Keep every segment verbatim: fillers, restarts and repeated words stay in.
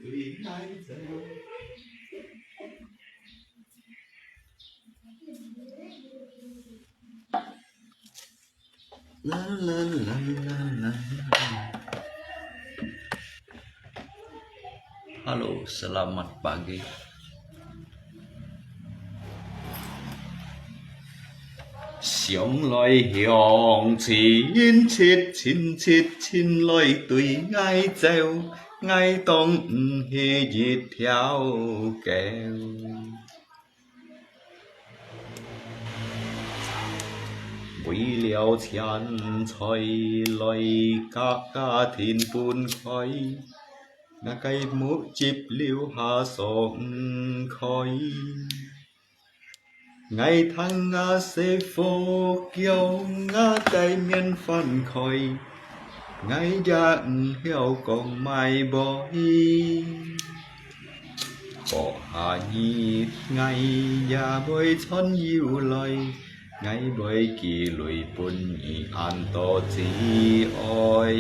Hello, selamat pagi. 想來想去，親切親切，親來對𠊎走，𠊎當毋係一條狗。為了錢財來甲家庭分開，𠊎个目汁流下爽快。 𠊎聽吾細伙叫吾个面翻開，𠊎也毋曉講麼會。過下日𠊎也會賺油來，𠊎會寄鐳分你恁多至愛。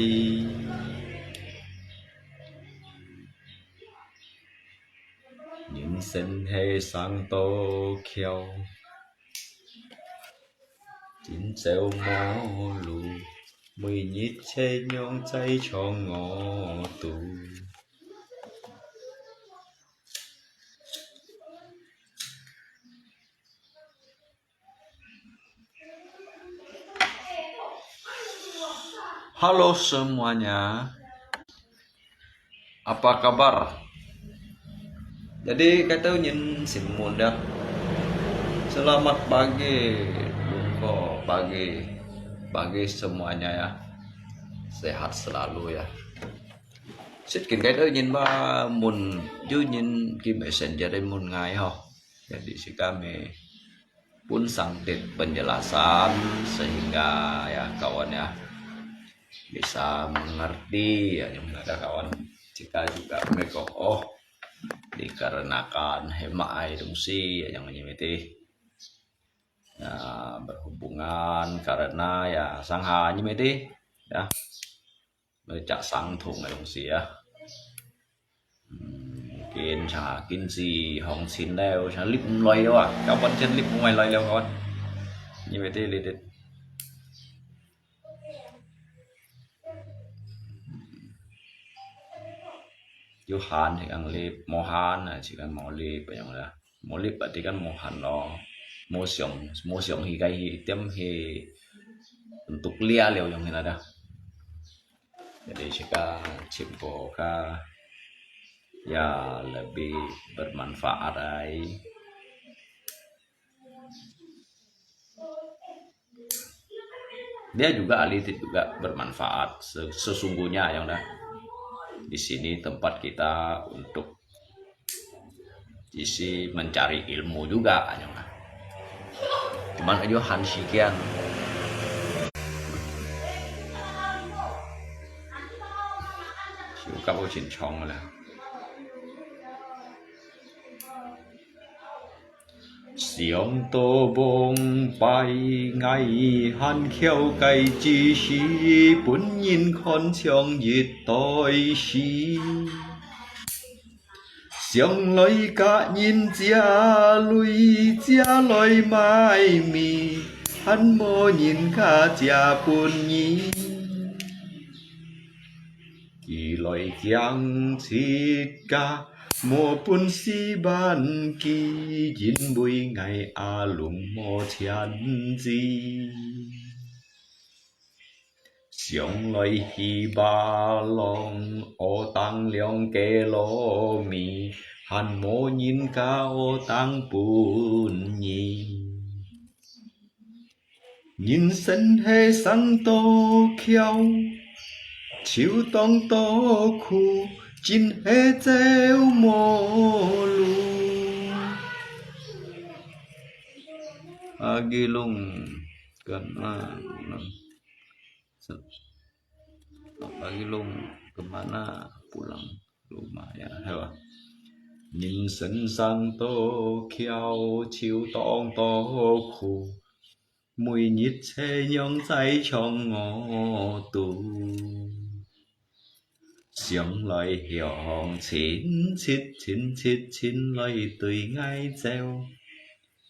人生係生到翹，今朝無路，每日這樣在唱我肚。 Halo semuanya, apa kabar? Jadi, kaitau nyin sin mun dah. Selamat pagi, lungko pagi, pagi semuanya ya. Sehat selalu ya. Sitkin kaitau nyin ba mun, ju nyin ki messenger mun ngai ho. Jadi, si kami pun sangtit penjelasan sehingga ya kawan ya bisa mengerti ya yang ada kawan. Jika juga mereka oh dikarenakan hemat ai dungsi ya yang ini mesti ya berhubungan karena ya sangha ini mesti ya 來食相同个東西啊。嗯，今下經濟行情了，像入毋來了啊，交關錢入毋來了，看，因為這裡的有閒就講入，無閒啊就講無入，恁樣啦。 無入啊，就講無閒咯，無想，無想去該去點去，untuk lia了用去那的。Jadi sika cimpo ka ya lebih bermanfaat ai. Dia juga ahli juga bermanfaat se- sesungguhnya yang dah di sini tempat kita untuk isi mencari ilmu juga yang dah. Cuman aja han sikian. Siu kau cin chong lah. 想到往擺，𠊎還翹个志士，分人看像一堆屎。想來甲人借鐳，借來買米，還無人家借分你。 佢來驚自家無本事還佢，因為𠊎阿龍無錢支。想來去巴郎，學當兩个糯米，還無人家學當分你。 人生係生到翹，就當到苦，真係走無路。Pagi Long, kemana? Pagi Long, kemana pulang? Lumayan, 係吧？人生生到翹，就當到苦，每日這樣在唱我肚。想來向親切，親切，親來對𠊎走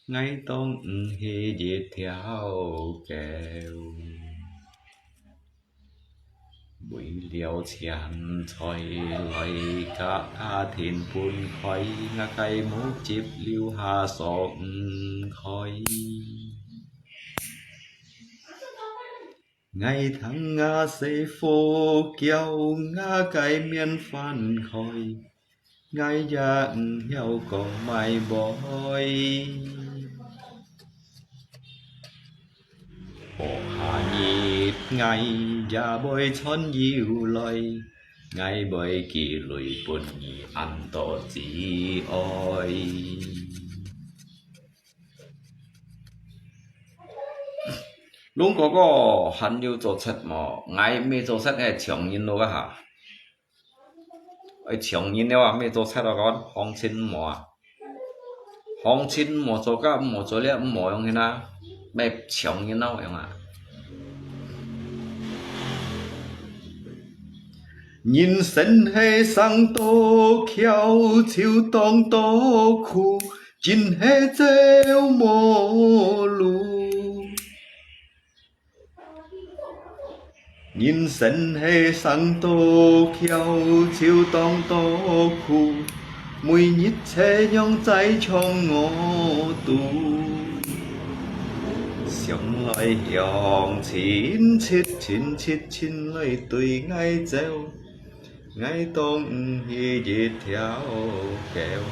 ，𠊎當毋係一條狗。為了錢財來家庭分開，𠊎个目汁流下爽毋開。 𠊎聽吾細呼叫，𠊎个面翻開，𠊎也毋曉講麼會。無下日𠊎也會賺油來，𠊎會寄鐳分你恁多子哀。 龍哥哥，還有做賊無？𠊎毋係做賊，𠊎係窮人咯哈。𠊎窮人了啊，毋係做賊咯，講行情無啊。行情無做个，無做了，無用个啦，毋係窮人咯用啊。人生係生多橋，就當多苦， 真係走無路。人生係生多橋，就當多苦，每日車樣載著我渡。想來向親切，親切，親來對𠊎走。 𠊎當毋係一條狗。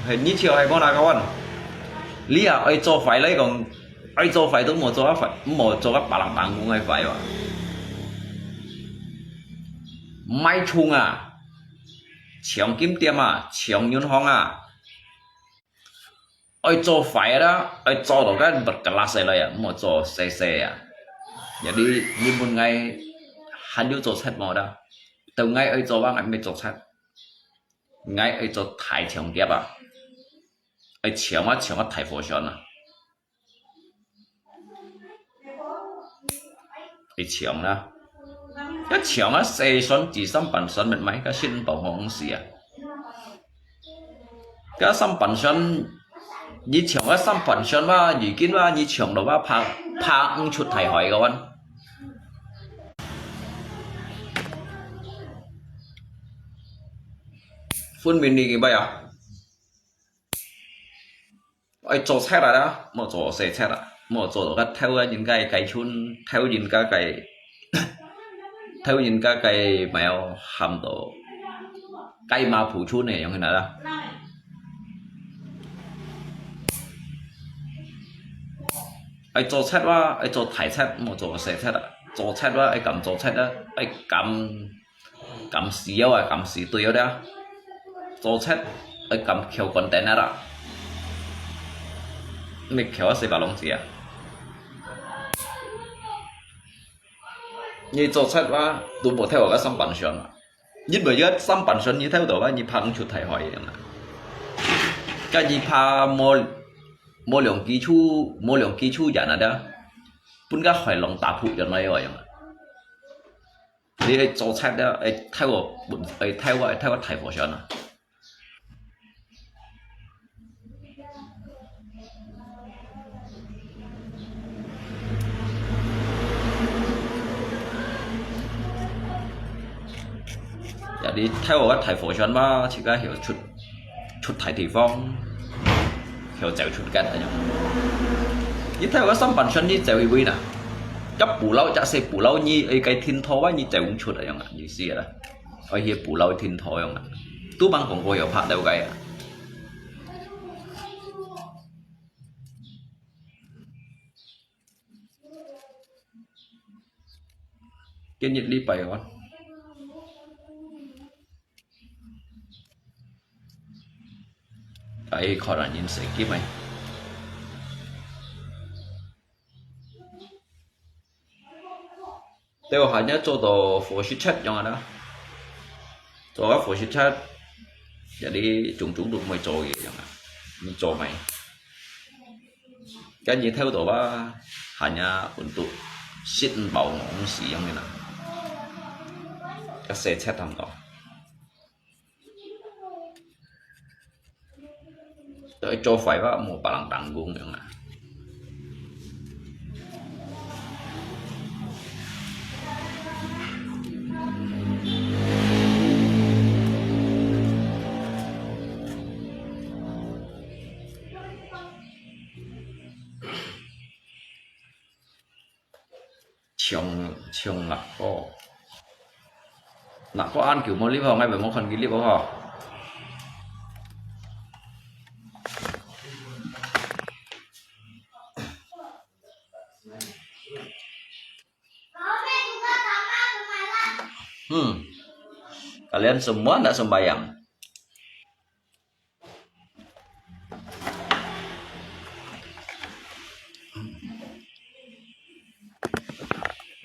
係，你笑係無哪个款？你啊，愛做壞來講，愛做壞都莫做啊壞，莫做啊別人辦公个壞哇。賣蟲啊，搶金店啊，搶銀行啊， 愛做壞啦，愛做到个物格拉細來啊，莫做細細啊。若你，你問𠊎還有做賊無啦？到𠊎愛做啊，𠊎毋係做賊。𠊎愛做大搶劫啊！愛搶啊，搶啊大貨船啊！ 愛搶啦。該搶啊，細船至三板船乜賣，該新寶紅死啊。該三板船，你搶啊三板船嘛，如今嘛，你搶到嘛，拍，拍毋出大海个哇。分明你明白啊？ 愛做賊啊啦，莫做細賊啊，莫做到个偷啊人家个雞春，偷人家个，偷人家个貓，喊到雞嫲蹛春个樣形啦。愛做賊哇，愛做大賊，莫做細賊啊。做賊哇，愛敢做賊啊，愛敢 敢死了啊，敢死對了啦。做賊愛敢翹關燈啊啦，毋係翹啊四百籠子啊。你做賊啊，都無偷我个三板船啊。因為个三板船你偷到啊，你拍毋出大海个嘛。該你拍無，無兩支手，無兩支手人啊啦，分个海浪打仆人來个樣啊。 你愛做賊了，愛偷我，愛偷我，愛偷我大貨船啊！呀，你偷我个大貨船嘛，自家曉出，出大地方。 曉走出个啊樣。你偷个三板船，你走去位哪？該捕撈，假使捕撈你，哎，該停拖啊，你走毋出啊樣啊，意思啦。哎，去捕撈停拖樣啊，都吂講過有拍到个啊。今日禮拜哦。 哎，可能人生機會。對，還要做到貨色賊樣啊啦，做个貨色賊，這裡種種都毋會做个樣啊，你做咩？該日頭到啊，還要運動，食毋飽戇屎樣个啦，該細賊當多。所以做壞話無別人當工樣啊。衝，衝六個。六個恁久無入吼，𠊎乜無看佢入吼。嗯，kalian semua ndak sembahyang?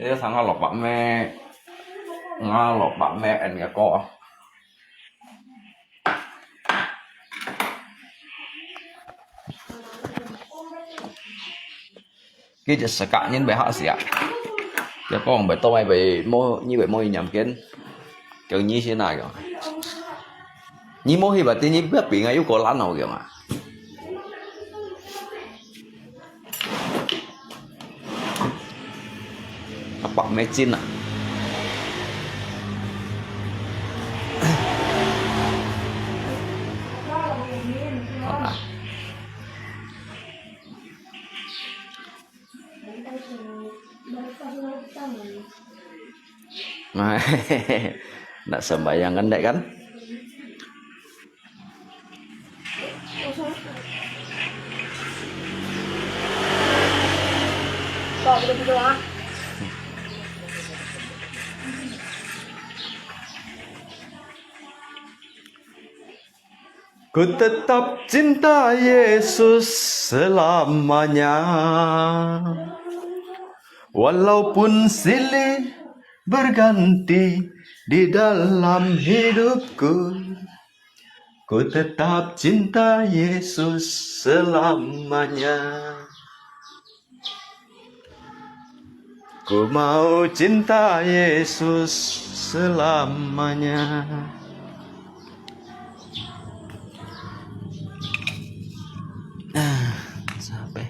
呢個糖啊，蘿蔔咩？啊，蘿蔔咩？恁个歌啊！佢就自家人會嚇死啊！佢講會當會無，你會無念經，叫你先啊，講。你無去吧，你不要比啊，又過爛了，講啊！ 白咩煎啊？好啦。Ndak sembahyang kan, Dek, kan? Ku tetap cinta Yesus selamanya, walaupun silih berganti di dalam hidupku. Ku tetap cinta Yesus selamanya. Ku mau cinta Yesus selamanya. Ah, sampai.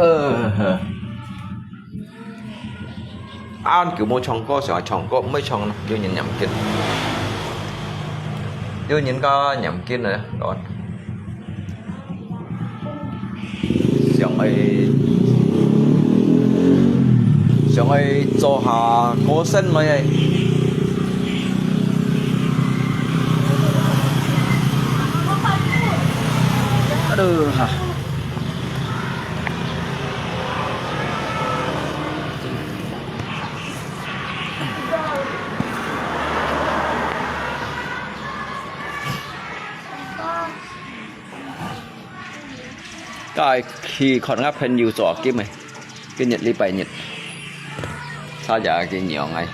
呃，恁久無唱歌，想愛唱歌，毋會唱咯，有人念經。有人家念經咧，來。 想愛，想愛做下歌星來个。Aduh, ha. 該去看下朋友做金誒，今日禮拜日，差一個娘誒。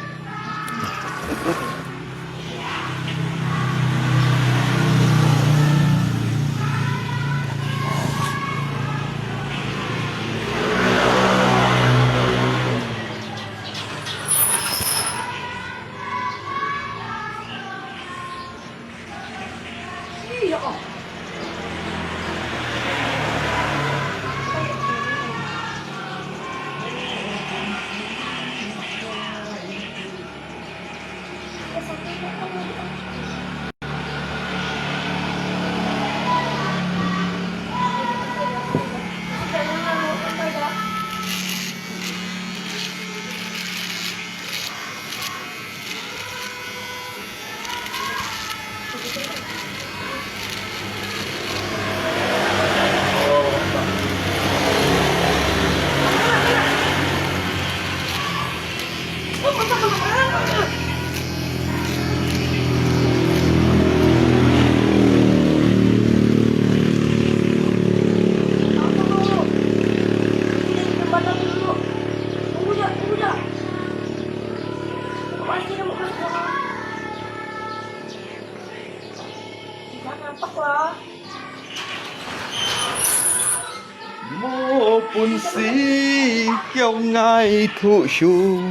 歡喜叫𠊎讀書，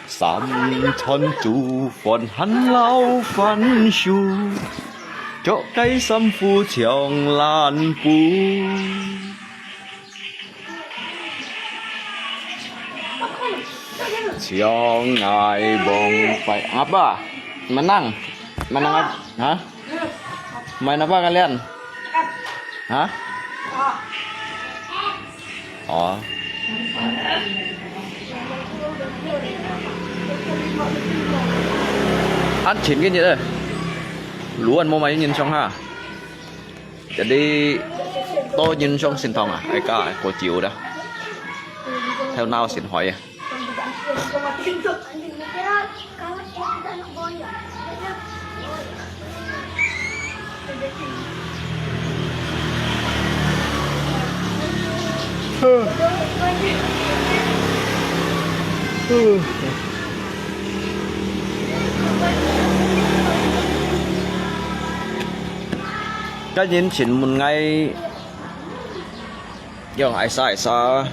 三餐煮飯還摎番薯，著个衫褲像爛布。像𠊎往擺，apa? Menang? Menang apa? Ha? Main apa kalian? Ha? Oh. Ăn chín cái gì đây? Lũ ăn mua máy nhìn xong ha. Jadi, to nhìn xong xin thong à? Ai cả, ai có chịu đó. Theo nào xin hỏi à? Cái nhìn chín mun ngay. Yong, ai sa, ai sa.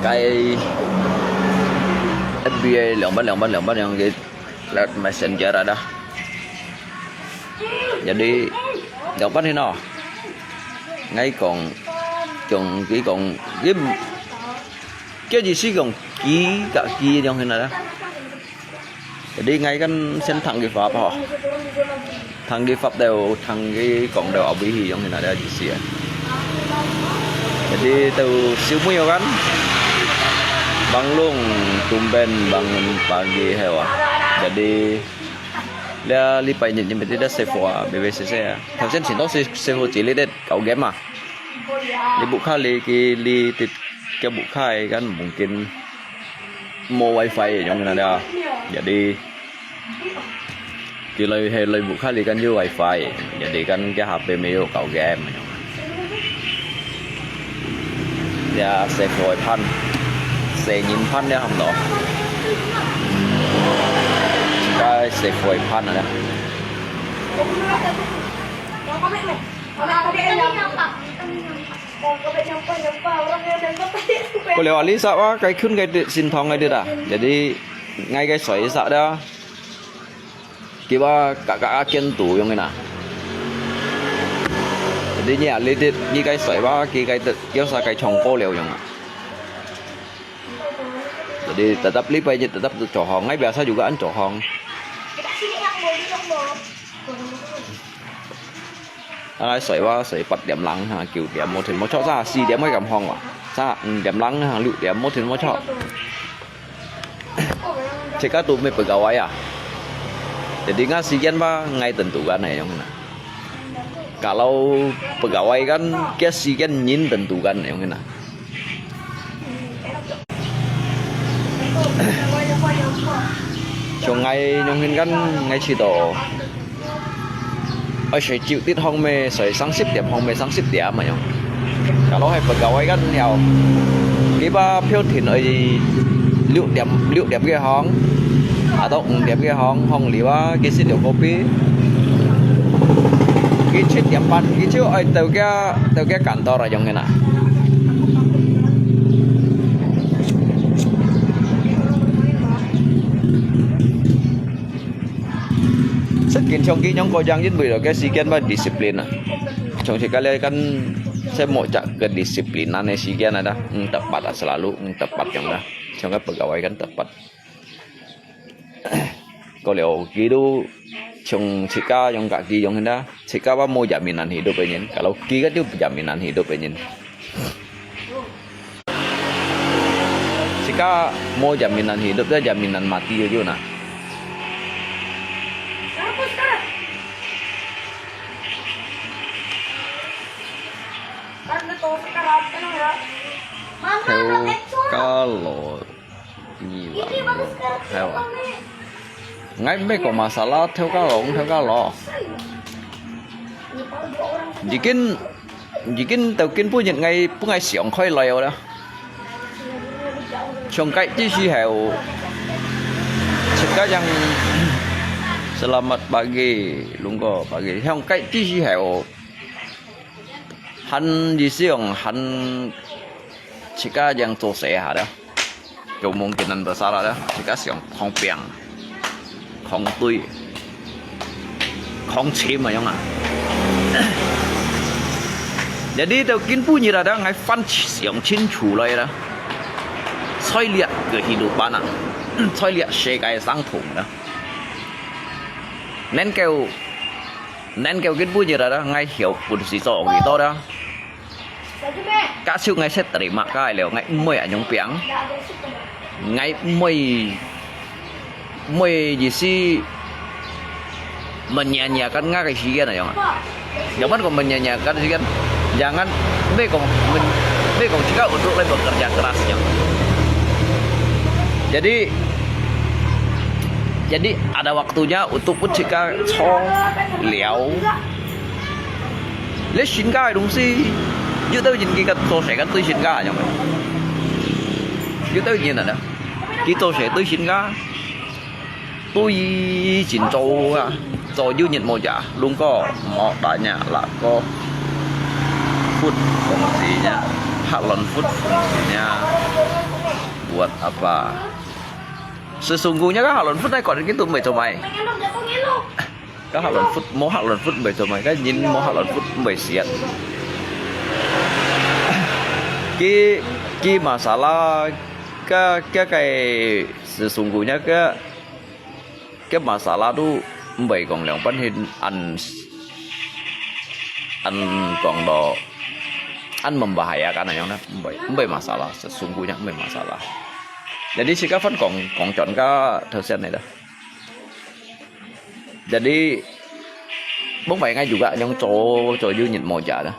Cái F B A 兩百兩百兩百兩个 lewat messenger ada. Jadi, 兩百 hino. Ngay kong, kong, cái kong, cái, cái gì xí kong, ký, cả ký trong hino đó. Jadi ngay kan sen thang cái Pháp hả? Thang cái Pháp đều, thang cái cộng đều ở Bỉ Hì giống như là đã gì xí à. Jadi tu siu mui kan. Bang lung tumben bang pagi hewa. Jadi, lia li pai ni ni mesti dah sewa, B B C C à. Thau sen sin tau sewa chỉ li det kau game à. Li bukha li ki li tit kia bukha kan mungkin 無 wifi 樣个啦，jadi佢來係來屋下裡間有 wifi，jadi kan佢下背尾有搞game樣。Ya，細貨飯，細人飯了差毋多。該細貨飯啊。 Ko leo ali sa wa, kai khun kai dit, sin thong kai dit à. Jadi, ngai kai soi sa da. Kiwa kaka akin tu yong ina. Jadi, ni ali dit, ni kai soi wa, ki kai dit, kio sa kai chong ko leo yong à. Jadi, tetap li pai ni, tetap tu chohong. Ngai biasa juga an chohong. Ai, soi wa, soi 八點零哈，九點無停無錯，sa 四點會咁放哇，sa 五點零哈，六點無停無錯。Cika tu may pegawai ah. Jadi nga sigen ba ngai tentukan ay yung na. Kalau pegawai kan, kia sigen nyin tentukan yung na. Song ngai nyong hin kan ngai chi to. Oi, soi chiu tit hong me, soi sang sip tiam hong me, sang sip tiam ma yong. Kalau hai pegawai kan yau. Kiba phiêu thin oi 六點, 六點 ke hong. Atau 五點 ke hong, hong liwa, ki sit yo kopi. Ki 七點半, ki chiu oi tau kia, tau kia kantor ra yong na. Sét kin chong ki nyong ko jang yin bui lo ke si ken ba discipline à. Chong si ka le kan se mo chak ke discipline na ne si ken ada. Ng tepat à selalu, ng tepat yong da. Chong ka pegawai kan tepat. Ko leo ki du chong si ka yong ka ki yong da. Si ka ba mo jaminan hidup nyin. Kalau ki ka tu jaminan hidup nyin. Si ka mo jaminan hidup, da jaminan mati yun na. Theo ka lo, ni wa lo, theo à. Ngai me ko masalah theo ka lo, theo ka lo. Jikin, jikin tau kin pu nyet ngai, pu ngai siang khoi lai da. Chong kai ti si heo. Chika yang selamat pagi, lungko pagi. Chong kai ti si heo. 還意思講還自家正做事下了，就mungkin besar了，自家想囥拚、囥對、囥深个樣啊。Jadi到今晡日啊，𠊎分想清楚來了，在這个kehidupan啊，在這世界生存啊，能夠 能夠今晡日啊，𠊎曉本事做幾多啦。Kaso𠊎識terima kasih了，𠊎毋會恁樣拚。𠊎毋會，毋會意思，menyia-nyiakan𠊎个時間啊，樣啊。Jangan講menyia-nyiakan時間，jangan，毋係講，毋係講自家untuk來bekerja keras樣。Jadi， Jadi ada waktunya untuk pun自家坐尞。你身家个東西，有兜人佢个做事个對身家樣个，有兜人啊，佢做事對身家，對真做啊，做有日無夜，lungko，莫tanya，lako，food fungsinya，halal food fungsinya buat apa？ Sesungguhnya kan halal food nai kau gitu mbai comai. Kan halal food, mau halal food mbai comai, kan nyin mau halal food mbai siat. Ki, ki masalah ke, ke kai sesungguhnya ke, ke masalah tu mbai kong liang pan hin an, an kong do, an membahayakan ayong na, mbai, mbai masalah, sesungguhnya mbai masalah. Jadi sika fan kong, kong chọn ka thâu sian này đó. Jadi, bông bai ngai juga nyong cho, cho yu nyit mo ja đó.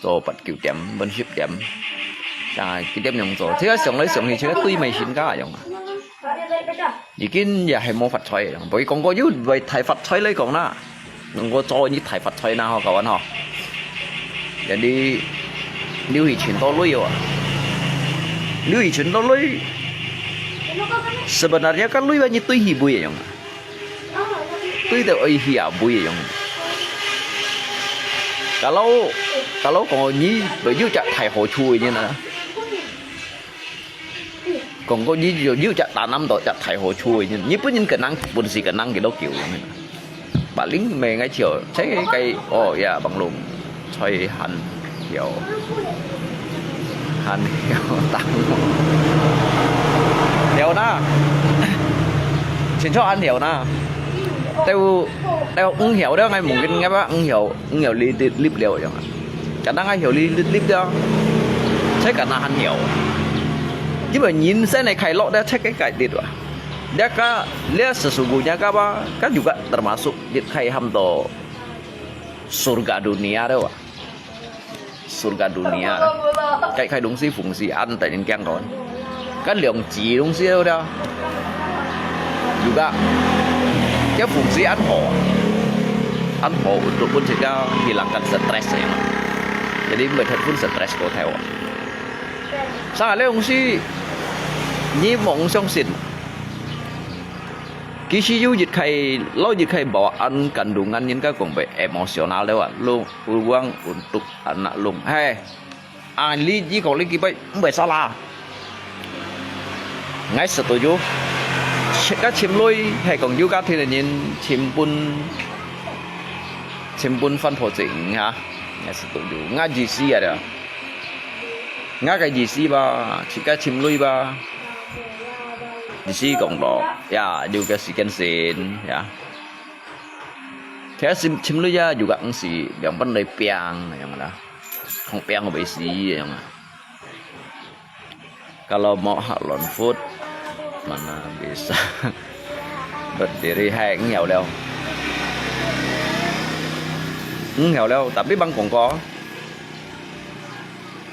Cho pat kiu tiêm, bên ship tiêm. Sa, ki tiêm nyong cho. Thế là sống lấy sống thì chứ tôi mày xin cả ayong. Ý kiến ya hay mo phát thoại. Bởi con có yu, bởi thái phát thoại lấy con na. Nung ko cho nyi thái phát thoại na ho kawan ho. Jadi, liu hi chin to lui wa. Liu hi chin to lui. Sebenarnya kan lui wa nyi tui hi bui yong. Tui de oi hi a bui yong. Kalau, kalau ko nyi, bai yu chak thái ho chui nyi na. Kong ko nyi yu, yu chak tanam to chak thái ho chui nyi. Nyi pun nyi kenang, pun si kenang ki lo kiu. Ba ling me ngai chiu, chai kai, oh ya, bang lung. Choi han hiu. Han hiu tang. Hiu na. Chin cho han hiu na. Teu, teu ng hiu, teu ngai mung kin ngai ba, ng hiu, ng hiu li, li, lip liu yong. Kadang ai hiu li, li, lip liu. Chai kadang han hiu. Kiba nyin sen ne kai lo, teu chai kai kai dit wa. Lia ka, lia sesungguhnya ka ba, kan juga termasuk dit khai ham to surga dunia deh wa. Surga dunia. Kai khai dungsi fungsi an tai nin kiang kon. Kan liang ji dungsi deh. Juga. Kia fungsi an ho. An ho untuk pun sejak hilangkan stres ya. Jadi, mbai pun stres ko thai wa. Sa le dungsi, nyi mong xiong sin. Ki si yu yit khai, lo yit khai bawaan kandungan nyin ka kong bai emosional deh wa, lung, ruang untuk anak lung. Hai, ang li ji kong li ki bai, mbai salah. Ngai setuju. Ka chim lui, hai kong yu ka thin nyin, chim pun, chim pun fan po ching ha. Ngai setuju. Ngai ji si ada. Ngai ka ji si ba, chika chim lui ba. Ji si kong lo, ya, yu ka si ken sin, ya. Kaya sim, chim lui ya juga ang si, yang pan lai piang, yang ada. Kong piang bai si, yang ada. Kalau mau halal food, mana bisa berdiri hai ng hiu liu. Ng hiu liu, tapi bang kong ko.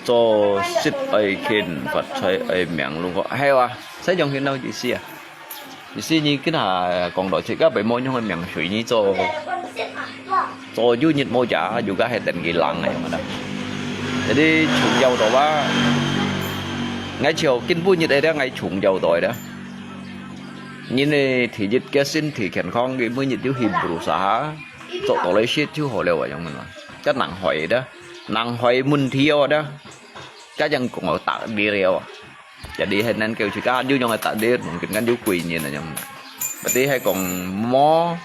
Cho sit ai khin, fat chai ai miang lung ko. Hai wa, sai jong khin nau ji si a. Ji si nyi khin ha kong do chik ka bai mo nyong miang shui nyi cho. Cho yu nyit mo ja, yu ka hai ten ki lang ai mana. Jadi chung yau to wa. Ngai chiu kin bu nyit ai da ngai chung yau to ai da. Nyi ne thi yit ke sin thi khen kong ki mu nyit yu hi berusaha. Cho to lai shit yu ho liu wa yang mana. 該南海个，南海問題哦个，該樣講哦takdir哦。Jadi hai nan kêu自家有樣个takdir，mungkin kan有貴人啊樣。Berarti hai講無，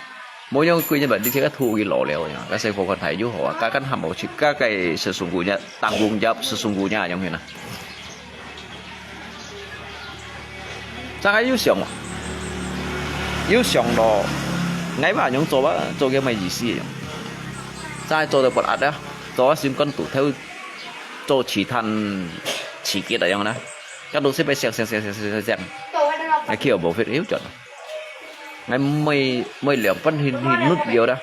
無樣貴人，berarti自家thu佢老了樣。該細伙看太有好啊，該kan hamba自家个sesungguhnya，tanggung jawab sesungguhnya樣个啦。 正係有想哦，有想到，𠊎話恁樣做啊，做个麼意思樣？正係做到不壓啊，做啊心肝肚頭，做其他刺激啊樣啦。該都係被想想想想想想，𠊎去無法有轉。𠊎每每兩分去去努力啦。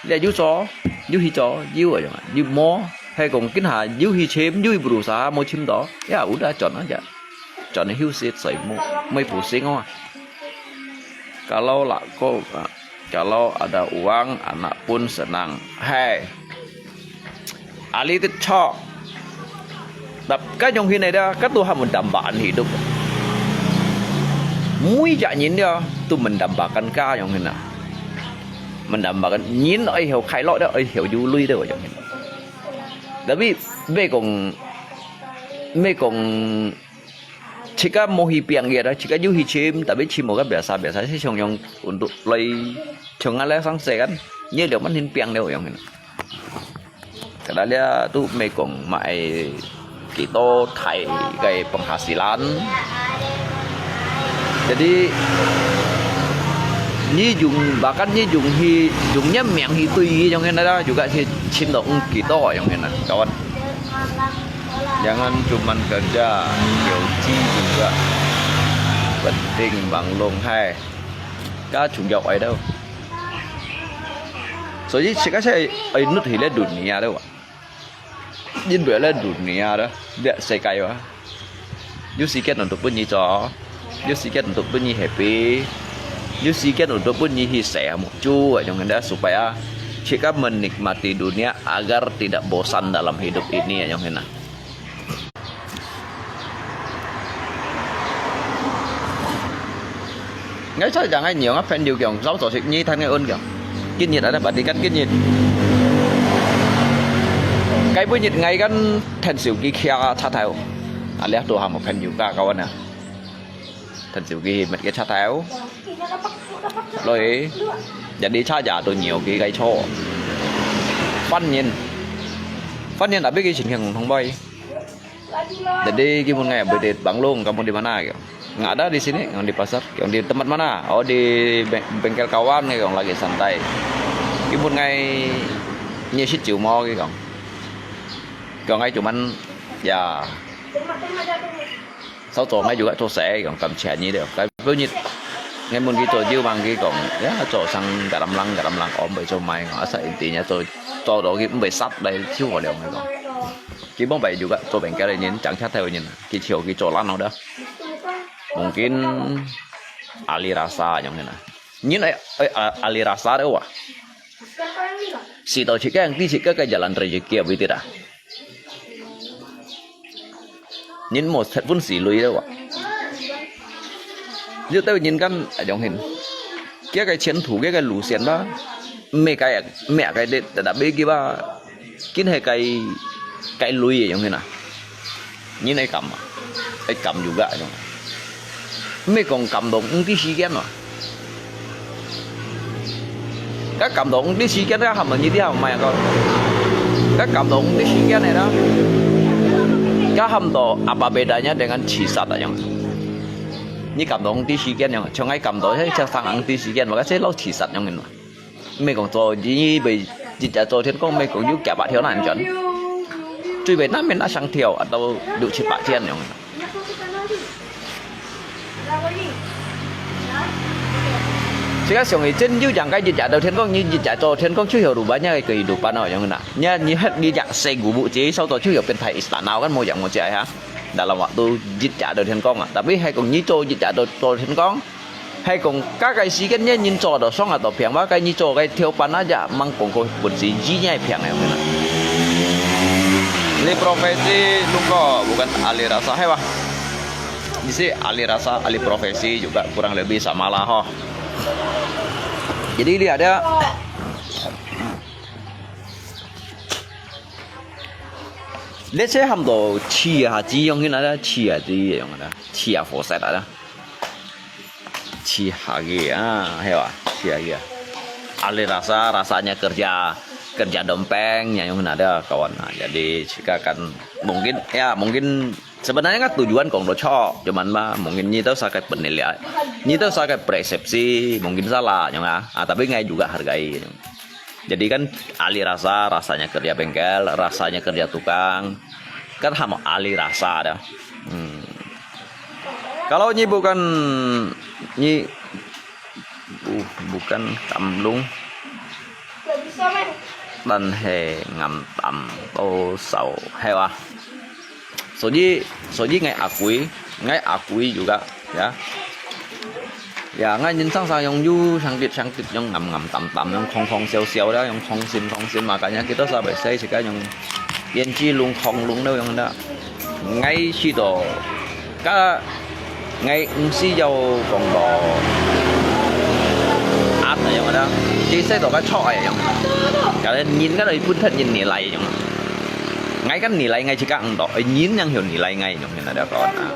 你有做，有去做，有啊樣啊，有無？係講今下有去尋，有去berusaha，無尋到，ya udah轉aja，轉去休息，所以無，無pusing哦。Kalau laku，kalau ada uang，anak pun senang。係，ahli tech。Tapi該樣形个，該都還mendambakan hidup。每隻人了，都mendambakan該樣形啊。 Mendambakan人愛曉快樂个，愛曉有鐳个，有。Tapi，毋係講，毋係講，自家無去拚个啦，自家有去尋，tapi尋無个biasa，biasa係像樣untuk來，像𠊎這生世間，你兩萬年拚了樣。 Kadang dia tu mekong mai kita Thai cái penghasilan. Jadi你用，bahkan你用去，用你命去對佢樣个啦，juga去尋到kita樣个啦，kawan. Jangan cuman kerja, gaji juga penting, Bang Long hai. Ka chung yok ai đâu. 所以自家係愛努力个dunia了啊。因為了dunia了，這世界啊，有時間untuk分你做，有時間untuk分你happy，有時間untuk分你去寫目珠啊，yang hendak supaya自家menikmati dunia agar tidak bosan dalam hidup ini yang hendak. Ngai sa jang ai ngiong a phen liu kiong, sau so sik nyi than ngai un kiong. Kin nyit ada bati kat kin nyit. Kai bu nyit ngai kan then siu ki kia cha thai. A liak tu ham phen liu ka kawan a. Then siu ki met ke cha thai. Loi. Jadi cha ja tu ngiu ki kai cho. Fan nyin. Fan nyin tapi ki chin kiang thong bai. Jadi, ki mun ngai update Bang Long, kamu di mana, gitu. Nggak ada di sini, yang di pasar, yang di tempat mana? Oh, di beng-, bengkel kawan, gitu, lagi santai. Ki mun ngai nyesit ciu mo, gitu. Kong ngai cuman, ya, sau cho ngai juga cho se, gitu, kam chen ni deh. Kai bu nyit, ngai mun ki cho jiu mang ki kong, ya, cho sang garam lang, garam lang, om bai cho mai, asal intinya cho, cho do ki bai sat dai ciu ho liang, gitu. Ki mong bai juga cho bengkel nyin, chang cha thai nyin, ki chiu ki cho lan no da. Mungkin ahli rasa yang nyin. Nyin ai, ai, a-, ahli rasa deh wa. Si to chik keng, ti chik ke jalan rezeki abi ti da. Nyin mo set pun si lui deh wa. Yu tau nyin kan, a, yong hin. Kia kai chen thu, kia kai lu sian ba. Me kai, me kai de, da da be ki ba. Kin he kai, kai lui yong hin a. Nyin ai kam a. Ai kam juga yong. Me kong kam dong, ng ti si kian wa. Ka kam dong, ng ti si kian ka ham ni ti ham mai ko. Ka kam dong, ng ti si kian ne da. Ka ham to, apa bedanya dengan chisat a yong. Ni kam dong, ng ti si kian yong. Chong ai kam to, he chang sang ang ti si kian, maka se lo chisat yong hin wa. ไม่กงโจยี่ไปจิตใจโจเทียนกงไม่กงยุคแก่บาทเที่ยวนั่นจนจุยไปนั่นเป็นอาชังเที่ยวอัตโตดุชิปะเทียนอย่างนั้นสิก็ส่งอีเจนยุคอย่างใกล้จิตใจโจเทียนกงยุคจิตใจโจเทียนกงช่วยเหลือรูปะเนี่ยก็อยู่ดูปะเนาะอย่างนั้นนะเนี่ยนี่เฮ็ดดีจากเซกูบุจีเศร้าตัวช่วยเหลือเป็นไทยอิสลามเอากันโมอย่างโมเจฮะแต่ละวัตถุจิตใจโจเทียนกงอ่ะแต่ไม่ให้กงยี่โจจิตใจโจเทียนกง Hai kong, ka kai si kan nyen nyin cho do song ato piang, wa kai nyi cho kai thiau pan aja, mang kong ko pun si ji nyai piang ya. Ahli profesi lungko bukan ahli rasa hai wa. Isi ahli rasa, ahli profesi juga kurang lebih sama lah ho. Jadi lihat ya. Let's say ham to chia haji yang hin ada, chia haji yang ada, chia faucet ada. Chia haji ah, hewa, chia haji ah. Ahli rasa, rasanya kerja, kerja dompeng, yang ada kawan. Nah, jadi jika kan mungkin, ya mungkin sebenarnya kan tujuan kong dochok, cuman mah mungkin nyi tahu sakai penilaian, nyi tahu sakai persepsi, mungkin salah, yang ah. Ah, tapi ngai juga hargai. Jadi kan ahli rasa, rasanya kerja bengkel, rasanya kerja tukang, kan ham ahli rasa ada. Hmm. Kalau nyi bukan, nyi, uh, bukan kamlung, dan he ngam tam to sao hewa. 所以，所以 ngai akui, ngai akui juga, ya. Ya, ngai人生生 yang yu sangkit sangkit, yang ngam ngam tam tam, yang khong khong siau siau da, yang khong sin khong sin, makanya kita sabai sai sika yang yang ji lung khong lung da yang da. Ngai si to, ka ngai ngsi yau kong to. At na yang da, ji sai to ka chok ai yang. Ka nyin ka to ipun that nyin ni lai yang. Ngai kan nilai ngai jika ang to, eh, nyin yang hiu nilai ngai yang hin ada kawan ah.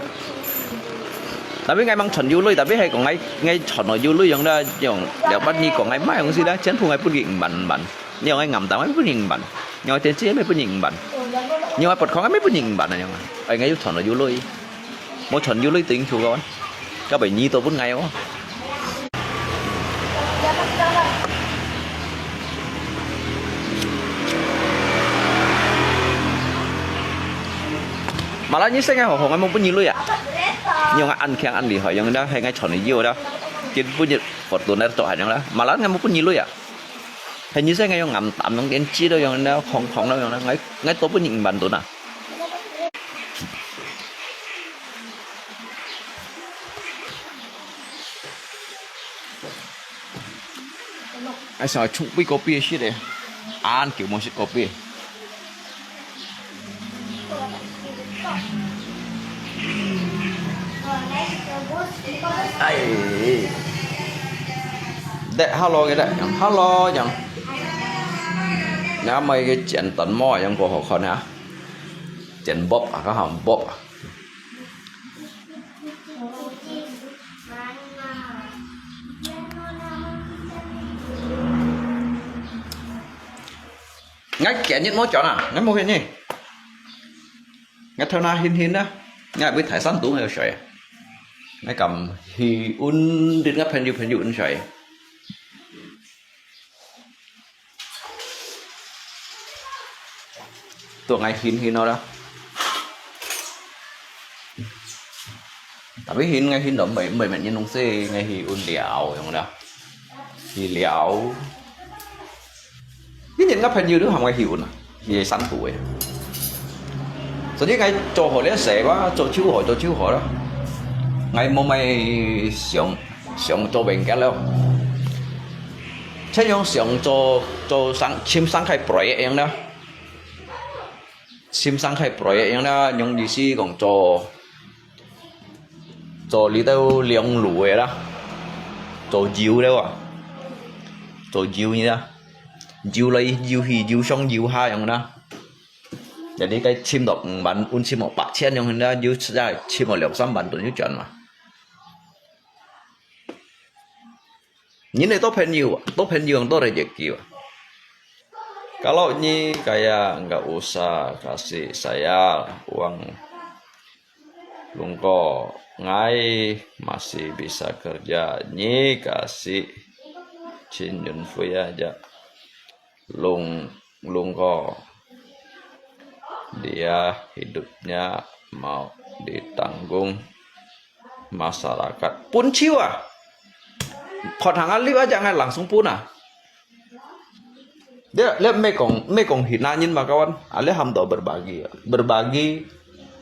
Tapi ngai mang chon yu lui, tapi hai kong ngai, ngai chon yu lui yang da, yang, ya bat nyi kong ngai mai yang si da, chen phu ngai pun ki ngban ban. Yang ngai ngam tam ngai pun ki ngban. Yang ngai chen chi ngai pun ki ngban. Yang ngai pot kong ngai pun ki ngban yang. Ai ngai yu chon yu lui. Mo chon yu lui ting chu kawan. Ka bai nyi to pun ngai o. Malah nyi seng ngai ho ho ngai mo pun nyi lui ah. Yang ngai an khiang an li hoi yang da, hai ngai chon yu da. Kin pun nyi Fortuner to hai yang da. Malah ngai mo pun nyi lui ah. Hai nyi seng ngai yang ngam tam yang kin chi do yang da, khong khong do yang da. Ngai, ngai to pun nyi ban to na. Ai sao chung pi kopi sit eh. An kiu mo sit kopi. Ai. Dek hello ke dek, yang hello yang. Nè mày cái chuyện tấn mò yang có khó khăn hả? Chuyện bóp à, có hỏng bóp à? Ngai kian nyit mo chọn à, ngai mo hian nyi. Ngai thâu na hin hin na. Ngai bui Thái San tung ngai soi. Ngai kam hi un dit ngai phen yu phen yu un soi. Tua ngai hin hin no da. Tapi hin ngai hin đó mày mày mày nhìn nông xe ngai hi un liao yong da. Hi liao. Hi nhìn ngap phen yu du ham ngai hi un à. Hi san tu eh. Jadi ngai cho ho le se ba, cho chiu ho, cho chiu ho da. Ngai mo mai siang siang cho beng kat leo. Chen yong siang cho cho sang chim sang khai proyek yong da. Chim sang khai proyek yong da, yong di si kong cho cho li tau liang lu eh da. Cho jiu leo à. Cho jiu ni da. Jiu lai jiu hi jiu song jiu ha yong da. Jadi cái chim dok ban un chim một bạc千yong da, jiu sa chim một liang sam ban tu jiu chọn mà. Nhìn này tốt phen nhiều, tốt phen nhiều, tốt là dễ kiu. Kalau nyi kaya nggak usah kasih saya uang lungko, ngai masih bisa kerja, nyi kasih Chin Yun Fui aja. Lung lungko, dia hidupnya mau ditanggung masyarakat. Pun chiu à. Phot hàng alip aja ngai langsung pun à. Dia, le mekong mekong hina nyin makawan. Ale ham to berbagi. Berbagi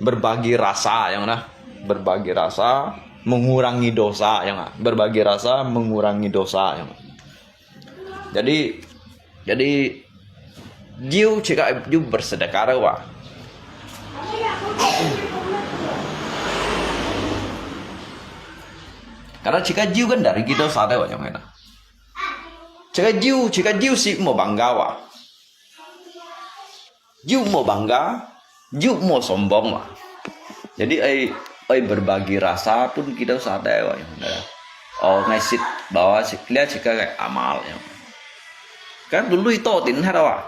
berbagi rasa yang na. Berbagi rasa mengurangi dosa yang na. Berbagi rasa mengurangi dosa yang na. Jadi jadi jiu cika jiu bersedekah wa. Karena cika jiu kan dari kita sadar wa yang na. Cika jiu cika jiu si mo bangga wa. Jiu mo bangga. 又無鬆綁嘛。Jadi ai ai berbagi rasa pun kita sadar wa yang. Oh, ngai sit bahwa si dia jika ngai amal yang. Kan dulu itu tin hada wa.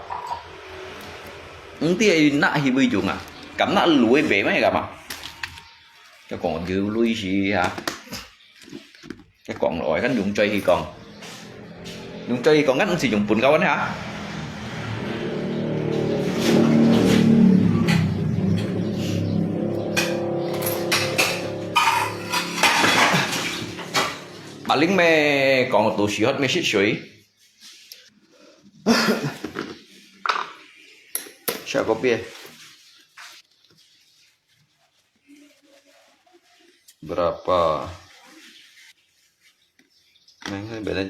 Nanti ai nak hi bui jung ah. Kam nak lui be mai kam ah. Cái còn dư lui gì hả? Cái còn rồi kan dùng chơi hi còn. Dùng chơi hi còn kan chỉ dùng pun kawan hả? Paling me còn tụ sĩ hót me sit suối. Siapa pia? Berapa? Neng hai beda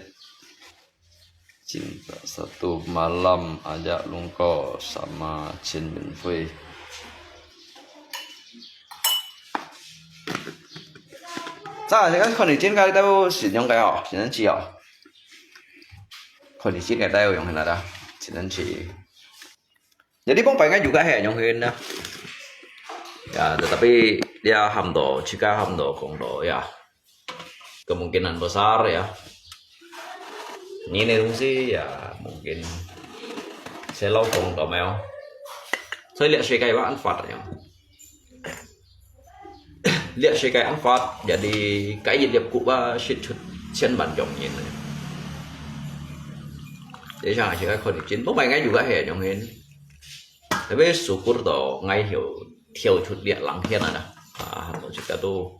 cinta satu malam ajak lungko sama Chin Min Fui. Sa, sa kan kondisi kai tau sinyong kai oh, sinyong ci oh. Kondisi kai tau yung hina da, sinyong ci. Jadi pong pai ngai juga he nyong hin na. Ya, tetapi dia ham do, jika ham do kong do ya. Kemungkinan besar ya. Ini nih fungsi ya mungkin selau kong do meo. Saya lihat sih kayak apa anfat ya. Lihat sih kayak anfat jadi kayak dia kuba shit chut sian ban jong yin. Jadi saya sih kayak kondisi pong pai ngai juga he nyong hin. Tapi syukur to ngai hiu thiau chut liak lang hian ana. Ah, to jika tu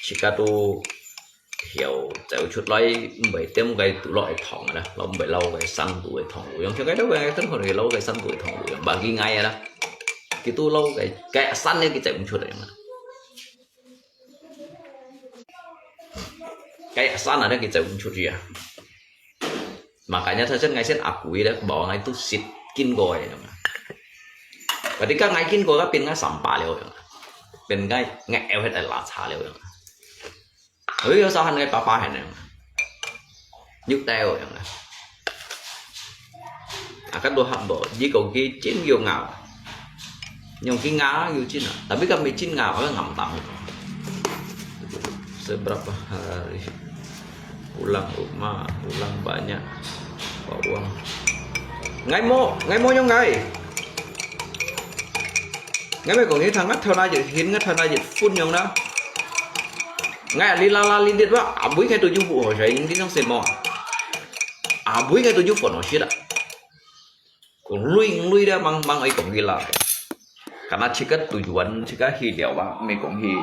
jika tu hiu zau chut lai mbai tem kai tu lo ai thong ana, lo mbai lau kai san tu ai thong lu. Yang jika tu kai ten kon lau kai san tu ai thong lu. Yang bagi ngai ana. Kitu lau kai kai san ni ki zau chut ai. Kai san ana ki zau chut ya. Makanya thoi chen ngai sen akui le, bawa ngai tu sit kin go ya. Berarti ka ngai kin go ka pin ngai sampa liu ya. Pin ngai ngai ewet la cha liu ya. Ui yo sa han ngai papa hen ya. Nyuk tai ya. Akan do hap do, ji ko ki chin yo ngau. Nyong ki nga yu chin ah. Tapi kan mi chin nga ka ngam tang. Seberapa hari pulang rumah, pulang banyak bawa uang. Ngai mo, ngai mo nyong ngai. Ngai me kong ni thang ngat thau na jit hin ngat thau na jit phun nyong na. Ngai li la la li dit ba, abui ngai tu ju bu ho sai ning tin nong se mo. Abui ngai tu ju phun ho shit ah. Kong lui lui da mang mang ai kong gila. Karena jika tujuan jika hi liao ba, me kong hi.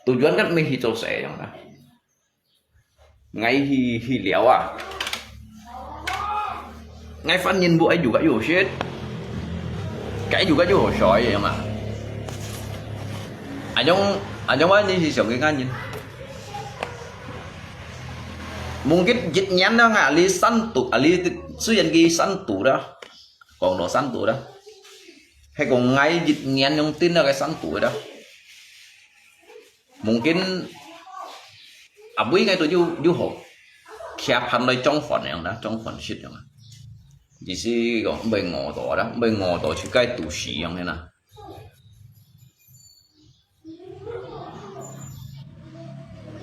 Tujuan kan me hi cho se yang na. Ngai hi hi liao ah. Ngai fan yin bu ai juga yo shit. Kai juga yo shoi yang ah. Anyong anyong wa ni hi siang ke ngan yin. Mungkin jit nyan na nga ali san tu ali suyan ki san tu da. Kong no san tu da. He kong ngai jit nyan yong tin na kai san tu da. Mungkin abui ngai tu ju ju ho. Kia phan loi chong phon yang da, chong phon shit yang. Ji si kong bai ngo to da, bai ngo to chi kai tu si yang na.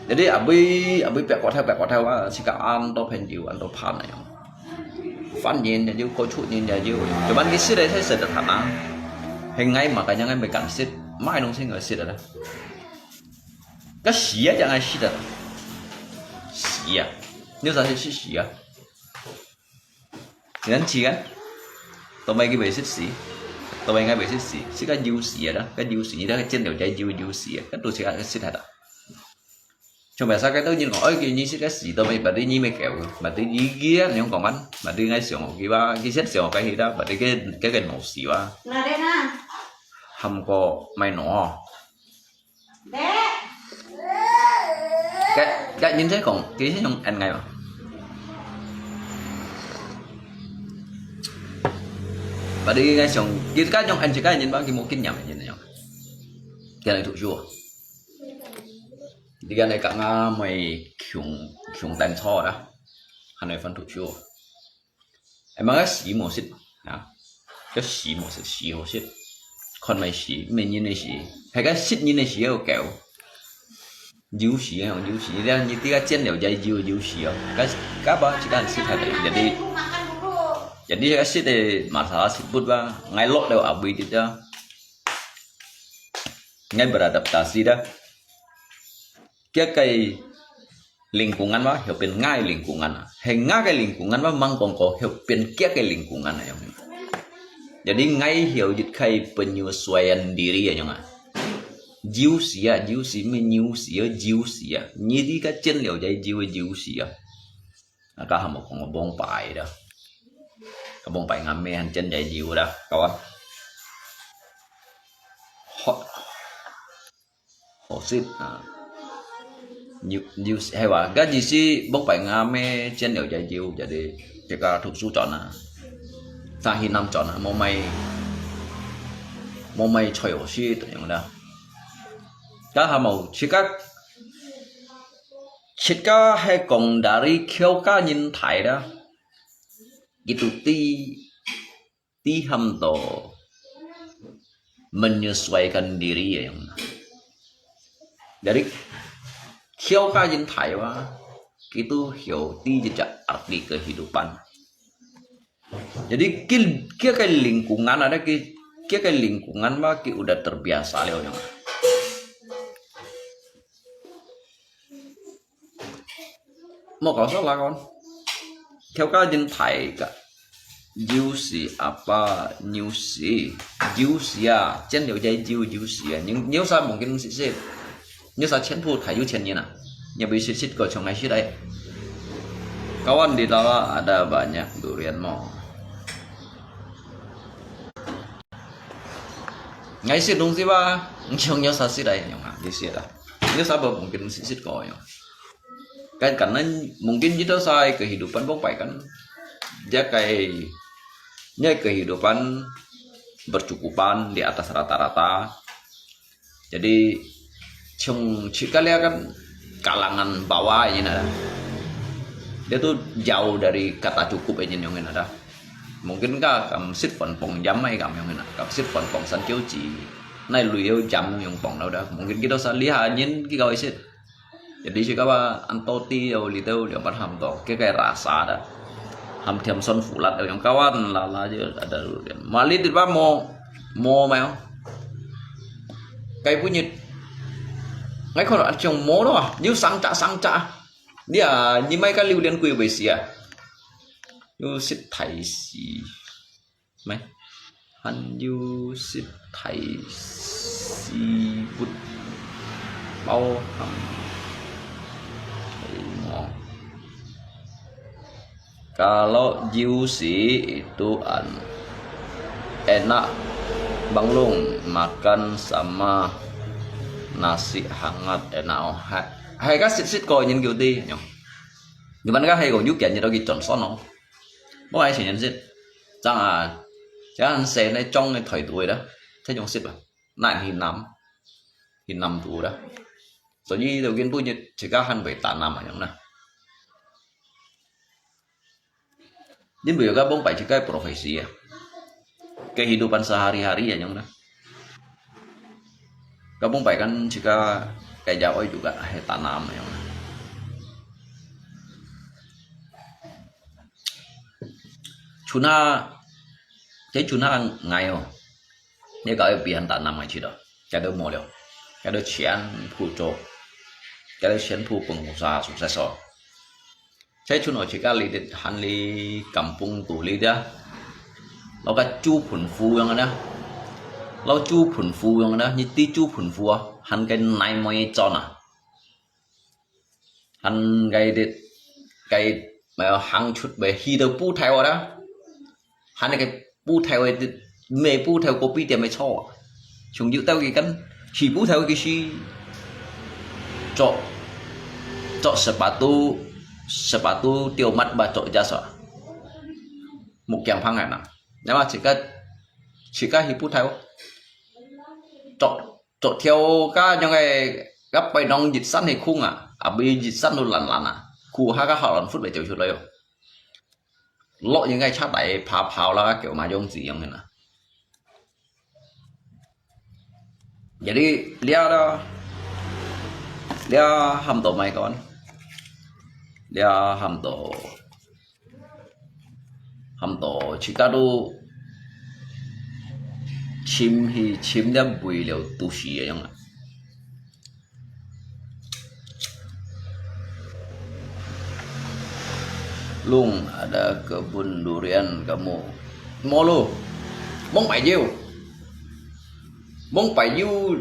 Jadi abui abui pek kota pek kota wa sika an to pen jiu an to pan na yang. Fan yin ya jiu ko chu yin ya jiu. Cuman ki sit ai sai sai ta na. Heng ngai makanya ngai me kan sit. Mai nong sing ngai sit ada. Ka sia jangan sit ada. Sia. Ni sa sit sia. Ngan chi kan? Tao mai ki bai sit si. Tao mai ngai bai sit si. Si ka jiu si ada. Ka jiu si ni da ka chen liao jai jiu jiu si. Ka tu si ka sit ada. Chong bai sa ka tao nyin kong oi ki nyi sit ka si tao mai ba di nyi me keo. Ba di nyi ki a nyong kong man. Ba di ngai siong ki ba ki siat siong ka hi da. Ba di ke ke ke no si ba. Ham ko mai no. Cái cái nhìn thấy còn kỹ thấy không anh ngay mà. Và đi ngay xong cái cái trong anh chỉ cái nhìn bao cái một kinh nghiệm nhìn nhau. Cái này thuộc chùa. Đi cái này cả ngà mày khiung khiung đánh so đó. Hà Nội phân thuộc chùa. Em mang cái sĩ một xích. Đó. 該屎無食屎好食，看麼屎，毋係人个屎，係該食人个屎个狗。有屎啊，有屎，你看你這个煎了才有有屎啊，該該吧，自家人食下个，jadi jadi个食个masalah食物吧，𠊎落了阿位的啊，𠊎beradaptasi的。 佢个lingkungan吧，後邊𠊎个lingkungan啊，係𠊎个lingkungan吧，吂講過後邊佢个lingkungan啊，樣。Jadi𠊎曉一个penyesuaian diri啊，樣啊。有時啊，有時毋係有時啊，有時啊，你這个煎了才有有時啊。啊，該還無講个往擺啦，往擺𠊎姆還煎才有啦，搞啊。好。 好食啊。有有係話，該意思往擺𠊎姆煎了才有，jadi自家讀書轉啊，上去南轉啊，無買無買菜好食樣啦。該還無自家自家係講dari佢屋下人大啦，佢都知 知喊到menyesuaikan diri啊樣。Jadi佢屋下人大哇，佢都曉知一隻arti kehidupan。Jadi佢佢个lingkungan ada佢佢个lingkungan嘛，佢udah terbiasa了樣。 無搞錯啦講，佢屋下人大个，有時阿爸有時有時啊，煎了才有有時啊，你你有啥mungkin食食，你有啥全部大有錢人啊，你會食食過像𠊎食个。Kawan di Tala ada banyak durian無？𠊎食東西吧，你像有啥食个樣啊，你食啦，有啥無mungkin食食過樣。 Kan kan mungkin kita sa kehidupan bông pai kan. Dia kai dia kehidupan bercukupan di atas rata-rata. Jadi chung chikalia kan kalangan bawah ini ada. Dia tu jauh dari kata cukup ini yang ada. Mungkin ka kam sit phần pong jam mai kam yang ada. Kam sit phần pong san kiu chi. Nai lui jam yang pong lau dah. Mungkin kita sa lihat nyin ki kau isit. Jadi si kawa anto ti au li teu liang pat ham to, ke kai rasa da. Ham thiam son fulat au yang kawan lala je ada lu lian. Mali ti ba mo mo mai au. Kai punyit. Ngai kon an chiang mo lo ah. Niu sang cha sang cha. Nia ni mai ka liu lian kui wei sia. Niu sit thai si. Mai. Han yu sit thai si put. Bao ham. Thai mo. Kalau juicy itu an enak banglung makan sama nasi hangat enak oh. Hai, hai ka sit sit ko nyin kiu ti nyong. Nyu ban ka hai ko yu kian nyi to ki chon son no. Bo hai sin nyin sit. Chang a. Chang se ne chong ne thoi tu da. Thai nyong sit ba. Nai hi nam. Hi nam tu da. So nyi to kin bu nyi chika han bai ta nam a nyong na. Din bu yo ka bông pai chika profesi ya. Kehidupan sehari-hari ya nyong na. Ka bông pai kan chika kerja oi juga he tanam ya nyong na. Chuna, jadi chuna ngai yo. Ni ka pi han tanam ngai chi do. Ka do mo leo. Ka do chian pu cho. Ka do chian pu pengusaha sukses so. Sai chun oi chika li dit han li kampung tu li dia. Lo ka chu phun fu yang na. Lo chu phun fu yang na, ni ti chu phun fu a, han kai nai moi chon a. Han kai dit, kai mai hang chut bai hi do pu thai wa da. Hàn kì bù thèo, mê bù thèo kopi tiêm mê chô. Chúng dụ tao kì căn, chỉ bù thèo kì si. Chọ, chọ sepatu, sepatu tiêu mắt ba chọ jas wa. Một kiang phang ngàn à. Nama chỉ có, chỉ có hi bù thèo. Chọ, chọ theo cá nhông cái gấp bay nông dịch sẵn thì khung à. À, bị dịch sẵn luôn lăn lăn à. Khu ha cá họ lăn phút bảy triệu chuột rồi. Lok yeng ngai chát tai pha phao la ka kiu ma yong zi yong na. Jadi, lia dah, lia ham to mai kon, lia ham to, ham to，自家都尋去尋了為了都市个樣啊。 Lung ada kebun durian kamu. Molu. Mong pai jiu. Mong pai jiu,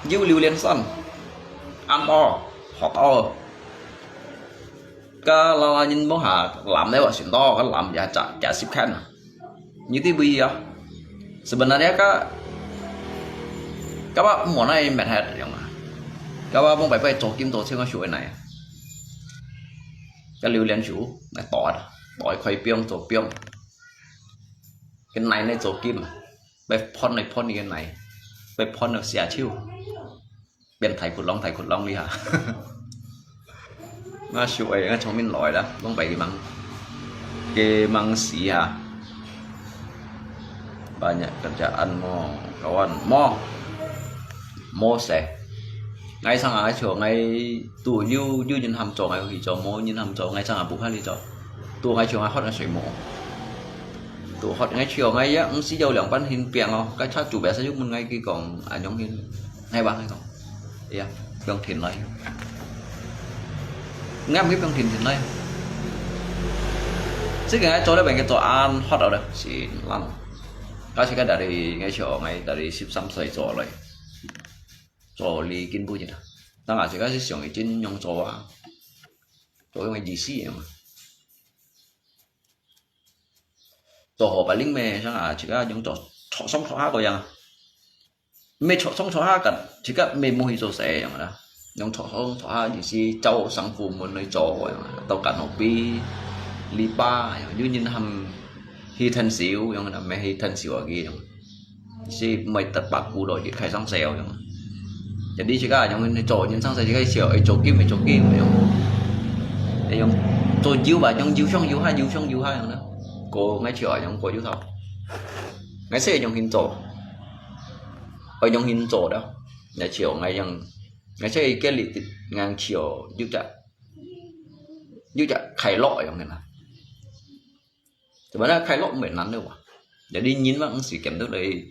jiu liu lian san. An to, hot to. Ka la la nyin mong ha lam leo sin to, ka lam ya cha, cha sip khan. Nyi ti bui ya. Sebenarnya ka, ka ba mo nai met hat yang. Ka ba mong pai pai cho kim cho cheng a shu nai. Ka liu lian shu, nai to, to khoi piong cho piong. Cái này này cho kim. Pai phon này phon cái này. Pai phon này xia chiu. Biên thái khụt long thái khụt long đi hả. Nga shu ai, nga chong min lòi đó, mong pai cái măng. Cái măng xí hả. Ba nhẹ, cần chả ăn mò, có ăn mò. Mò sẽ. Ngay sang ai chùa ngay tụ yu, yu nhìn hàm chùa ngay hì chùa mò, nhìn hàm chùa ngay sang ai bù hả đi chùa. Tụ ngay chùa ngay hót ngay sui mò. Tụ hót ngay chùa ngay ya, ung xí yau liang pan hin piang o. Cái chát chủ bé sa yu mun ngay kì kong, à, nhong hin. Ngay ba ngay kong. Iya, piang thin lai. Ngam cái piang thin thin lai. Xí cái ngay chùa đó bên cái chùa an hót ở đó. Xin lắm. Ka si ka dari ngai sio ngai dari sip sam sai zo lai. Zo li kin bu jin. Tang a si ka si siong i jin nyong zo a. Zo yong i ji si ma. Zo ho pa ling me sang a si ka nyong zo cho song cho ha ko yang. Me cho song cho ha kan si ka me mo hi zo se yang da. Nyong cho song cho ha ji si chau sang fu mun lai zo yang da. Tau kan ho pi li pa yang yu nyin ham hi than siu yang da me hi than siu a ki yang. Si mai tat pak ku do ji khai sang seo yang. Jadi si ka yang ni zo nyin sang se si ka seo ai zo kim ai zo kim yang. Ai yang zo jiu ba yang jiu shong jiu ha jiu shong jiu ha yang da. Ko ngai chua yang ko jiu thao. Ngai se yang hin zo. Ôi, yong hin zo đó. Ngai chiều ngai yang, ngai se ke li ngang chiều yu cha, yu cha khai lo yong hin na. Tuma na khai lo mệt lắm đấy wa. Jadi nhìn mà si kem được đây,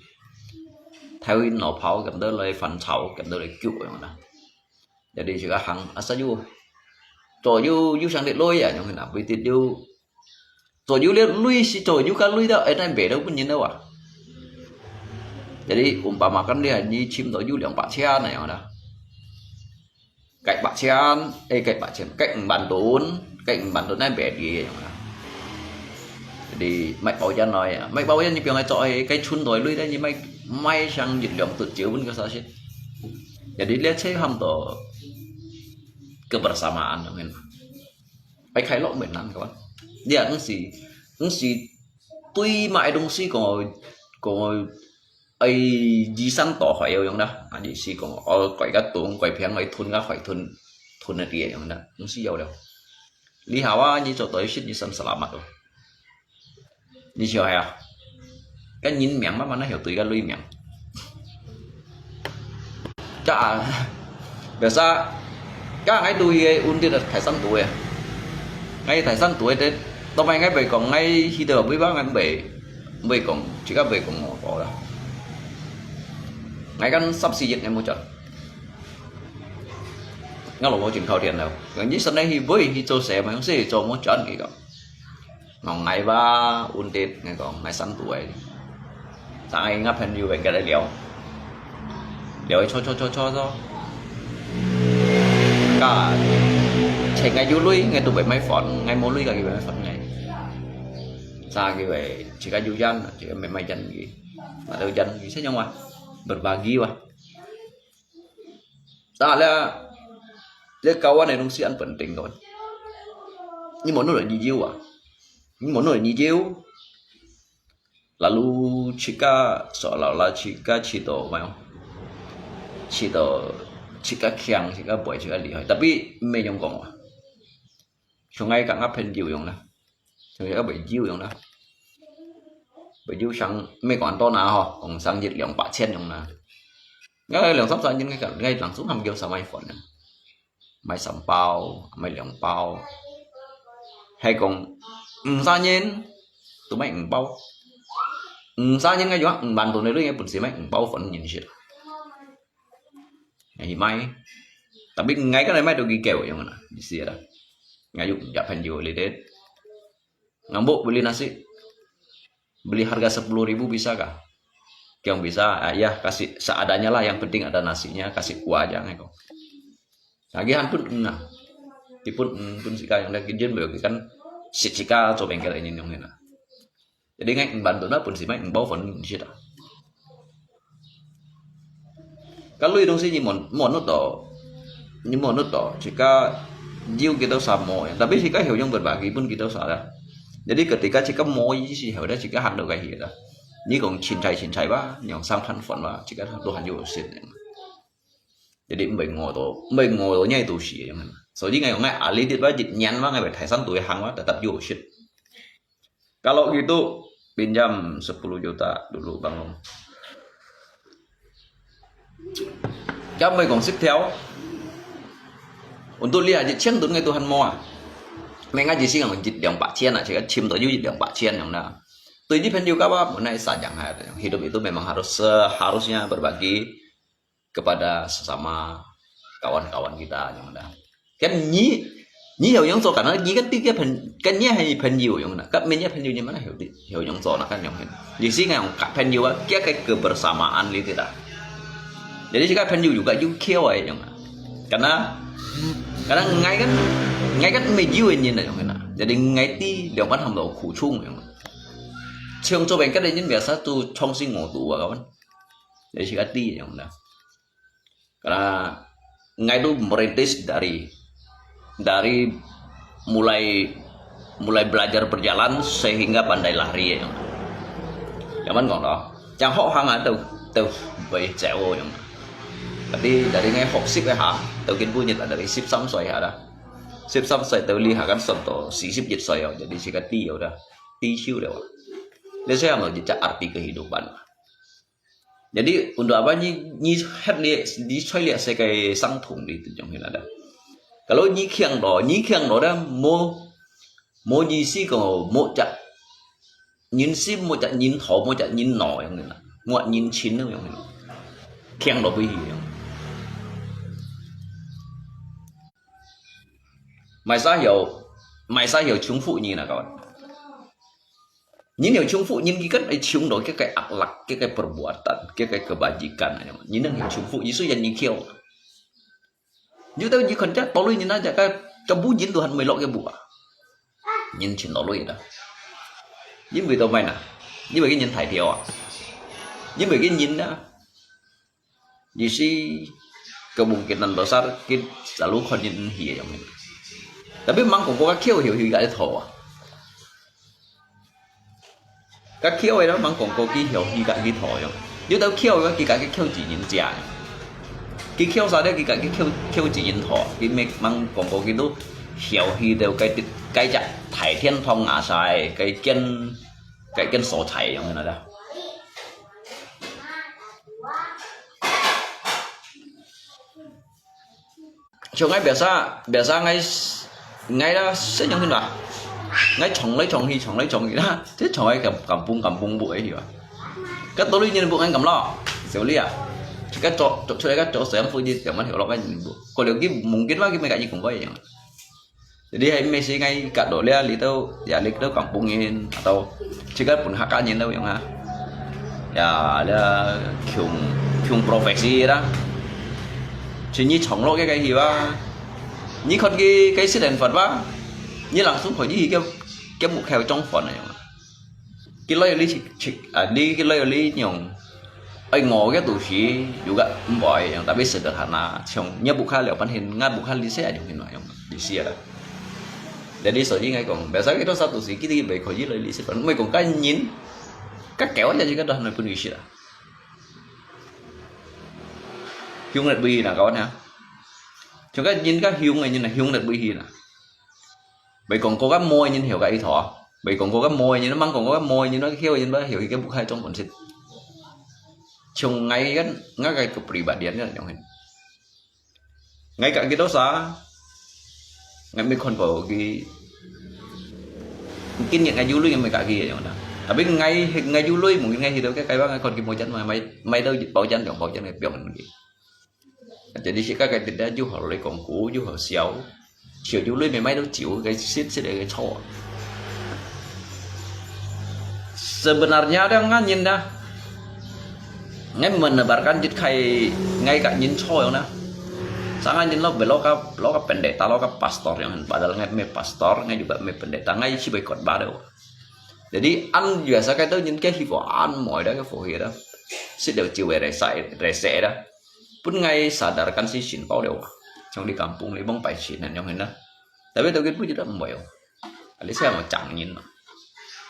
theo in nó pháo kem được đây, phần sáu kem được đây kiểu yong na. Jadi si ka hang asa yu, zo yu yu sang dit lôi ya yong hin na, bi tit yu. Zo yu liu lui si zo yu ka lui da, ai nai bể đâu pun nyin đâu à. Jadi umpama kan dia ni chim do yu liang bak chian na yang da. Kai bak chian, ai kai bak chian, kai ung ban tun, kai ung ban tun nai bể đi yang da. Jadi mai pau yan noi, mai pau yan ni piang ai zo ai kai chun doi lui da ni mai, mai sang yit liang tut chiu pun ka sa sit. Jadi lihat saya ham to kebersamaan yang ini. Phải khai lộc miền Nam các bạn. Giờ nó xì, nó xì tuy mà ai đông xí còn còn ai di sản tổ khỏi yêu用đó. À, di xí còn ở khỏi cái tuồng khỏi phiang khỏi thun cái khỏi thun thun là tiền用đó. Nó xí yêu đâu. Lý hảo á, như cho tôi xích như sắm salamat rồi. Ni siu hai à? Cái nhìn miệng mà mà nó hiểu tùy cái lui miệng. Chắc à, biasa, cái ngay tui cái ôn tiết là thải săn tuổi à. Ngay thải săn tuổi thế, tao mày ngay bảy còn ngay khi được với bác ngay bảy, bảy còn chỉ có bảy còn một đó. Ngay căn sắp xì dịch ngay một trận. Ngay lộc vào chuyện khảo thiện đâu. Gần như sân đây thì với thì cho xe mà không xe cho một trận gì cả. Ngong ngai ba ôn tết ngai kong ngai săn tuổi. Sang ai ngap phen yu ven cái đấy liu. Liu cho cho cho cho cho. Ka check ngai yu lui ngai tu bảy máy phone ngai mua lui ka ki bảy máy phone ngai. Sa ki bảy chỉ ka yu yan chỉ ka máy máy yan ki. Mà đâu yan ki sẽ nhong wa. Berbagi wa. Sa le le kawan ai dong si an penting kawan. Ni mo nu le ni jiu wa. Ni mo nu le ni jiu. Lalu chika seolah-olah chika chito mai. Chito chika kiang chika boy chika lihai. Tapi me nyong kong wa. Sungai ka ngap phen jiu yong na. Sungai ka boy jiu yong na. Boy jiu sang me kong an to na ho. Kong sang jit liang pa chen yong na. 該兩三十人，該，該人總還有三萬份呢。買三包，買兩包，還講五十人都買五包，五十人个話，五萬多个人本身買五包份人食，還去買。Tapi ngai kan ngai mai tu gigau yang mana, isi ada. Ngai yuk ya penjual lidet. Ngambuk beli nasi, beli harga sepuluh ribu bisa kah? Kiong bisa, ah, ya kasih seadanya lah, yang penting ada nasinya, kasih kuah aja ngai kong. Agihan pun enggak. Tipun pun sika yang dah kijin bel kan sit sika cho bengkel ini nyong hina. Jadi ngai bantu na pun si mai bau phone sit ah. Kalau itu sih ni mon mon to, ni mon to, sika jiu kita sama ya. Tapi sika hiu yang berbagi pun kita salah. Jadi ketika sika mau isi hiu dah sika handal kai hiu dah. Ni kong cintai cintai ba, yang sang han phone ba, sika tu han jiu sit. Jadi mbai ngo to, mbai ngo to nyai tu si yang. So jadi ngai ngai ali dit ba jit nyan ba ngai bai thai san tu hang ba tetap jiu sit. Kalau gitu, pinjam sepuluh juta dulu, Bang Long. Jam mbai kong sip theo. Untuk lihat jit ciang tu ngai Tuhan mau ah. Mengaji sih ngai jit liang pak cian ah, cakap cim tu jit liang pak cian yang dah. Tu ini penjual apa pun nai sajang hai. Hidup itu memang harus seharusnya berbagi kepada sesama kawan-kawan kita yang ada. Kan ni, ni hiu yang so kan ni kan tiga pen kan ni hai penjual yang ada. Kan menye penjual ni mana hiu di hiu yang so kan yang hin. Di sini yang kat penjual kia kai kebersamaan li tidak. Jadi sika penjual juga juga kiau ai yang. Karena karena ngai kan ngai kan mei jiu ni yang hin. Jadi ngai ti liang pan ham lo kucung yang. Ciong cho bengkel ni biasa tu chong sing ngo tu kawan. Jadi sika ti yang dah. Karena ngai tu merintis dari dari mulai mulai belajar berjalan sehingga pandai lari yang. Zaman kong lo, chang hok hang ah tu tu bai ceo yang. Tapi dari ngai hok sip ha, tu kin bunyi tak dari sip sam soi ha dah. Sip sam soi tu li ha kan son to si sip jit soi yang. Jadi sika ti ya udah, ti siu dah. Jadi saya mau jejak arti kehidupan. Jadi untuk apa ni ni het lihat ni choi lihat sekai sang thong di tu jong hin ada. Kalau ni kiang do, ni kiang do dah mo mo ni si ko mo cak nyin si mo cak nyin tho mo cak nyin no yang ni. Mo nyin chin yang ni. Kiang do bui hi yang. Mai sa hiu, mai sa hiu chung fu ni na kawan. Nyin hiu chung fu nyin ki kan ai chung do ke kai akhlak, ke kai perbuatan, ke kai kebajikan. Nyin nang hiu chung fu Yesu yang ni kiau. Yu tau ni kon ja tolui nyin na ja ka ka bu nyin Tuhan mai lok ke bu. Nyin chin tolui da. Yin bai to mai na. Yin bai ke nyin thai tiau ah. Yin bai ke nyin na. Yesu kemungkinan besar kit selalu kon nyin hi yang. Tapi mang kong ko ka kiau hiu hiu ka tho ah. Ka kiau ai mang kong ko ki hiu hi ka ki tho yong. Yu tau kiau ka ki ka ki kiau ji nyin jia. Ki kiau sa de ki ka ki kiau kiau ji nyin tho. Ki mek mang kong ko ki tu hiu hi tau kai tit kai ja thai thiên thong nga sai kai kian kai kian so thai yong na da. Cho ngai biasa biasa ngai ngai da sen yong hin da. Ngai chong lai chong hi chong lai chong hi da. Thế chong ai kam kam pung kam pung bu ai hi ba. Ka to lui nyin bu ngai kam lo. Siu li ah. Ka cho cho cho ka cho sem fu ji tiang man hiu lo ka nyin bu. Ko liu ki mungkin ba ki mai ka ji kong ko yang. Jadi hai mesti ngai ka do lia li tau ya li tau kam pung in atau chỉ cần pun hak ka nyin tau yang ha. Ya lia kiung kiung profesi da. Chỉ nyi chong lo cái cái hi ba. Nyi khot ki cái sit and phật ba. Nyi langsung khỏi nyi hi cái cái mục heo trong phật này. Ki loi li chik chik a li ki loi li nyong. Ai ngo cái tu si yu ga mboi yang tapi sederhana. Chong nya bu kha liao pan hin nga bu kha li se a nyong hin wa yang di sia. Jadi so ji ngai kong biasa ki to sa tu si ki ti bai khỏi ji loi li se pan mai kong ka nyin. Ka kéo ja ji ka do noi pun yu si la. Hiu ngat bui na kawan ha. Chong ka nyin ka hiu ngai nyin na hiu ngat bui hi na. Bai kong ko ka moi nyin hiu ka i tho. Bai kong ko ka moi nyin mang kong ko ka moi nyin na hiu nyin ba hiu hi ka bu khai trong pun sit. 像𠊎kan，𠊎个kepribadian kan yang hen. Ngai kak gitu sa, ngai mi kon po gi. Mungkin ngai yu lui ngai mi kak gi yang na. Tapi ngai, ngai yu lui mungkin ngai hidup ke kai bang ngai kon ki mo jan mai, mai, mai dau bao jan yang bao jan ngai piong gi. Jadi si kak kai tidak yu hal le kong ku, yu hal siau. Siau yu lui mai mai dau jiu, kai sit sit kai cho. Sebenarnya ada ngan nyin dah. Ngai menebarkan jit khai ngai kak nyin cho yang na. Sa ngai nyin lo belo ka, lo ka pendeta, lo ka pastor yang hen. Padahal ngai me pastor, ngai juga me pendeta, ngai si bai khotbah dau. Jadi an biasa kai tau nyin ke hi fo an moi dah ke fo hi dah. Sit dau jiu rese, rese dah. Pun ngai sadarkan si sin pau dau. Chong di kampung li bong pai sin yang hen na. Tapi tau kit pu jit dah moi. Ada saya mau chang nyin.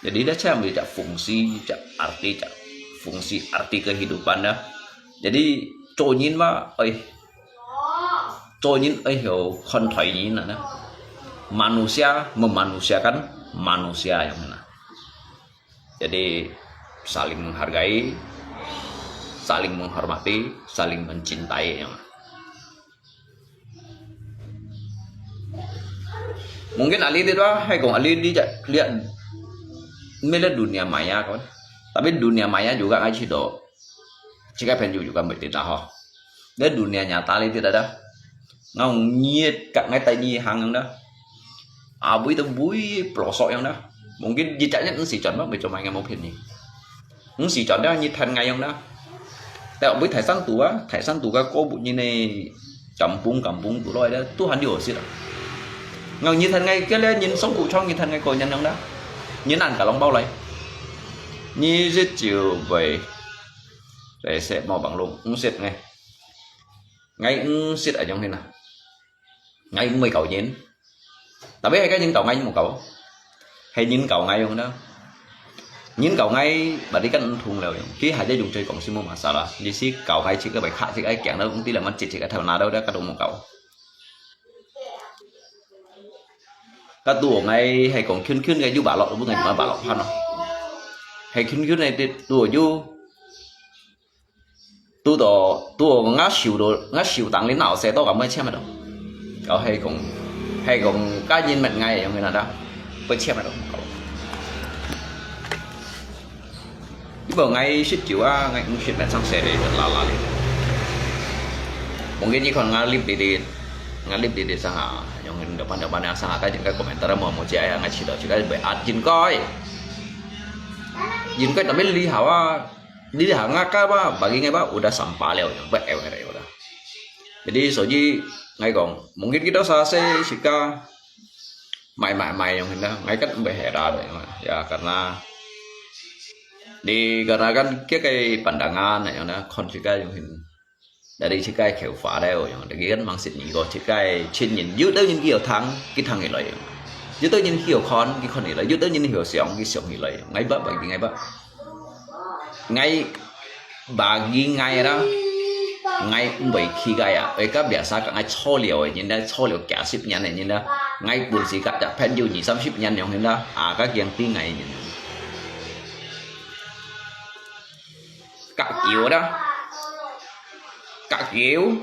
Jadi dah saya mau jak fungsi, jak arti, jak fungsi arti kehidupan dah. Jadi cho nyin ma, oi. Cho nyin, oi, yo, kon thoi nyin na. Manusia memanusiakan manusia yang na. Jadi saling menghargai, saling menghormati, saling mencintai yang na. Mungkin ahli ti tua, hai kong ahli ti ja, lihat, mele dunia maya kon. Tapi dunia maya juga ngai ci do. Cika pen juga bai ti ta ho. Dah dunia nyata li ti dah. Ngau nyiet kak ngai tai ni hang yang dah. Abui tu bui pelosok yang dah. Mungkin jijak nyiet nsi chon bai cuma ngai mau pen ni. Nsi chon dah nyiet than ngai yang dah. Tapi abui thai san tu ah, thai san tu ka ko bu nyi ne kampung kampung tu loi dah. Tuhan yu sit ah. Ngau nyiet than ngai kia le nyin song ku chong nyiet than ngai ko nyan yang dah. Nyin an ka long bao lai. Nyi sit jiu bai. Bai set mau bang long, nsit ngai. Ngai nsit ah yang hin ah. Ngai mui kau nyin. Tapi hai ka nyin kau ngai mu kau. Hai nyin kau ngai yang na. Nyin kau ngai, bari kan thung leo yang. Ki hai ja yung chui kong si mu masalah. Di si kau ngai cik ka bai kha cik ai kiang da, ung ti la man cik cik ai thau na dau da ka dong mu kau. Ka tu ngai hai kong khun khun ngai yu ba lok, bu ngai yu ba lok phan no. Hai khun khun ngai ti tu yu. Tu to, tu ngã siu to, ngã siu tang li nao xe to ka mới chém được. Có hay cũng, hay cũng cá nhân mình ngay giống như là đó. Có chém được. Ibu ngai sit jiu ah, ngai ngai sit met sang xe đi, la la đi. Mungkin ikon ngalip di di, ngalip di di sang ah, yang depan depan yang sang ah, ka jing ka komentar mo mo cia ya, ngai sit do sit ka be at jin koi. Jin koi tapi li hawa. Di ha nga ka ba, bagi ngai ba, udah sampah liao, yang ba, ewe re udah. Jadi, soji ngai kong, mungkin kita sase sika mai mai mai yang hendak, ngai kan be heran ya, ya, karena di karena kan kia kai pandangan yang na kon sika yang hin. Dari sika keu fa liao yang, dari kan mang sit ni ko sika chin yin, yu tau yin kio thang, ki thang ilai yang. Yu tau yin kio kon, ki kon ilai, yu tau yin kio siang, ki siang ilai. Ngai ba, bagi ngai ba. Ngai bagi ngai ra, ngai mbai khi gai ah. Oi ka biasa ka ngai cho liao eh, nyin da cho liao kia sip nyan eh, nyin da. Ngai pun si ka da pen yu ni sam sip nyan yong nyin da. Ah, ka kiang ti ngai nyin. Ka kiu da. Ka kiu.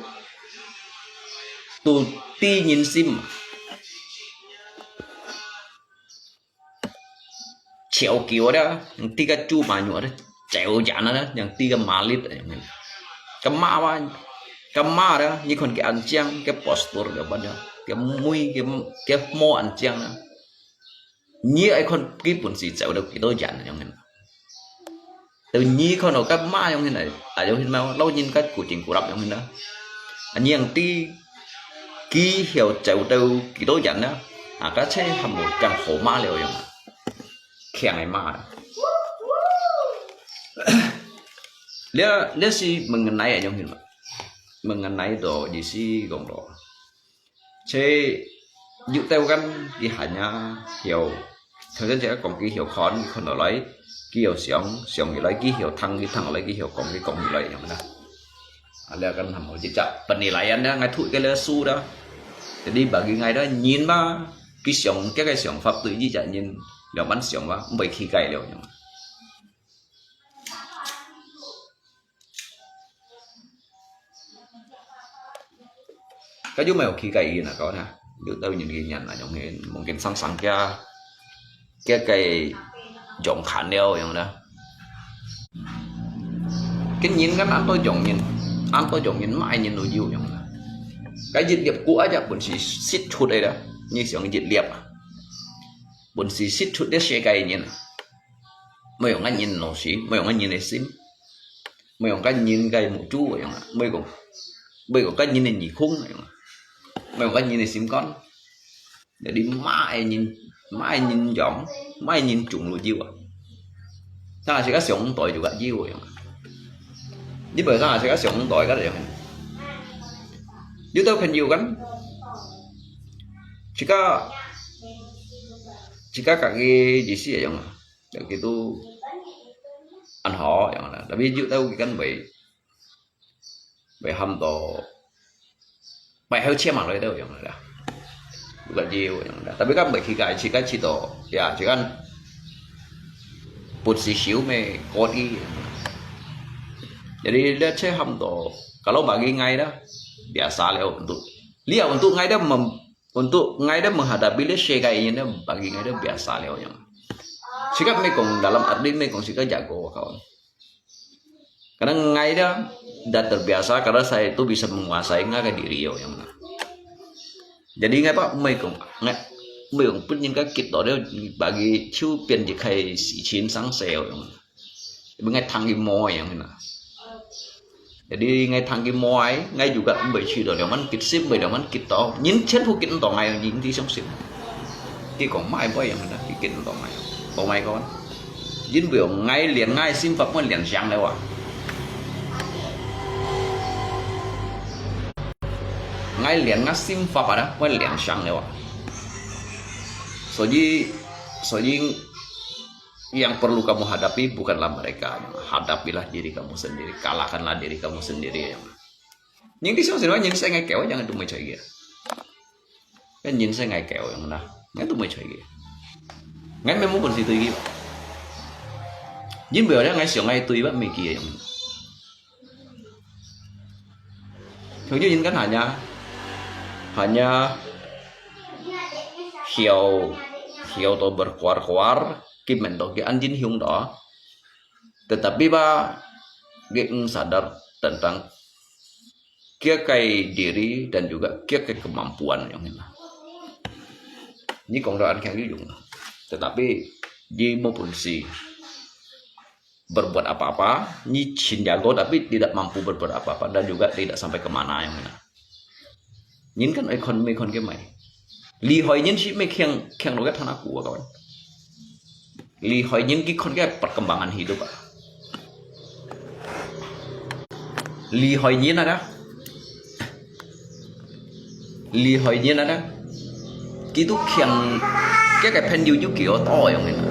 Tu ti nyin sim. Chiao kiu da, yang ti ka chu ma nyu da, chiao jan da, yang ti ka ma lit da, yang ka ma wa, ka ma da, ni kon ke an chiang, ke postur ke ba da, ke mui, ke, ke mo an chiang da. Ni ai kon ki pun si chiao da ki to jan da, yang hen. Tự nhi khon ka ma yong hin ai, ai yong hin ma, lo nyin ka ku jing ku rap yong hin da. An yang ti ki hiao chau tau ki to yan da. A ka che ham mo chang ho ma liao yong. Khiang ai ma. Lia, lia si mengenai ai yong hin ma. Mengenai do di si gong do. Che yu teu kan ki hanya hiao. Thau jan che kong ki hiao khon, khon lo lai, ki hiao siang, siang ki lai, ki hiao thang, ki thang lai, ki hiao kong, ki kong ki lai yong da. A lia kan ham mo chi cha. Penilaian da, ngai thu ke le su da. Jadi bagi ngai da, nyin ma, ki siang, ke ke siang, pháp tự chi cha nyin, liao man siang ma, mbai khi kai liao yong. 該就無有去該人啊，講啊，有兜人去人啊，用个望見生生个，个个用看了樣啦。个人个恁多樣人，恁多樣人，麼个人都有樣啦。該一粒果啊，就本是食出个啦，你想一粒啊，本是食出个世界个人啊，無用个人老師，無用个人个心。 無用个人个目珠樣啊，無講，無講个人个耳空樣啊，無用个人个心肝。Jadi麼个人，麼个人樣，麼个人種都有啊。生下自家上帝就个有樣啊。你無生下自家上帝个樣啊。有兜朋友kan，自家，自家家己意思樣啊。 Yang gitu，恁好樣啦。Tapi有兜佢kan會，會喊到，會好錢嘛來兜樣啦。Bukan有樣啦。Tapi kan會去个，去个去到，ya，去个不是修咩，高低。Jadi，let's say喊到，kalau bagi ngai dah，biasa了untuk。Lihat untuk ngai dah mem-，untuk ngai dah menghadapi le世界ini dah bagi ngai dah biasa了樣。Sikat mekong dalam arti mekong sikat jago kawan. Karena ngai dah, dah terbiasa karena saya itu bisa menguasai ngai ke diri yo yang na. Jadi ngai pak mekong ngai mekong pun yang ka kit to dia bagi ciu pian je kai si chin sang seo yang. Tapi ngai thang ki mo yang na. Jadi ngai thang ki mo ai, ngai juga mbai chi to liang man kit sip mbai liang man kit to. Nyin chen hu kit to ngai nyin ti song sip. Ki kong mai mbai yang na, ki kit to ngai. Oh my god. Jin bu ngai lian ngai sim fap mbai lian siang le wa. Ngai lian ngai sim fap ada mbai lian siang le wa. 所以，所以 yang perlu kamu hadapi bukanlah mereka. Hadapilah diri kamu sendiri, kalahkanlah diri kamu sendiri yang. Những cái số gì đó những sẽ ngay kéo chẳng tụi mày chạy kìa. Cái nhìn sẽ ngay kéo yang đó, ngay tụi mày chạy kìa. Ngay mày muốn còn gì tùy kìa. Những bây giờ ngay sửa ngay tùy bắt mày kìa yang. Thường như những cái hả nha, hanya hiểu, hiểu to berkuar-kuar, cái mình đó cái anh dính hiung đó. Tetapi ba, dia sadar tentang kia kai diri dan juga kia kai kemampuan yang ini. Ini kong doan kang yung. Tetapi di maupun si berbuat apa-apa, ni chin jago tapi tidak mampu berbuat apa-apa dan juga tidak sampai ke mana yang mana. Nyin kan ai kon me kon ke mai. Lì hỏi nyin si me kiang kiang lo ke thana ku kawan. Lì hỏi nyin ki kon ke perkembangan hidup ah. Lì hỏi nyin ada. Lì hỏi nhin ada. Kitu kiang kia cái pen yu yu kio to yong ina.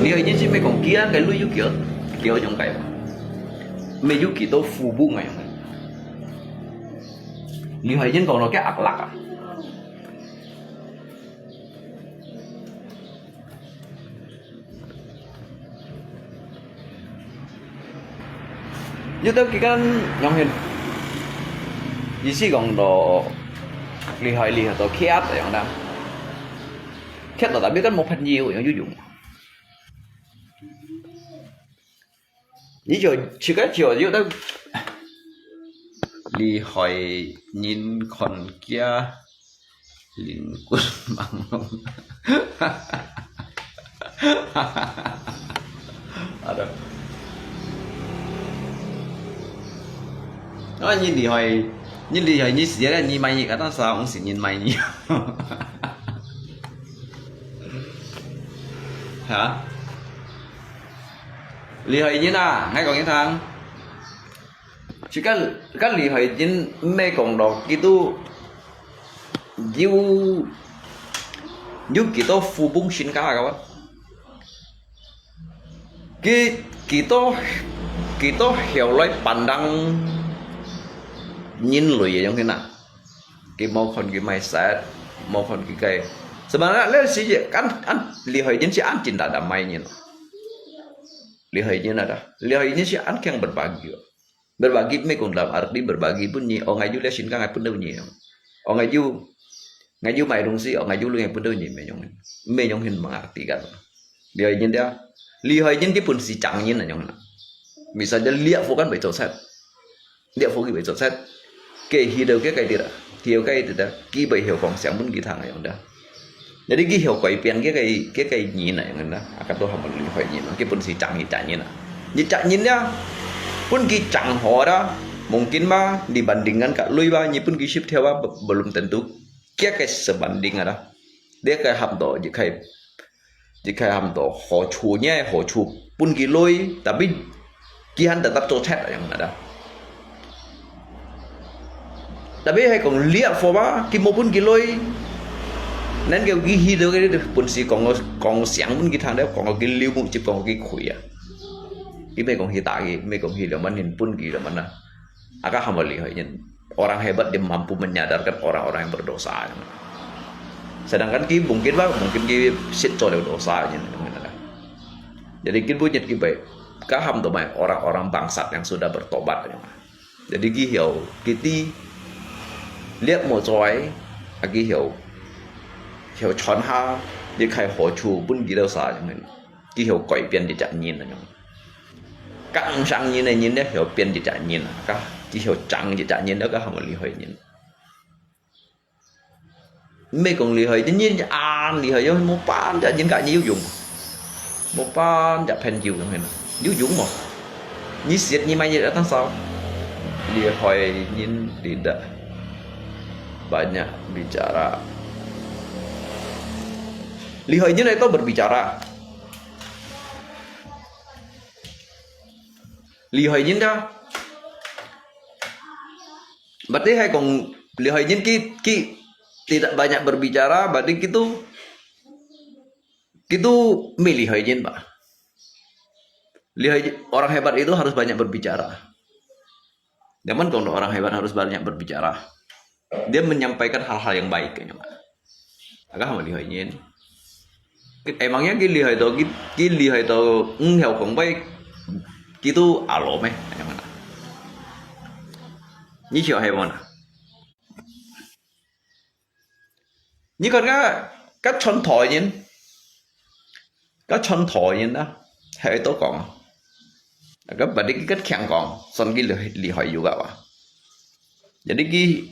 Lì hỏi nhin si me kong kia cái lu yu kio kio yong cái. Me yu kio to fu bu ngai yong. Lì hỏi nhin kong nó kia ak lak à. Yudau kikan yong hin. Isi kong do lihai lihai to kiat yong da. Kiat to tapi kan mo phan yiu yong yu yung. Ni jo chika jo yudau lihai nyin kon kia. Lin kun mang. Aduh. Ơ, nhìn đi hỏi, nhìn đi hỏi, nhìn xí đấy, nhìn mày nhìn cái tao sao ông xí nhìn mày nhìn. Hả? Đi hỏi nhìn à, ngay còn cái thằng. Chỉ có, có đi hỏi nhìn mẹ còn đọc kỹ tu. Yu, yu kito fu bung shin ka ka wa. Ki, kito, kito hiểu lối pandang nhìn lui yong kina. Ki mau kon ki mai sat, mau kon ki kai. Sebenarnya le si je kan an lì hỏi nhìn si an chính đã đã mai nhìn. Lì hỏi nhìn ada. Lì hỏi nhìn si an kiang berbagi. Berbagi 毋係講dalam arti berbagi分你，哦，𠊎有這身家，𠊎分到你。哦，𠊎有，𠊎有買東西，哦，𠊎有鐳，𠊎分到你，毋係恁樣，毋係恁樣形mengartikan。厲害人家，厲害人佢本事強人恁樣啦。Misalnya liak fokan baik cocet. Liak fo佢baik cocet. Kaya hidau kaya kaya tidak. Hidau kaya tidak. Kibay hiau kong siang pun kitang ayong dah. Jadi 佢曉改變佢个，佢个人啊，樣啦，啊，佢都還厲害人啊，佢本事強一隻人啊。一隻人呀，分佢強好啦，mungkin嘛，你bandingkan kat lui吧，你分佢十條啊，belum tentu。佢个 sebanding 啊啦，你个喊到，一个，一个喊到好處，你个好處分佢lui，tapi佢還tetap cocet 啊，樣啦。 Tapi 係講 liak fo ba，佢無分佢lui。Nên kaya佢hidau kaya本事講个，講聲分佢聽了，講到佢流目汁，講到佢氣啊。佢毋係講去打佢，毋係講去兩萬銀分佢兩萬啊。Aka 還厲害人。Orang hebat dia mampu menyadarkan orang-orang yang berdosa. Sedangkan 佢 mungkin ba，mungkin 佢識做了 dosa 人。Jadi 佢本日佢被，佢喊到咩？Orang-orang bangsat yang sudah bertobat. Jadi 佢曉，佢知，liak無做，啊，佢曉，曉傳下，你開好處分佢兜儕樣，佢曉改變一隻人恁樣。Kang sang人个人咧，曉變一隻人啊，佢曉長一隻人，該還厲害人。 毋係講厲害，真正恁厲害，有無半隻人甲你有用？無半隻朋友樣，有用無？你識你買一單少？厲害人tidak banyak bicara。厲害人係都 berbicara。厲害人啊！ Berarti 係講厲害人佢，佢 tidak banyak berbicara, berarti 佢都，佢都毋係厲害人吧？厲害，orang hebat itu harus banyak berbicara. Jangan 講到 orang hebat harus banyak berbicara. Dia menyampaikan hal-hal yang baik kayaknya. Aka 還厲害人。Emangnya 佢厲害到，佢，佢厲害到，毋曉講話，佢都阿羅咩？恁樣啊？你曉係無啊？你看該，該傳道人，該傳道人啊，係都講啊，該berarti佢較強講，算佢厲，厲害有个哇。 Jadi 佢，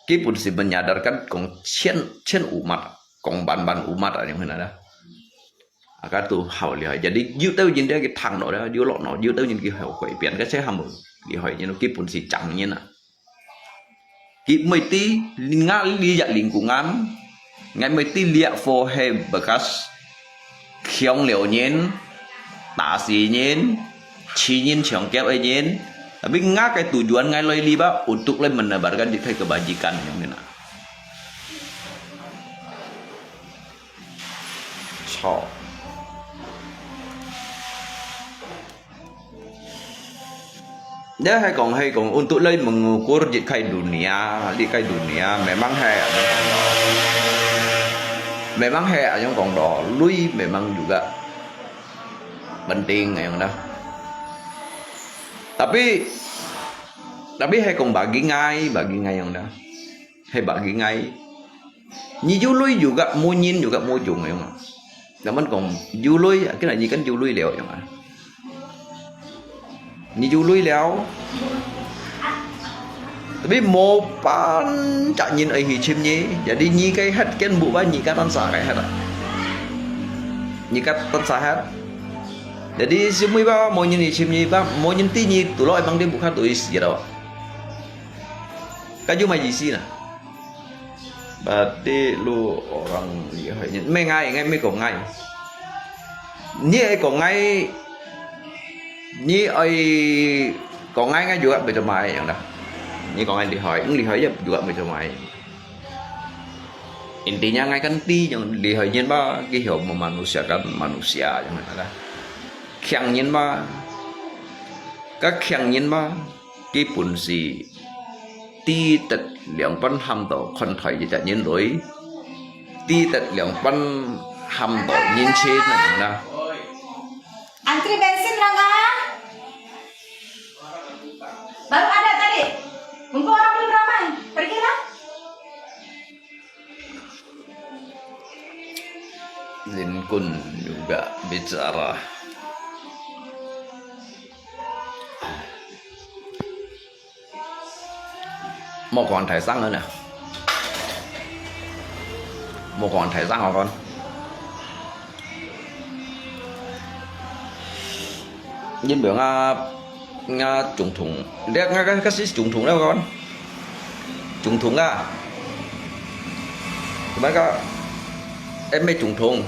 佢本身 menyadarkan 講千，千 umat，講萬萬 umat啊，樣形啊。啊，該都好厲害。Jadi 有兜人咧，佢聽到咧，有落腦，有兜人佢好改變，該些還無厲害，因為佢本身正人啊。佢毋係知，anga 這隻lingkungan， 𠊎毋係知這貨係bekas強掠人、打死人、搶人、搶劫个人，tapi 𠊎个tujuan𠊎來這吧，untuk來 menebarkan 一個 kebajikan 樣形啊。操！ Dia 係講，係講 untuk 來 mengukur 一個 dunia，一個 dunia memang 係，memang 係恁樣講咯，鐳 memang juga penting恁樣啦。Tapi，tapi 係講 bagi𠊎，bagi𠊎樣啦，係 bagi𠊎。 你有鐳有个，無人有个無用个樣啊。Zaman講有鐳，今日你跟有鐳了樣啊。你有鐳了，tapi無半隻人愛去尋你，jadi你个核根本把你个單儕个核啊。你个單儕核。Jadi semua ba，無人去尋你吧，無人知你，tu lo emang dia bukan tu isi tau. Kan cuma isi nah. Berarti lu orang 厲害，你，毋係𠊎，𠊎毋係講𠊎。你愛講𠊎，你愛講𠊎，𠊎juga macam main樣啦。你講𠊎厲害，毋厲害也juga macam main。Intinya 𠊎kan知樣厲害人吧，佢曉 memanusiakan manusia樣啦。強人吧，該強人吧， 佢本事知得仰般喊到看待一隻人類，知得仰般喊到人情恁樣啦。Antri bensin, Rangga. Baru ada tadi. Engkau orang belum ramai. Pergilah. Ringon juga bicara. 莫講大聲了呢，莫講大聲，我講。因為𠊎，𠊎總統，你，𠊎，𠊎，𠊎係總統了，我講。總統啊，麼个，還毋係總統，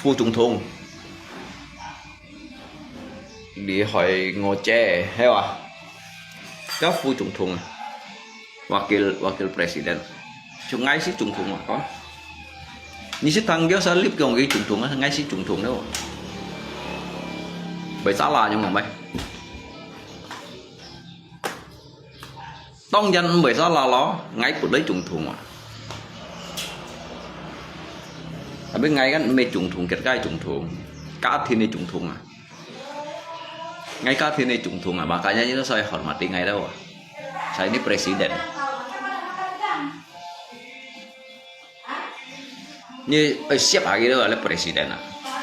副總統。 厲害，我姐，係哇？該副總統啊，wakil，wakil presiden，就𠊎係總統啊，講。你係聽佢係立功个總統啊，𠊎係總統了。Baik salah，你明白？ 當然毋會salah咯，𠊎本來總統啊。Tapi𠊎kan毋係總統，佢个總統，家庭个總統啊。𠊎家庭个總統啊，makanya佢都所以hormati𠊎兜啊。Saya ini presiden. 你，哎，siap hari itu oleh presiden.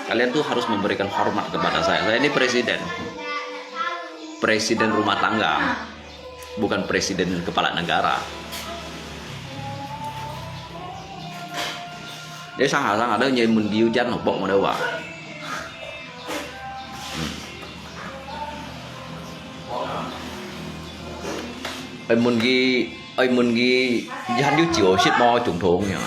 Kalian tuh harus memberikan hormat kepada saya. Saya ini presiden. Presiden rumah tangga. Bukan presiden kepala negara. Dia sangat-sangat ada nyemun giujan, bok mau dewa. Ai mun ki, ai mun ki, yan yu jiu sit mo chung thung ya.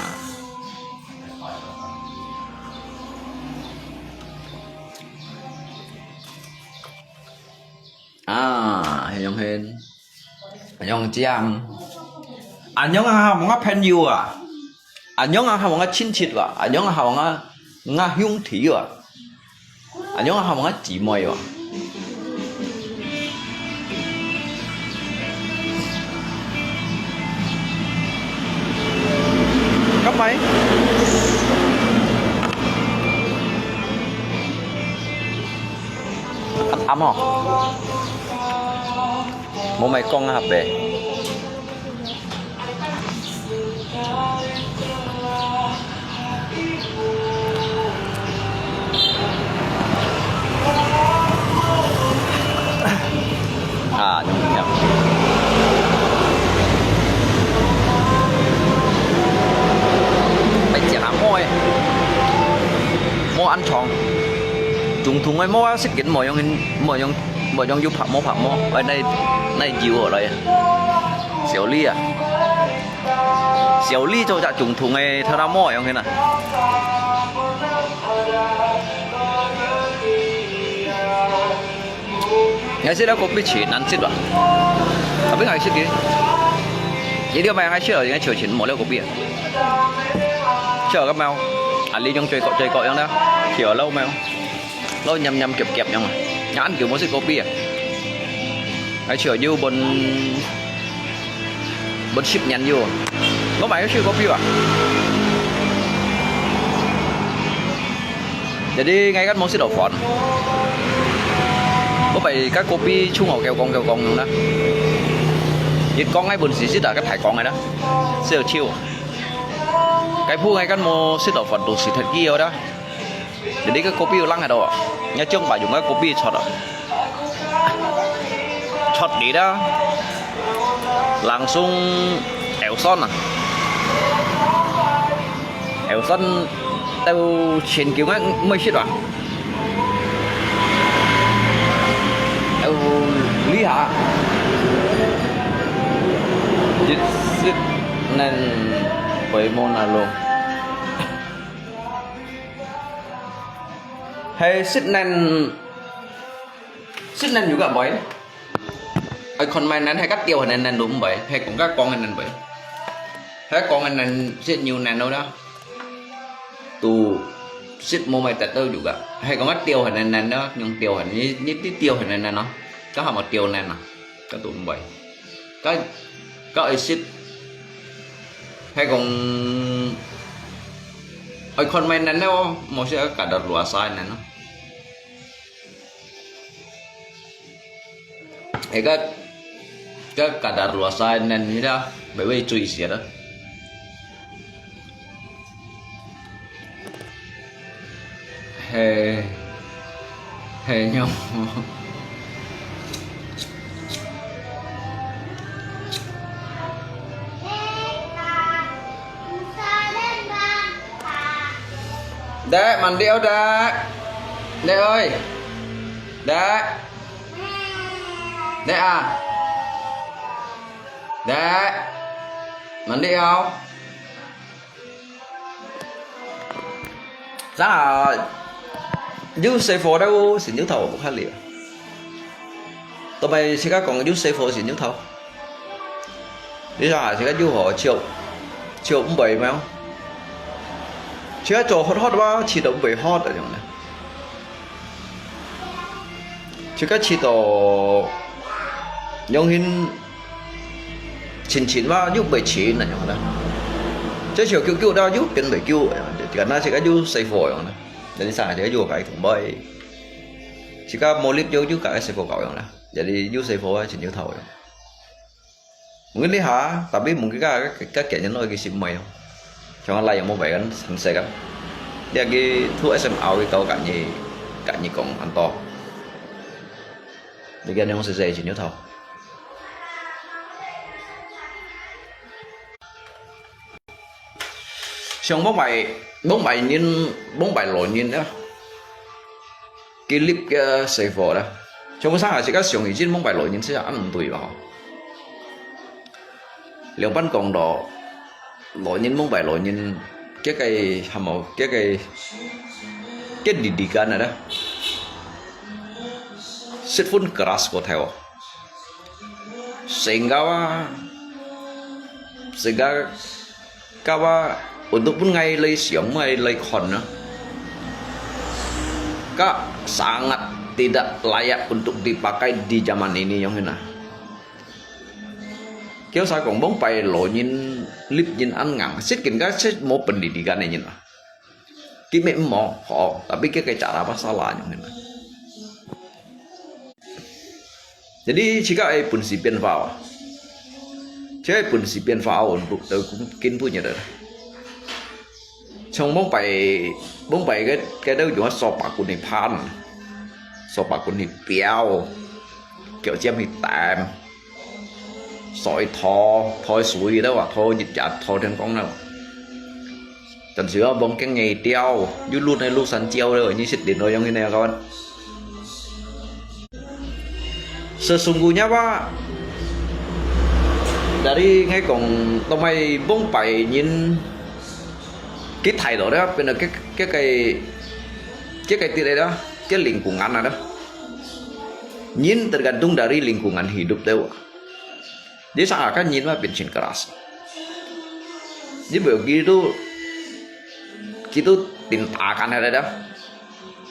À, anh Hên. Anh Hên Chiang. Anh Hên ha, mga 朋友啊. Anh Hên ha, mga 親戚啊. Anh Hên ha, mga, mga 兄弟啊. Anh Hên ha, mga 姊妹啊. Kap mai. Amo. Mo mai kong ha be. À, nhung nhung. Ai, chia hang mo ai. Mo ăn chong. Chung thung ai mo á, sik kin mo yong hin, mo yong, mo yong yu phak mo phak mo. Ai, nai, nai yu lai. Siau li à. Siau li cho chak chung thung ai, tha na mo yong hin à. Ngai sit liau kopi chì nan sit wa. Tapi ngai sit di. Jadi apa yang ngai sit, ngai chì chì mo liau kopi à. Chì ka mau. Ali yong chui kok chui kok yong na. Chì lau mau. Lau nham nham kiap kiap yong. Ngan kiu mo sit kopi à. Ngai chì yu bon. Bon sip nyan yu. Có phải cái siêu copy à? Jadi ngai kan mô sit đỏ phòn. Có phải các copy chung hậu kêu con kêu con đó. Dịch con ngay buồn xí xít à, cái thải con này đó. Siêu chiêu. Cái phu ngai kan mô sit đỏ phòn tụ xí thật kia đó. Jadi ke kopi ulang ada. Nya ciong pa yung ke kopi chot ah. Chot di dah. Langsung Elson ah. Elson tau chen kiu ngai mui sit ah. Tau li ha. Jit sit nen poi mo na lo. Hai sit nen, sit nen juga boy. Ai kon mai nen hai kat tiau nen nen lum boy. Hai kong kat kong nen boy. Hai kong nen sit nyu nen lo dah. Tu sit mo mai tat tau juga. Hai kong kat tiau nen nen dah, nyung tiau ni, ni ti tiau nen nen no. Kat ha mo tiau nen no. Kat tu boy. Kat, kat ai sit. Hai kong Ai kon mai nen lo, mo sit kat kat lua sai nen lo. Ai kat Ka kadar luasai nen ni dah, bebe cui sia dah. He, he nyong. Dek, mandi ô dek. Dek ơi. Dek. Dek à. Dek. Mandi ô. Sáng à, use phô đâu xin use thầu một khát liều. Tụi mày sẽ có còn use phô xin use thầu. Lý do là sẽ có use họ chiều, chiều cũng vậy mà không? Sẽ có hot hot mà, chỉ đâu vậy hot ở trong này. Chỉ có chỉ đồ, những hình 清清嘛，又袂清那樣啦。這就久久了，又變袂久，就跟那這个又細貨樣啦。人家上這个又改同買，這个無力又又改个細貨搞樣啦，jadi又細貨啊，真有頭樣。Mungkin你下，tapi mungkin个个个个人落去心买哦。像我來有冇買緊很細个，你去two S M out去搞緊你緊你講很多，你个用細細真有頭。 像往擺，往擺人，往擺老人啊，佢立个細貨啦。像我上下自家想以前往擺老人係恁毋對吧？吼，兩班講到老人往擺老人，佢个係無，佢个，佢弟弟間啊啦，十分 keras 過頭哦。 Sehingga, sehingga kawa untuk pun ngai lei siang mai lei khon na. Ka sangat tidak layak untuk dipakai di zaman ini yang hina. Kiyo sa kong bong pai lo nyin lip nyin an ngang sit kin ka sit mo pendidikan nyin. Ki me mo ho tapi ke ke cara pasal nyin hina. Jadi, jika ai 本事變化哦，這本事變化哦，毋，都根本就係，像往擺，往擺个，个都用掃把棍去拍，掃把棍去標，腳尖去點，掃去拖，拖水都話，拖日日，拖天光都。 但是啊，bong keng ngai tiao, yu lut nai lut san tiao leh, ni sit din lo yang ini kawan. Sesungguhnya, Pak, dari ngai kong tomai bong pai nyin, ki thái độ đó, bên cái, cái, cái, cái, cái tỷ lệ đó, cái lingkungan đó. Nyin tergantung dari lingkungan hidup dia. Jadi, sa akan nyin mah 變成 keras. Jadi, bagi itu, kita tindakan ada dah.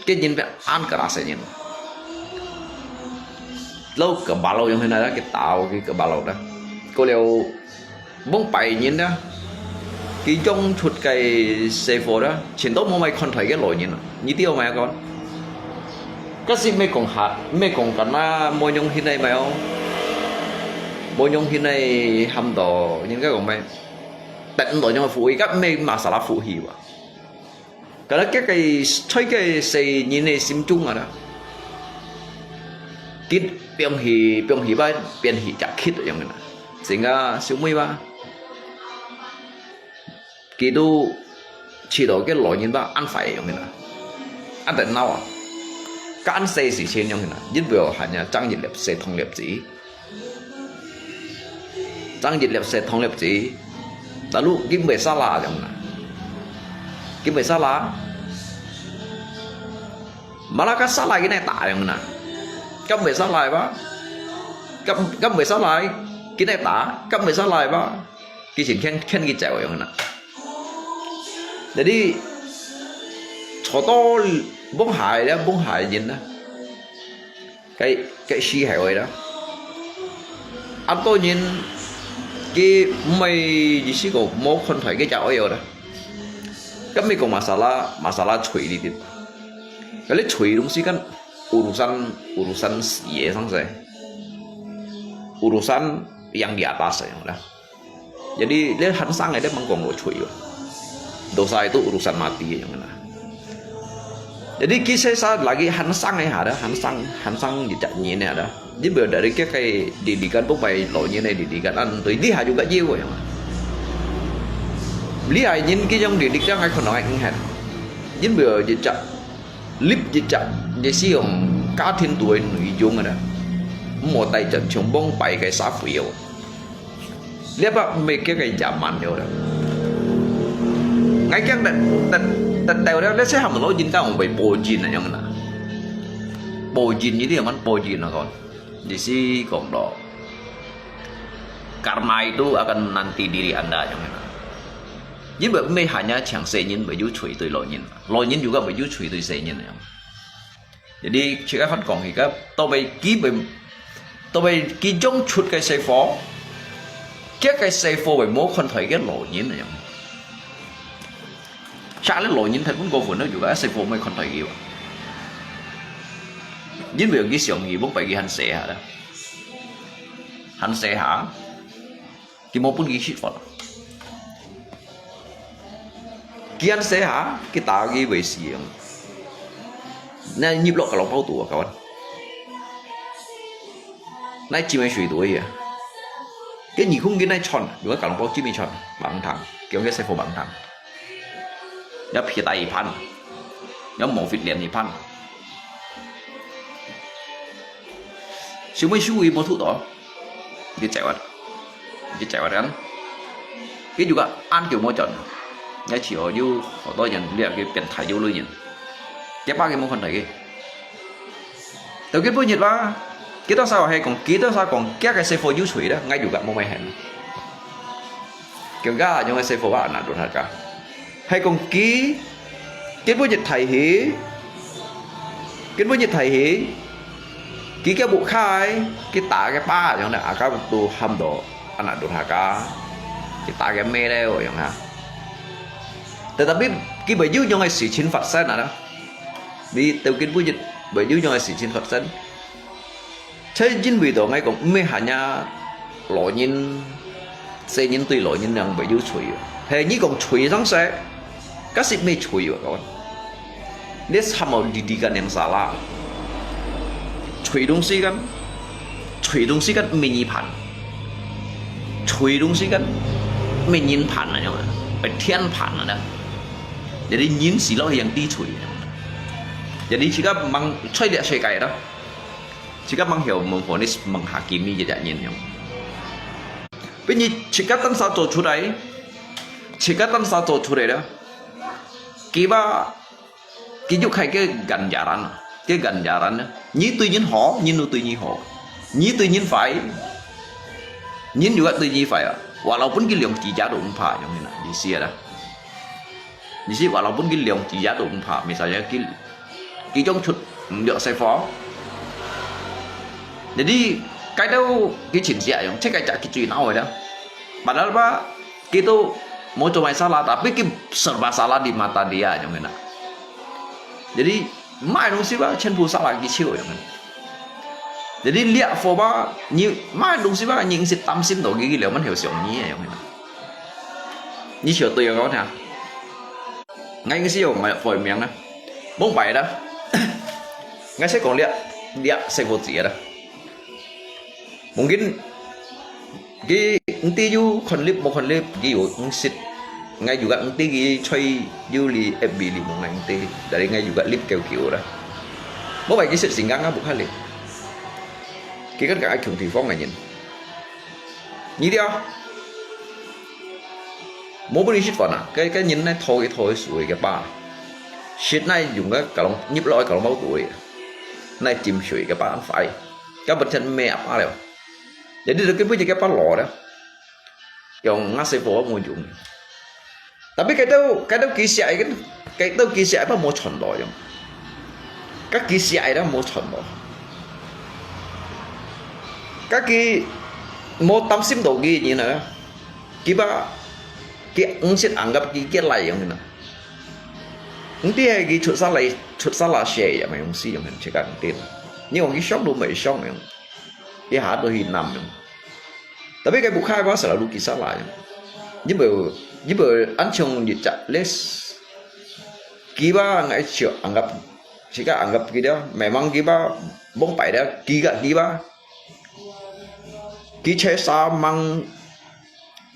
Cái nyin 變 an keras nyin. Lâu kebalo yang hina kita tahu cái kebalo dah. Kau liu bong pai nyin dah. Ki jong chut cái xe phô dah. Chin to mo mai khon thoi cái lo nyin. Ni tiêu mai kon. Kasi me kong hat, me kong kana mo nyong hinai mai o. Mo nyong hinai ham to, nyin ka kong mai. Tết ndo nyong phu hi, ka me masalah phu hi wa. Kana cái, cái, thoi cái xe nyin ne sim chung ada. Kit piong hi, piong hi ba, piong hi chak kit yang na. Sehingga siu mui ba. Ki tu chỉ đạo cái lo nyin ba an phải yang na. An tết nau à. Ka an xe si chen yang na. Yin bu hanya chang yin lep xe thong lep zi. Chang yin lep xe thong lep zi. Lalu kim be sala yang na. Kim be sala. Malah ka sala ki nai ta yang na. Kim be sala ba. Kim, kim be sala ki nai ta. Kim be sala ba. Ki chin khen, khen ki chèo yang na. Jadi, cho to bong hai le, bong hai yin na. Cái, cái si hai oi đó. Ăn to nyin, ki mai ji si ko mo khon thoi cái chèo oi đó. Cái mi ko masalah, masalah chui đi đi. Cái lấy chui đúng si kan urusan, urusan si ye sang sai. urusan yang di atas yang lah. Jadi, dia han sang ada mangkong lo chui. Dosa itu urusan mati yang lah. Jadi, kisah sa lagi han sang eh ada, han sang, han sang jejak nyin eh ada. Jadi, dari kia kai didikan pun pai lo nyin eh didikan an tu, di ha juga jiu yang. Li ai nyin ki yang didik yang ai khon ai nghen. Jadi, jejak 立一隻，也是用家庭都會內容个啦，莫帶隻像往擺个社會哦。這把毋係叫个野蠻了啦。𠊎講得，得，得到了，這些還無老人家會報警啊，樣啦。報警，你知道報警啊，講，你是講到，karma itu akan menanti diri anda，樣啦。因為毋係hanya像細人會有罪對老人。 老人juga會有罪對細人樣。Jadi，自家發講起个，到尾佢會，到尾佢種出个細貨，佢个細貨會無看待个老人樣。像你老人大部分過分了，juga細貨毋會看待佢哇。因為佢想佢，莫擺佢還細下啦，還細下。 佢無分佢食飯。佢恁細下，佢打佢會死樣。那入落个籠包肚啊，kawan。那浸个水肚啊。佢耳空佢那穿，用个籠包浸一穿，網糖，叫个細貨網糖。要皮帶一盤，要毛fit連一盤。小妹show佢無吐到。 你走啊，你走啊，kan？佢juga安久無轉，也只有好多人了佢變態有女人，佢把佢無看待佢。到佢本日啦，佢到啥話係講，佢到啥講，佢个細貨有罪啦，𠊎juga無咩喊。佢个用个細貨啊，那都他个。 係講佢，佢本日大起，佢本日大起，佢个屋下，佢打个爸樣呢，阿家都喊到anak durhaka，佢打个咩咧，樣啊。Tetapi佢會有樣个事情發生啊啦，你到佢本日會有樣个事情發生。 就因為到𠊎講，毋係hanya老人，細人對老人樣會有罪哦。係你講罪上勢，該係毋係罪哦，kawan。你參無didikan yang salah。罪東西kan，罪東西kan毋係你犯，罪東西kan毋係人犯啊，樣啊，係天犯啊，那。Jadi人死了yang知罪。Jadi自家望在這世界啦。 自家吂曉問候你，吂下見面一隻人樣。Tapi你自家單儕做出來，自家單儕做出來了，佢話，佢就開个ganjaran，个ganjaran呢，你對人好，人就對你好；你對人壞，人就會對你壞啊。Walaupun佢兩隻也都毋怕，樣呢，意思啊啦。 你係walaupun佢兩隻也都毋怕，misalnya佢，佢種出毋著細貨。Jadi，該兜佢親戚樣，這个就佢最惱个啦。Padahal吧，佢都無做麼个salah，tapi佢serba salah di mata dia，樣个啦。Jadi，麼个東西吧，全部salah佢手樣个。Jadi，這貨吧，你麼个東西吧，你係擔心到佢，佢了，吂曉想你个樣个啦。 你曉對啊，𠊎聽。𠊎應該係用𠊎改名啦，無擺啦。𠊎先講這，這細貨子啦。Mungkin佢毋知有看clip無看clip，佢有毋識。𠊎juga毋知佢在有哩F B哩無，𠊎毋知。Jadi𠊎juga clip久久啦。無擺佢識性格啊，無看哩。佢跟个愛窮地方个人。 你知啊，無分你食飯啊，該，該人呢，拖佢拖佢手个把，食呢用个gallon，入落去gallon包肚个，呢浸水个把快，該本身咩啊把了。Jadi佢分一个把攞了，用那細貨無用。 Tapi該兜，該兜佢寫个，該兜佢寫个無傳落用。該佢寫个無傳落。該佢無擔心到佢人啊，佢把，佢毋識anggap佢个來用啊。毋知係佢出salah，出salah寫个，乜用死用，自家毋知。你講佢想都無想用，一下都去諗用。Tapi kaya bukai ba selalu kisah lain. Ibu, ibu ancung dicak les. Kiba ngai cio anggap, jika anggap kita, memang kiba bong pai dia kiga kiba. Kichai sa mang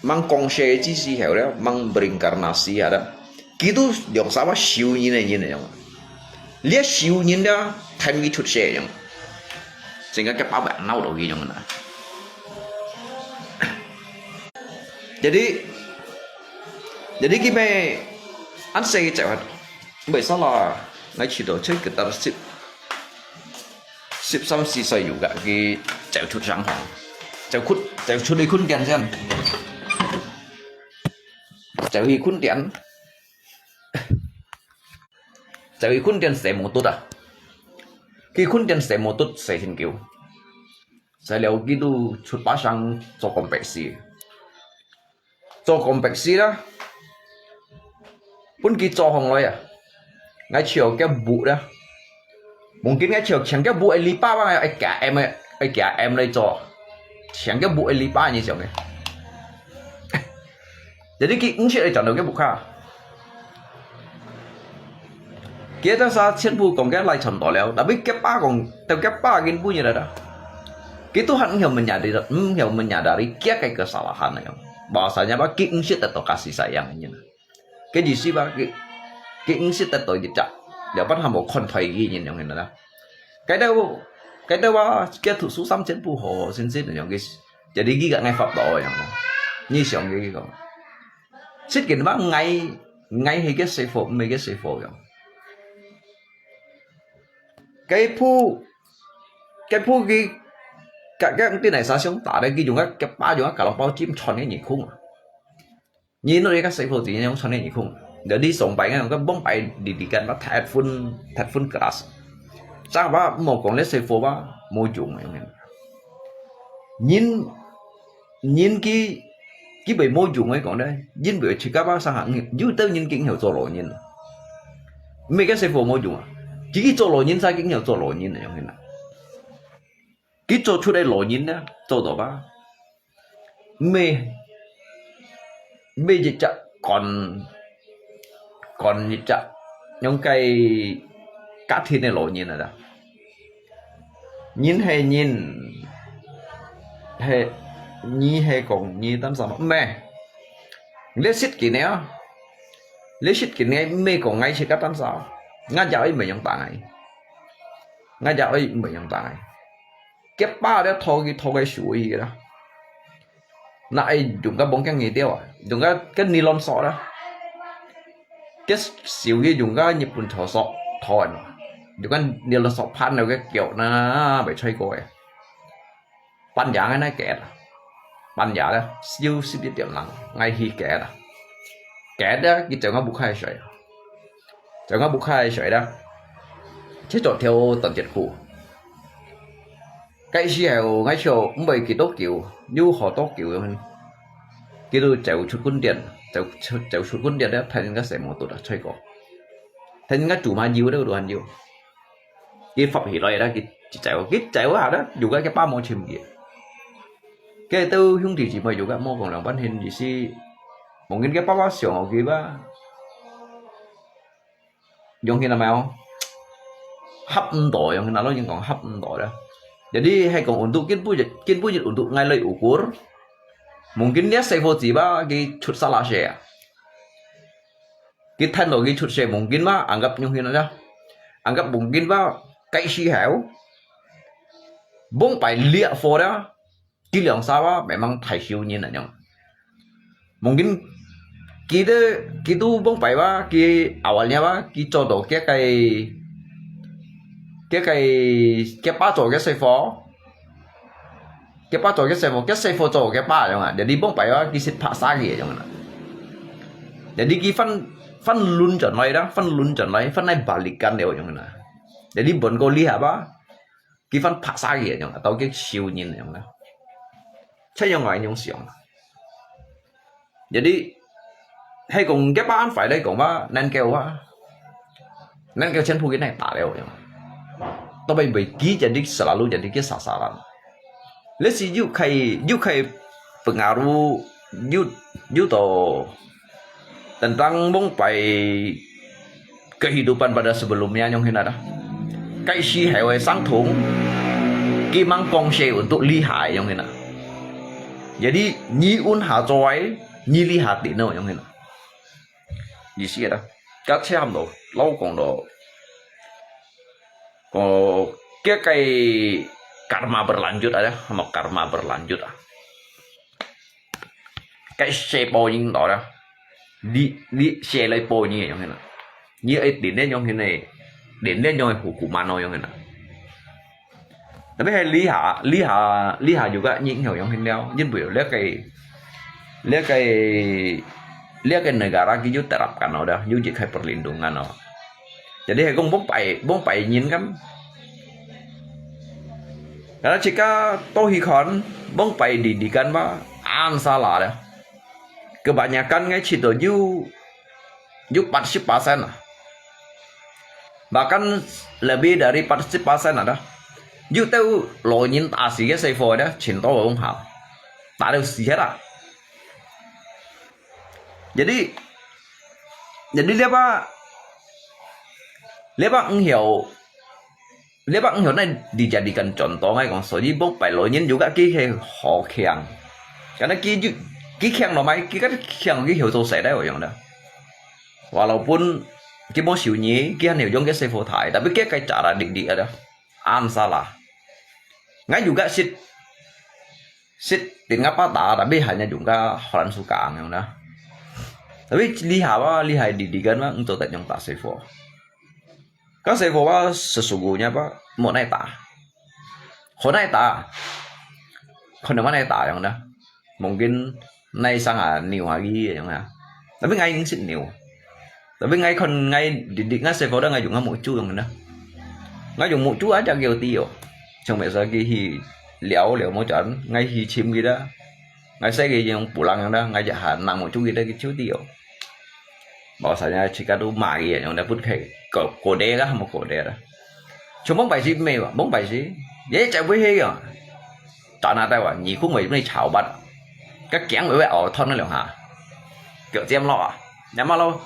mang kong se ji si heo dia, mang berinkarnasi ada. Kitu dong sama siu nyin nyin yang. Lia siu nyin dia, time kitu se yang. Sehingga kiba nau do yang na. Jadi, jadi kiba an se cewat. Bai salah, ngai cio do cek ketar sip. Sip sam si sai yu ga ki cewat chut sang hong. Cewat, cewat di kun tian sian. Cewat hi kun tian. Cewat hi kun tian se mo tut ah. Ki kun tian se mo tut se hin kiu. Sai liao kitu chut pa sang cio kompek si. Cio kompek si la. Pun ki cio hong loi ah. Ngai cio kia bu la. Mungkin ngai cio kiang kia bu ai li pa bang ai kia em ai kia em lai cio. Kiang kia bu ai li pa ni siang eh. Jadi ki ngsit ai chon do kia bu kha. Kita sa cien bu kong kia lai chon do liao, tapi kia pa kong, tau kia pa kin bu ni la da. Kitu han ngiau menyadari, ngiau menyadari kia kai kesalahan yang. Bahasanya ba ki ngsit to kasih sayang ni. Ke ji si ba ki, ki ngsit to ji cak. Liao pan hamo kon thoi ki nyin yang ni la. Kai tau, kai tau ba kia tu su sam cien bu ho sin sin yang ki. Jadi ki ga ngai fap do yang. Ni siang ki kong. Sit kin ba ngai, ngai he ke se fo, me ke se fo yang. Cái phu, cái phu ki, cái, cái tin này sa siang ta de ki yung cái, cái pa yung cái lòng bao chim chon cái nhị khung. Nhìn nó cái sài phố gì nhưng chon cái nhị khung. Để đi sống bài ngay cái bóng bài đi đi cái bắt thẹt phun, thẹt phun keras. Chắc ba một con lết sài phố ba, một dùng mà. Nhìn, nhìn ki, ki bai mo yung ai kong de, yin bai chi ka ba sang hang, yu tau yin king hiu zo lo yin. Me ka se fo mo yung a. Ki ki zo lo yin sa king hiu zo lo yin yong hin a. Ki zo chu de lo yin ne, zo do ba. Me, me ji cha kon, kon ji cha, yong kai ka thi ne lo yin a da. Yin he yin, he, nyi he kong nyi tan sa ma. Me. Lê sit ki ne a. Lê sit ki ne me kong ngai sit ka tan sa. Nga ja oi me yong ta ngai. Nga ja oi me yong ta ngai. Kep pa de tho ki tho ke shu i la. Na ai dùng cái bóng cái nghề tiêu à, dùng cái cái nylon sọ đó. Cái siêu cái dùng cái nhật bản thọ sọ thọ nó. Dùng cái nylon sọ phan nó cái kiểu na phải chơi coi. Pan giá cái này kẹt à. Pan giá đó, siêu siêu biết điểm lắm, ngay hi kẹt à. Kẹt đó, cái chồng nó bốc khai sỏi. Chồng nó bốc khai sỏi đó. Chứ trộn theo tận diệt khu. Cái isi heo ngai chiu, mbai ki tok kiu, yu ho tok kiu yong. Ki tu cheu chut kun dian, cheu, cheu, cheu chut kun dian de, thai nin ka se mo tu da choi ko. Thai nin ka chu ma yu de du han yu. Ki fap hi loi da, ki, ki cheu, ki cheu ha da, yu ka ke pa mo chim ki. Ke tu hiung ti chi mo yu ka mo kong lang pan hin ji si. Mong kin ke pa wa siong o ki ba. Yong hin a mèo. Hap ndo, yong hin a lo yin kong hap ndo da. Jadi, hai kong untuk kin bu, kin bu yin untuk ngai loi ukur. Mungkin dia sai fo ji ba, ki chut sala she a. Ki than do ki chut she mungkin ba, anggap yong hin a da. Anggap mungkin ba, kai shi heo. Bong pai lia fo da. Ki liang sa ba, memang thai siu yin a yong. Mungkin ki de, ki tu bong pai ba, ki awalnya ba, ki cho do ke kai, ke kai, ke pa cho ke sai fo. Ke pa cho ke sai fo, ke sai fo cho ke pa yong a. Jadi bong pai ba, ki sit pha sa ki yong a. Jadi ki fan, fan lun chon lai da, fan lun chon lai, fan nai balikan leo yong a. Jadi bon ko li ha ba, Ki fan pha sa ki yong, tau ki siu yin yong na. Chai yong ngai yong siang. Jadi, hai kong ke pa an fai lai kong ba, nan kêu ba. Nan kêu chen phu ki nai ta leo yong. Tau bai bai ki jadi selalu jadi ki sasaran. Let's see, you kai, you kai pengaruh有有到tentang Mumbai kehidupan pada sebelumnya 樣形啊。該時候个總統，佢吂講些untuk lihat 樣形啊。Jadi你按下做个，你lihat定哦 樣形啊。意思啊，該差毋多，老講咯，哦，該个karma berlanjut啊，什麼karma berlanjut啊。 該世報應到了，你你世來報應个樣形啊，你愛定定樣形个，定定樣个hukuman咯 樣形啊。Tapi係這下這下這下juga影響樣形了，因為這个這个這个negara佢有terapkan咯，有一个perlindungan咯。Jadi係講Mumbai Mumbai人kan，Kalau jika toh ikon Mumbai didikan ba, ang salah dah. Kebanyakan ngai cito yu yu 八十 persen lah. Bahkan lebih dari 八十 persen ada. Yu teu lo nyin ta si ke seifo dah, chin to ong hal. Ta deu si hera. Jadi jadi dia ba dia ba eng hiau 你把五條呢，你家己跟轉到，𠊎講，所以Mumbai老人有个佢係好強。Karena佢佢強落埋，佢个強佢曉做事來樣啦。Walaupun佢無收入，佢還曉用个生活態，tapi佢个cara didik ada，安salah。𠊎有个識識定个巴打，tapi hanya用个好難手講樣啦。Tapi lihat apa，lihat didikan apa，做得用打生活。 Kasi po ba sesungguhnya ba，無奈打，好奈打，可能無奈打樣啦。Mungkin奈生啊牛啊魚樣啊。Tapi ngai ngsit牛。Tapi ngai kon ngai didik ngai sekolah ngai yung ngai mucu yang na. Ngai yung mucu aja kêu tio. Chang mẹ sa ki hi liao liao mo chan ngai hi chim kita. Ngai sai ki yung pulang yang da ngai jahan nang mucu kita ki chu tio. Bahasanya jika tu mari yang dah pun kai ko kode kah mo kode dah. Cuma bai si me ba, mong bai si. Ye cak bai he ya. Tanah tai wa, ni kung bai ni chao bat. Ka kiang bai bai au thon na liang ha. Kyo jiam lo ah. Nyam lo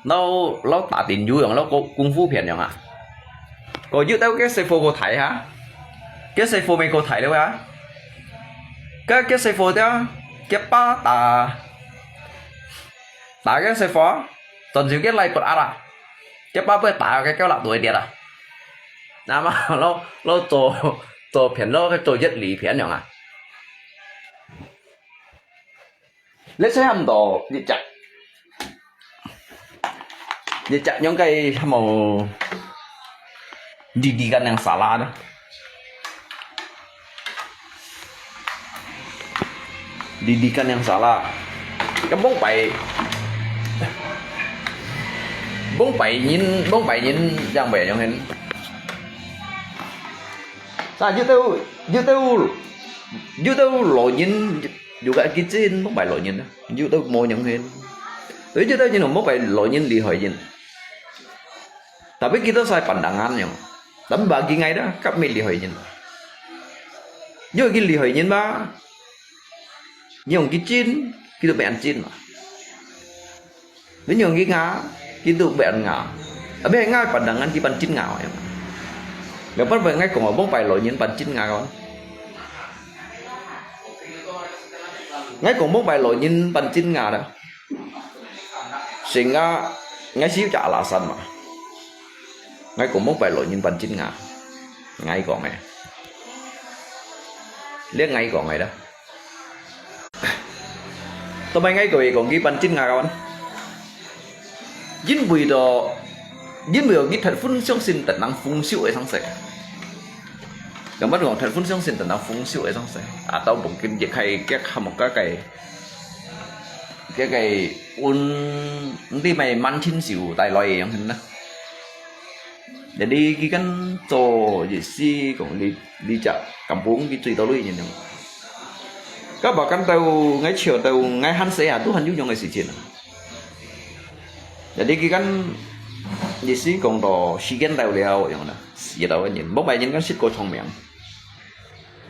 lo lo ta tin yu yang lo ko kung fu pian yang ah. Ko yu tau ke se fo ko thai ha. Ke se fo me ko thai le ha. Ke ke se fo ta ke pa ta. Ta ke se fo. Tuần siu ke lai put ara. Ke pa put ta ke ke la tuai dia la. Nama lo lo to to pian lo ke to yet li pian yang ah. Let's say ham to yet chak. Yet chak yang kai ham mo. Didikan yang salah dah. Didikan yang salah. Kan mong bai mong bai nyin mong bai nyin yang bai yang hen. Sa yu teu yu teu yu teu lo nyin yu ka ki chin mong bai lo nyin yu teu mo yang hen. Yu teu nyin mong bai lo nyin li hoi nyin. Tapi kita sai pandangan yang. Tapi bagi ngai dah, kap mi li hoi nyin. Nyo ki li hoi nyin ba. Nyong ki chin, ki tu ban chin ma. Ni nyong ki nga, ki tu ban nga. Tapi ngai pandangan ki ban chin nga yang. Lepas bai ngai kong bong bai lo nyin ban chin nga kon. Ngai kong bong bai lo nyin ban chin nga dah. Sehingga ngai siu ca alasan ma. Ngai kong mong bai lo nyin ban chin nga. Ngai kong eh. Liang ngai kong eh dah. Tao mai ngai kong eh kong ki ban chin nga kawan. Yin bui do yin bui do ki thật phun xiong sin tận năng phung siu eh sang se. Yang ban kong thật phun xiong sin tận năng phung siu eh sang se. Atau mungkin ye khai kek ham ka kai. Cái cái un đi mày mắn chín xíu tại loại yang hin đó. Jadi ki kan cho ye si kong li li chak kampung ki chui tao lui nyin. Ka ba kan tao ngai chiu tao ngai han se a tu han yu nyong ngai si chin. Jadi ki kan ye si kong to si kan tao liao yang na. Si tao nyin. Bok bai nyin kan sit ko chong miang.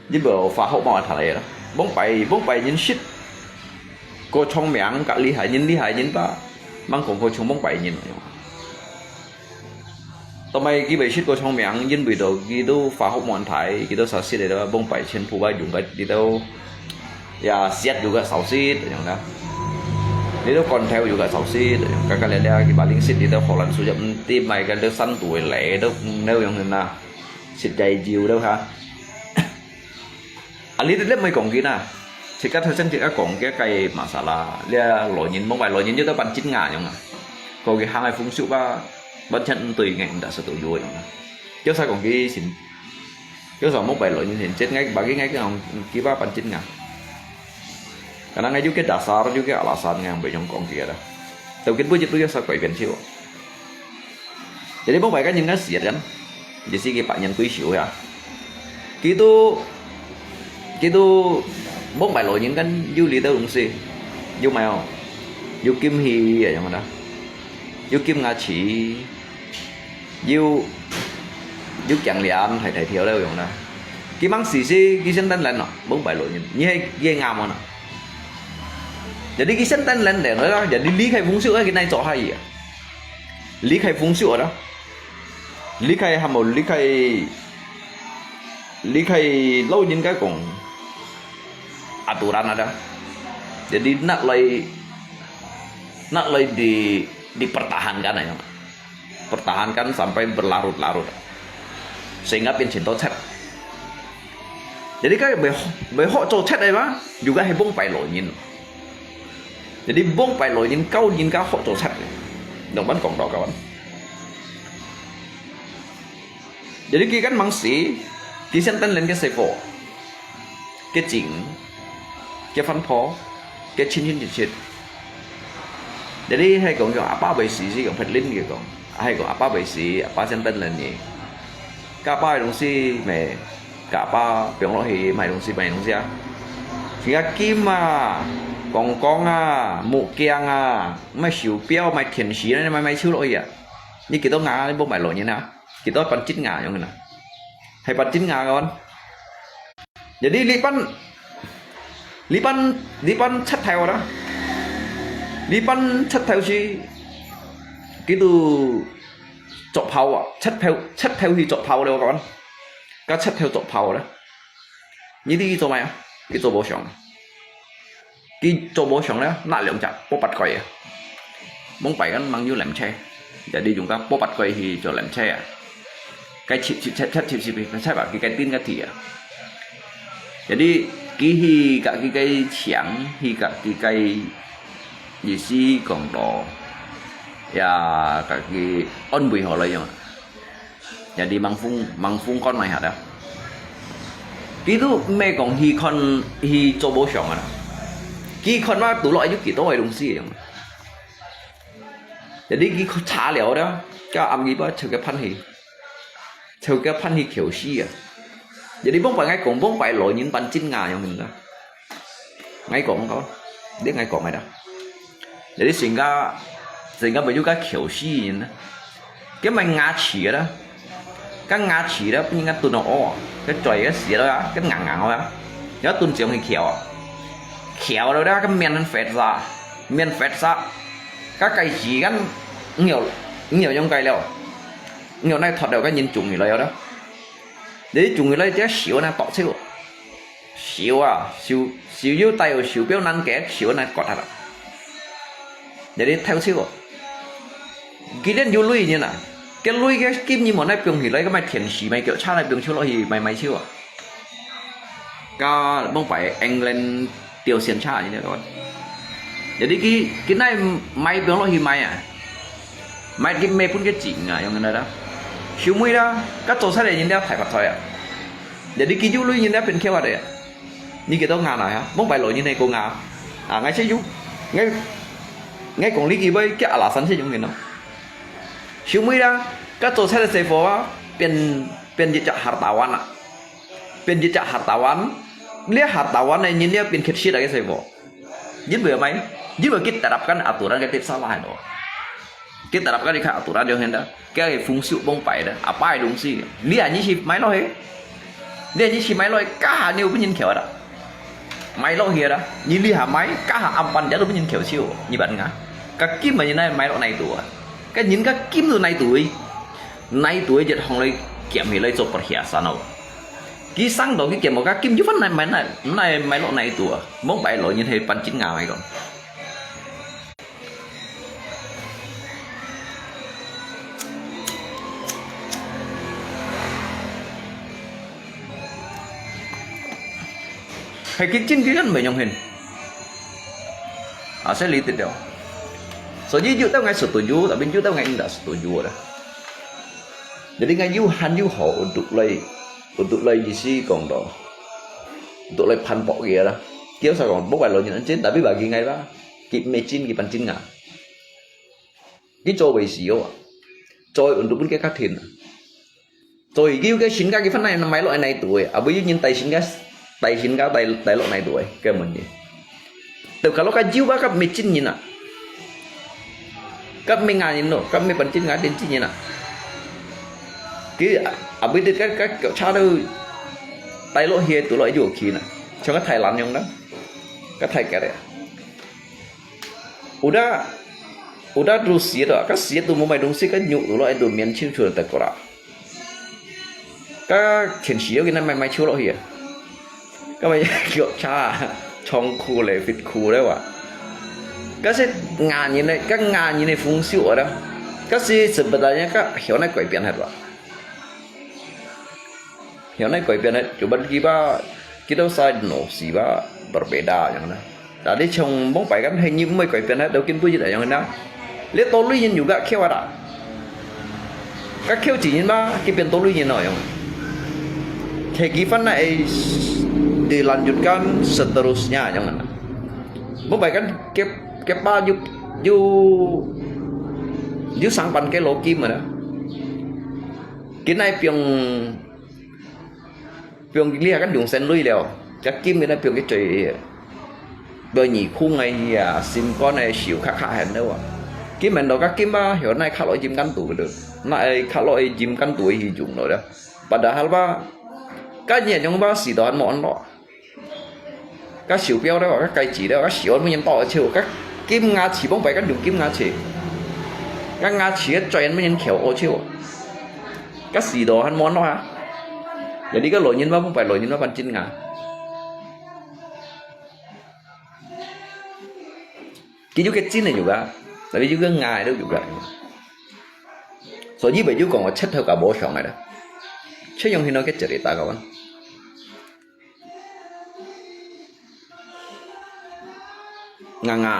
Ni bo fa hok ma tha lai la. Bong bai bong bai nyin sit 過聰明，較厲害，人厲害，人吧，吂講過像蒙拜人樣。 到尾佢會識過聰明，因為到佢都化學問題，佢都啥識个，都蒙拜全部啊用个，佢都也舌有个sausit樣啦。佢都罐頭有个sausit樣，加加咧咧，佢把零食佢都荷蘭書也毋知買个，都山肚个嚟，都毋了樣啦，食在酒都哈。 啊，你，你毋好講佢啦，自家頭先自家講个个masalah，這老人，蒙拜老人就到半斤牙樣啊，過佢行个風俗啊，完全毋對个，毋得食到有个樣啊。有啥講佢先，有啥蒙拜老人先，真个，bagi个講，佢把半斤牙。Karena有个dasar，有个alasan，个，毋會用講佢个啦。到今晡日都有啥改變去哦。 Jadi，蒙拜个人个時間，也係佢百年歸壽呀。佢都，佢都，蒙拜老人間有這兜東西，有無有？有金器啊，樣啦，有金牙齒，有，有頸鏈，大大條了樣啦。佢吂死死，佢先等等咯，蒙拜老人，你係，你係啱哦啦。Jadi佢先等等等啦，jadi離開風俗啊，佢哪做下去啊？ 離開風俗啊，離開，還無離開，離開老人家講aturan啊。Jadi拿來，拿來di，dipertahankan啊，pertahankan sampai berlarut-larut，sehingga變成到賊。Jadi該會，會學做賊个嘛，又該係蒙拜老人。 Jadi，蒙拜老人教人家學做賊，兩般講到，kawan。Jadi，佢kan吂死，佢先等等个師傅，个精，个飯泡，个清清切切。Jadi，係講，講阿爸會死，係講別人佢講。 係講阿爸會死，阿爸先等等你。該阿爸个東西，該阿爸放落去，買東西，買東西啊。自家金啊，槓槓啊，目鏡啊，買手錶，買電視，買買手落去啊。你幾多牙，你無買老人啊？幾多半斤牙樣个啦？係半斤牙个哦。 Jadi，這班，這班，這班賊頭啦，這班賊頭係，佢都作炮啊，賊頭，賊頭係作炮了，kawan。該賊頭作炮啦，你知佢做麼个啊？佢做和尚啊。 佢做和尚咧，拿兩隻波八蓋啊。Mông Pài kan吂有鐮車，jadi用个波八蓋去做鐮車啊。該切切切切切切切切啊，佢个釘个鐵啊。Jadi佢去甲佢个牆，去甲佢个意思講到，也甲佢安慰好了樣。 Jadi Mông Phung，Mông Phung看哪下的。佢都毋係講去看，去做和尚啊。佢看嘛，肚落有幾多个東西樣。Jadi佢查了的，佢暗佢把就个判去，就个判去求死啊。Jadi Mông Pài，𠊎講，Mông Pài老人半斤牙樣个。 𠊎講个，你𠊎講个啦。Jadi sehingga，sehingga會有个口吸引呢，佢買牙齒个啦，該牙齒个分人家燉哦，該嘴个時了啊，該硬硬个啊，要燉上去翹啊，翹了啦，該面很肥啥，面肥啥，該該時間，你有，你有用該了，你有那脫了，該人中意了了，你中意了，這手呢，剁手。 手啊，手，手又帶有手錶難个，手難割下啦。Jadi偷手哦。佢連有鐳人啊，个鐳个金你莫來放起來，个買電視，買腳車來放手落去，買買手啊。个Mông Pài England吊線車，你知道無？Jadi佢，佢來買放落去賣啊，賣佢賣分个錢啊，用个啦。收尾啦，个做出來人家大發財啊。 Jadi佢有鐳人咧變翹啊的。你幾多牙來哈？Mông Pài老人个个牙。啊，𠊎識有，𠊎，𠊎講你佢會叫阿拉山識用个喏。收尾啦，該做出來師傅啊，變，變一隻hartawan啊，變一隻hartawan，這hartawan个人了變乞食个師傅。 因為麼个？因為佢terapkan aturan个tipsala咯。佢terapkan一个aturan樣个，佢个風俗Mông Pài个，apa个東西，你啊，你去買落去，你啊，你去買落去，該下你有分人翹个啦。買落去啦，你這下買，加下暗晡日都分人翹手，你辦啊？該金啊，你哪買落哪度啊？該人家金都哪度，哪度一項來撿起來做perhiasan哦？佢省到佢撿無，該金就分哪買哪，哪買落哪度啊？莫擺落人去辦真牙來講。 係佢真个人毋係樣形。啊，所以你知道。所以有兜𠊎setuju，tapi有兜𠊎毋得setuju啦。Jadi𠊎有限有好，有獨來，有獨來意思講到，有獨來反駁佢啦。佢有時講，莫話老人真，tapi bagi𠊎啦，佢毋係真，佢半真啊。 佢做會死哦啊，做會untuk分佢較甜啊。做佢个身家佢分哪買落哪度誒，啊，毋有人帶身家，帶身家帶，帶落哪度誒，該問題。就kalau佢有啊，佢毋係真人啊，佢毋係牙人咯，佢毋係半真牙變真人啊。佢啊，毋得佢，佢，佢差到帶落去，堵落就OK啦，像該Thailand樣啦，該Thai个咧。 Udah, udah tu siat tu, ka siat tu mumbai dong siat ka nyuk tu lo, ai tu mian chiu chiu ta kora. Ka khen siat kena mai mai chiu lo hia. Ka mai kyo cha, chong ku le, fit ku le wa. Ka si ngàn nghìn ne, ka ngàn nghìn ne fung siu ada. Ka si sebenarnya ka hiau nai kuai pian hat wa. Hiau nai kuai pian hat, cuman kiba, kita sa no siba berbeda yang na. Tadi chong mong pai kan hai nyi mai kuai pian hat, dau kin bu jit yang na. Le tolui yin juga kiau ada. Ka kiau ji yin ba, ki pian tolui yin no yang. Hai ki fan na ai dilanjutkan seterusnya yang na. Mong pai kan kep, kep ba ju, ju, ju sang pan ke loki mana. Ki nai piong, piong lia kan dùng sen lui liao. Ka kim ki nai piong ki chui. Bơ nhị khu ngai hia, sim kon nai siu kha kha hen đâu. Ki men do ka kim ba, hiau nai kha lo jim kan tu ke. Nai kha lo jim kan tu hi dùng lo da. Padahal ba, ka nyi nyong ba si do han mo an lo. Ka siu piao đó, ka kai chỉ đó, ka siu an mo nyen to chiu, ka kim nga chỉ bông pai ka dùng kim nga chỉ. Ka nga chỉ ka choi an mo nyen khiao o chiu. Ka si do han mo an lo ha. Jadi ka lo nyen ba bông pai lo nyen ba pan chin nga. Ki ju ke chin ne juga, tapi ju ke ngai do juga. So ji bai ju kong wa chet thau ka bo shong ai da. Chet yong hin no ke cerita kawan. Nga nga.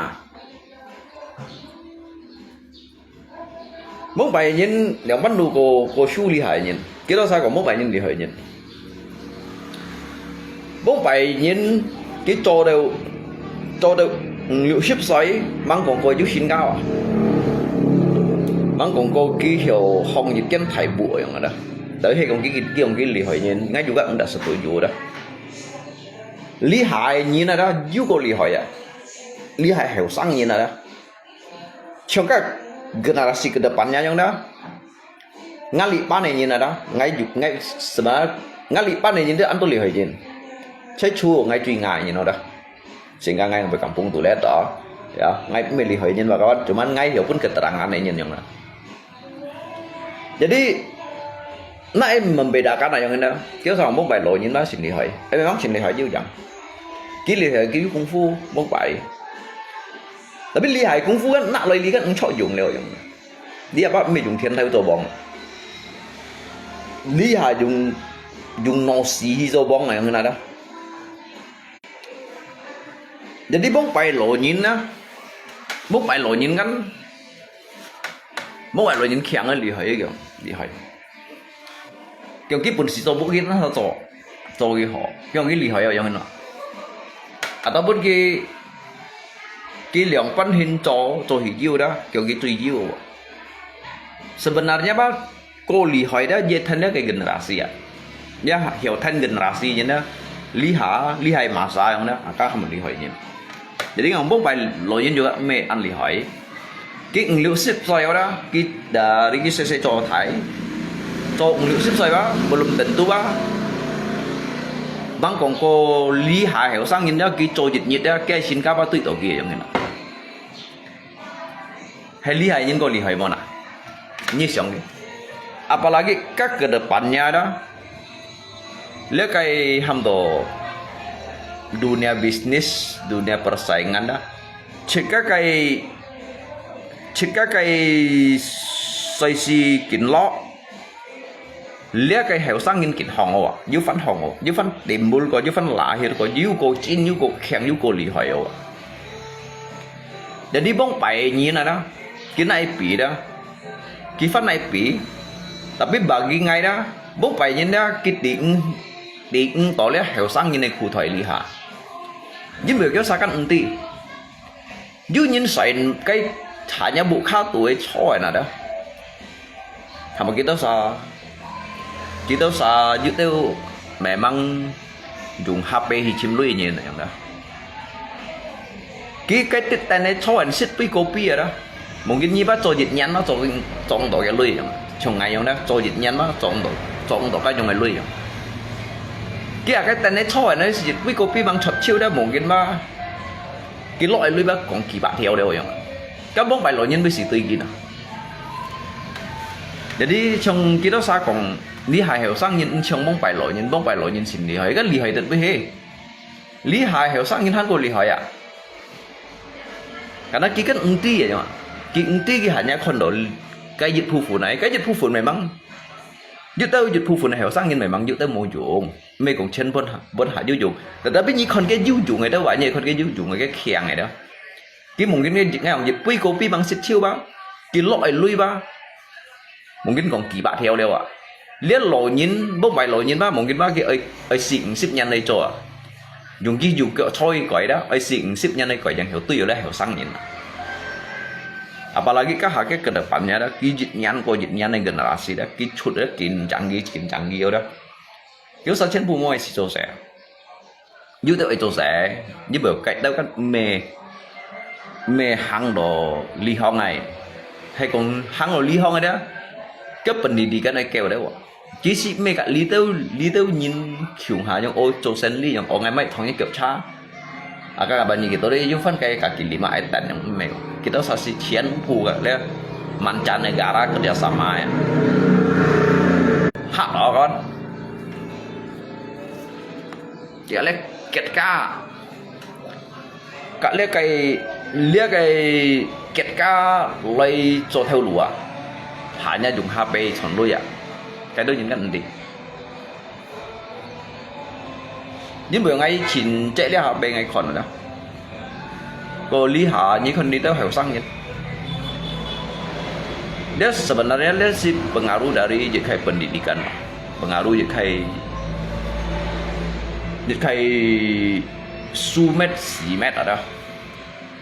Mông pai nyin, liang pan lu ko, ko shu li hai nyin. Kita sa ko mông pai nyin li hai nyin. Mông pai nyin, ki cho deu, cho deu, liu sip sai, mang kong ko ju shin gao. Mang kong ko ki hiu hong yit ken thai bu yang ada. Tapi he kong ki, ki, ki kong ki li hai nyin, ngai juga ndak setuju dah. Li hai nyin ada, ju ko li hai ya. Li hai hiu sang nyin ada. Chong ka generasi ke depannya yang dah. Ngali pane nyin ada, ngai ju, ngai sebenarnya ngali pane nyin dah antu li hai nyin. Chai chu ngai chui ngai nyin ada. Sehingga ngai ngai kampung tu le to. Ya, ngai meli hai nyin ba kawan, cuman ngai hiu pun keterangan nyin yang dah. Jadi, nak membedakan ayong ina, kita sama mông pai lo nyin ba sin li hai. Eh, memang sin li hai ju jang. Ki li hai ki kung fu mông pai. Tapi li hai kung fu kan nak lai li kan eng chok yung leo yung. Li apa mi yung thian thai to bong. Li hai yung, yung no si hi to bong ayong ina da. Jadi mông pai lo nyin na. Mông pai lo nyin kan. Mông pai lo nyin kiang li hai kiang, li hai. Kiang ki pun si to bu ki na to. To ki ho. Kiang ki li hai yang na. Ataupun ki, ki liang pan hin to, to hi jiu da, kiang ki tui jiu. Sebenarnya ba, ko li hai da, je than da ke generasi ya. Ya, hiu than generasi je na, li ha, li hai masa yang na, aka ham li hai je. Jadi ngang bông pai lo yin juga me an li hai. Ki ng liu sip sai ora, ki dari ki se se cho thai. Cho ng liu sip sai ba, belum tentu ba. 吂講過這下後生人了，佢做一日了，該身家把對到佢个樣个啦。係這下人過厲害無啦？你想个，apalagi ka ke depannya啦，這个喊做dunia bisnis、dunia persaingan啦，自家个，自家个世事緊落。 這个後生人緊行哦啊，又翻行哦，又翻timbul過，又翻lahir過，又過真，又過強，又過厲害哦啊。Jadi往擺人啊啦，佢哪比啦，佢翻哪比，tapi bagi𠊎啦，往擺人啦，佢頂，頂到這後生人个褲袋裡下，因為佢啥个毋知。 有人sayang該hanya buka tu个菜那的。他們kita sa，kita sa有兜memang用H P去尋鐳人樣的。佢該特定个菜食杯kopi ada。Mungkin你把做一年嘛，做，做到个鐳樣，像𠊎樣的，做一年嘛，做到，做到該種个鐳樣。佢啊，該等个菜呢，是杯kopi mang出手的，mungkin嘛。 佢落个鐳吧，講幾百條了樣。該往擺老人會死對佢啊。Jadi像kita sa講，這下後生人毋像往擺老人，往擺老人真厲害，該厲害得不係。這下後生人還過厲害啊。Karena佢根毋知个嘛，佢毋知佢hanya看到該一部分啊，該一部分memang，有兜一部分个後生人memang有兜無用。 毋係講全部下，分下有用。Tetapi你看該有用个兜，你看該有用个，該強个兜。佢mungkin个，𠊎講一杯kopi mang食手吧，佢落个鐳吧，mungkin講幾百條了啊。這老人，往擺老人吧，mungkin吧，佢愛，愛四五十年來做啊。用佢有个菜改啦，愛四五十年來改，然後對了後生人啊。Apalagi該下个ke depannya啦，佢一年過一年个generasi啦，佢出个緊張，佢緊張，佢有啦。 有時全部無愛去做事，有兜愛做事，你無該兜个毋係，毋係行到這行个，係講行到這行个咧，該本地地个來叫咧喎。其實毋係个，這兜，這兜人窮下樣，哦，做生理樣，哦，𠊎買糖一腳車， 啊，該个banyak gitu deh，有分該个kaki lima愛等樣，毋係，kita sa是全部个咧，mancanegara kerja sama呀。Hak咯，講，佢咧結家，甲咧个，咧个結家來做頭路啊，hanya用下背存鐳啊，該兜人个毋對。 因為𠊎前隻這下分𠊎看啦，過這下你看這兜後生人，這sebenarnya這係pengaruh dari一個pendidikan，pengaruh一個，一個sumet simet ada。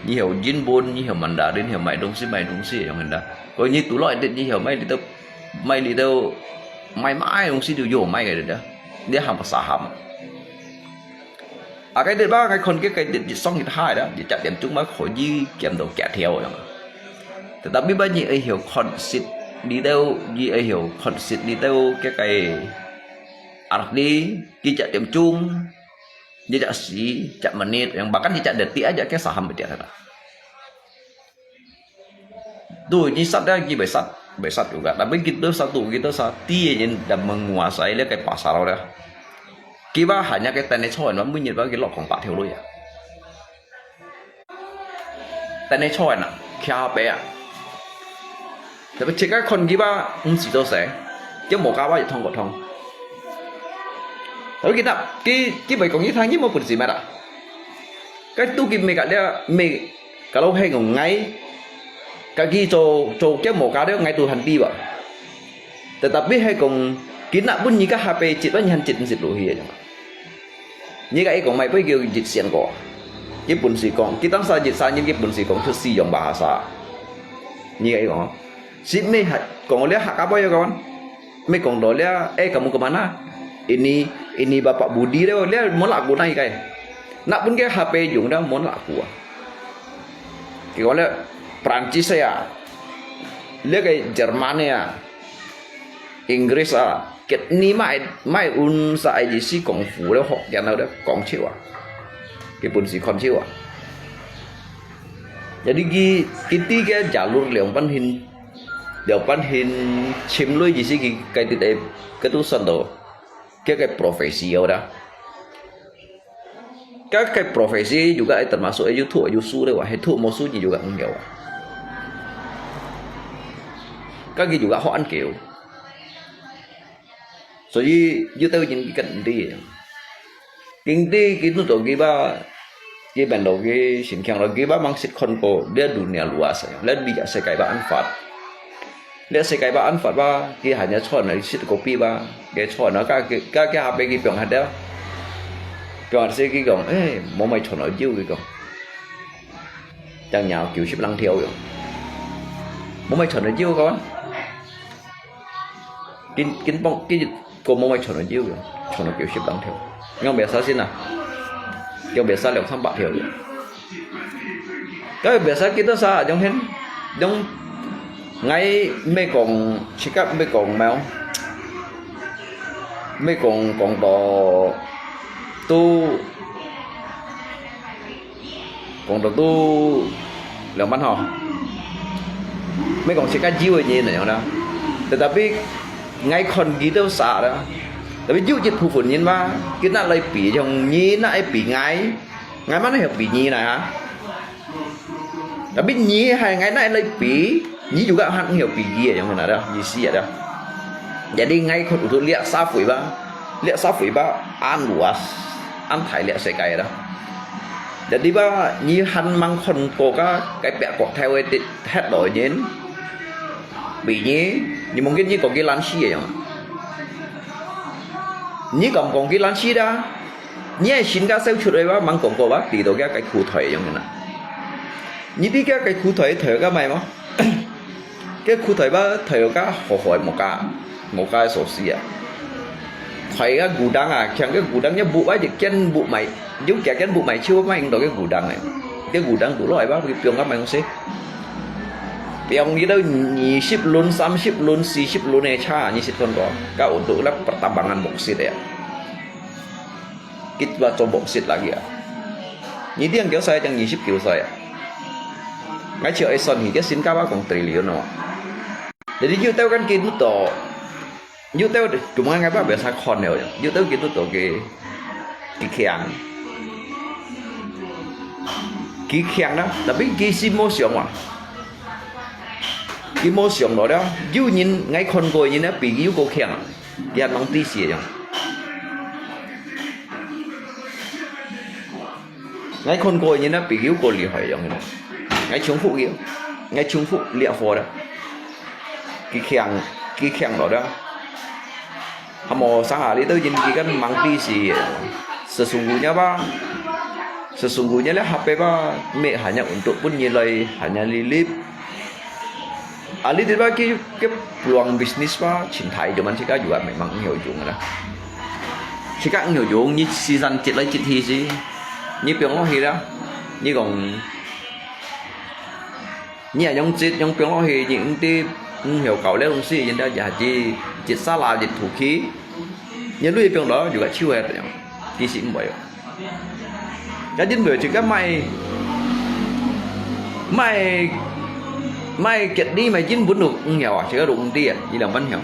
你曉英文，你曉Mandarin，曉買東西，買東西，樣个。過你讀落一啲，你曉買這兜 買這兜，買，買東西都有買个了，你還不啥還。啊，該日吧，𠊎看見該日一上一下啦，一隻點鐘嘛可以減到幾條樣。Tetapi吧，你愛曉看識這兜，你愛曉看識這兜，該个arti，一隻點鐘，一隻時，一隻menit，yang bahkan一隻detik aja，該啥還不掉啦。 Tu，你殺dia，佢會殺，會殺juga。Tapi kita satu，kita sa，dia yang dah menguasai dia ke pasar dia。Kiba hanya ke tene choi，每日把佢落空八條路啊。Tene choi啊，徛白啊。Tapi cek看kiba，毋知做事，佢無搞吧，一通個通。Tapi kita，佢，佢會講一通，佢無本事咩啦。Cái tu佢咩个，dia咩 Kalau係講𠊎，kaki做，做kiam無ka了，𠊎都還比吧。Tetapi係講，佢若分你个下背接，你還接毋接落去啊？你个一講，買杯叫一線過，佢本事講，佢當時一三年，佢本事講出四樣bahasa。你个一講， Si me ha-，講了客家話个講，me講到了，eh，kamu ke mana？Ini，ini Bapak Budi了，了，無laku哪个。Nak pun ke H P用了，無laku啊。佢講了，Perancis啊，了个Jerman啊，Inggris啊，佢你莫莫問啥个意思，功夫了，福建了，講笑啊，佢本事看笑啊。Jadi佢佢知个jalur兩半hin兩半hin chim lui意思，佢該啲个，佢都算到佢个profesi了啦。佢个profesi juga termasuk YouTube有事了哇，係YouTube無事佢juga毋曉啊。佢佢juga學恁久。 所以有兜人佢跟知，跟知佢都到佢吧，佢變到佢心強了，佢吧mang識看過，這dunia luas，這比較世界吧恁闊，這世界吧恁闊吧，佢還要穿來食kopi吧，佢穿了，佢佢佢下背佢放下了，放下佢講，誒，無買穿來吂，佢講，正有九十零條喲，無買穿來吂講。 緊緊幫緊，个無買穿到有，穿到九十零條。Yang biasa先啊，yang biasa兩三百條。Kalau biasa kita sa，yang，yang，𠊎毋係講，cakap毋係講mau，毋係講講到都 講到都兩萬吼，毋係講自家有个人恁樣啦。Tetapi𠊎看佢兜sa啦，tapi有一部分人嘛，佢拿來比，像你拿來比𠊎，𠊎嘛拿來比你啦哈。Tapi你還𠊎拿來比，你juga還毋曉比佢个樣个啦，意思啊。Jadi𠊎看有兜這社會吧，這社會吧，恁luas，恁大這世界啦。 Jadi吧，你還吂看過个，該別國頭个，忒多人，比你，你mungkin你講佢懶尸个樣。你敢講佢懶尸啦？你係新加燒出來吧，吂講過吧，知道佢該苦腿个樣啦。你知佢該苦腿腿个咩無？ 該苦腿吧，腿有个好好个，無加，無加个鎖匙啊。腿个gudang啊，像个gudang，你屋外一間屋賣，有幾間屋賣，就賣到个gudang个。該gudang堵落來吧，佢放个賣東西。放佢兜二十輪、三十輪、四十輪个車，你識看過？該untuk了pertambangan boksit个。 Kita做boksit lagi啊。你聽佢个歲正二十九歲啊。𠊎就會算起，佢身價吧講triliun哦。Jadi有兜kan佢都到，有兜，cuma𠊎吧biasa看了，有兜佢都到佢，佢強，佢強啦，tapi佢係無想啊，佢無想到了，有人𠊎看過人啊，比佢又過強啊。 佢還吂知死个樣。𠊎看過个人啊，比佢過厲害个樣。𠊎重複佢，𠊎重複這貨啦。佢強，佢強到啦。Hamo sang hari tu人佢kan吂知死个。Sesungguhnya吧，sesungguhnya了，下背吧，乜hanya untuk分你來，hanya lilip。 啊，你知吧，佢，佢peluang bisnis吧，盡大，cuma自家juga memang毋曉用个啦。自家毋曉用，你時間擠來擠去時，你放落去啦。你講，你也用擠，用放落去，你毋知，毋曉搞了東西，人家也係擠沙拉擠土去，你鐳放落，又个手个，其實毋會哦。 Jadi因為自家買，買，買吉利，買金本都毋曉啊，自家都毋知啊，一兩半曉。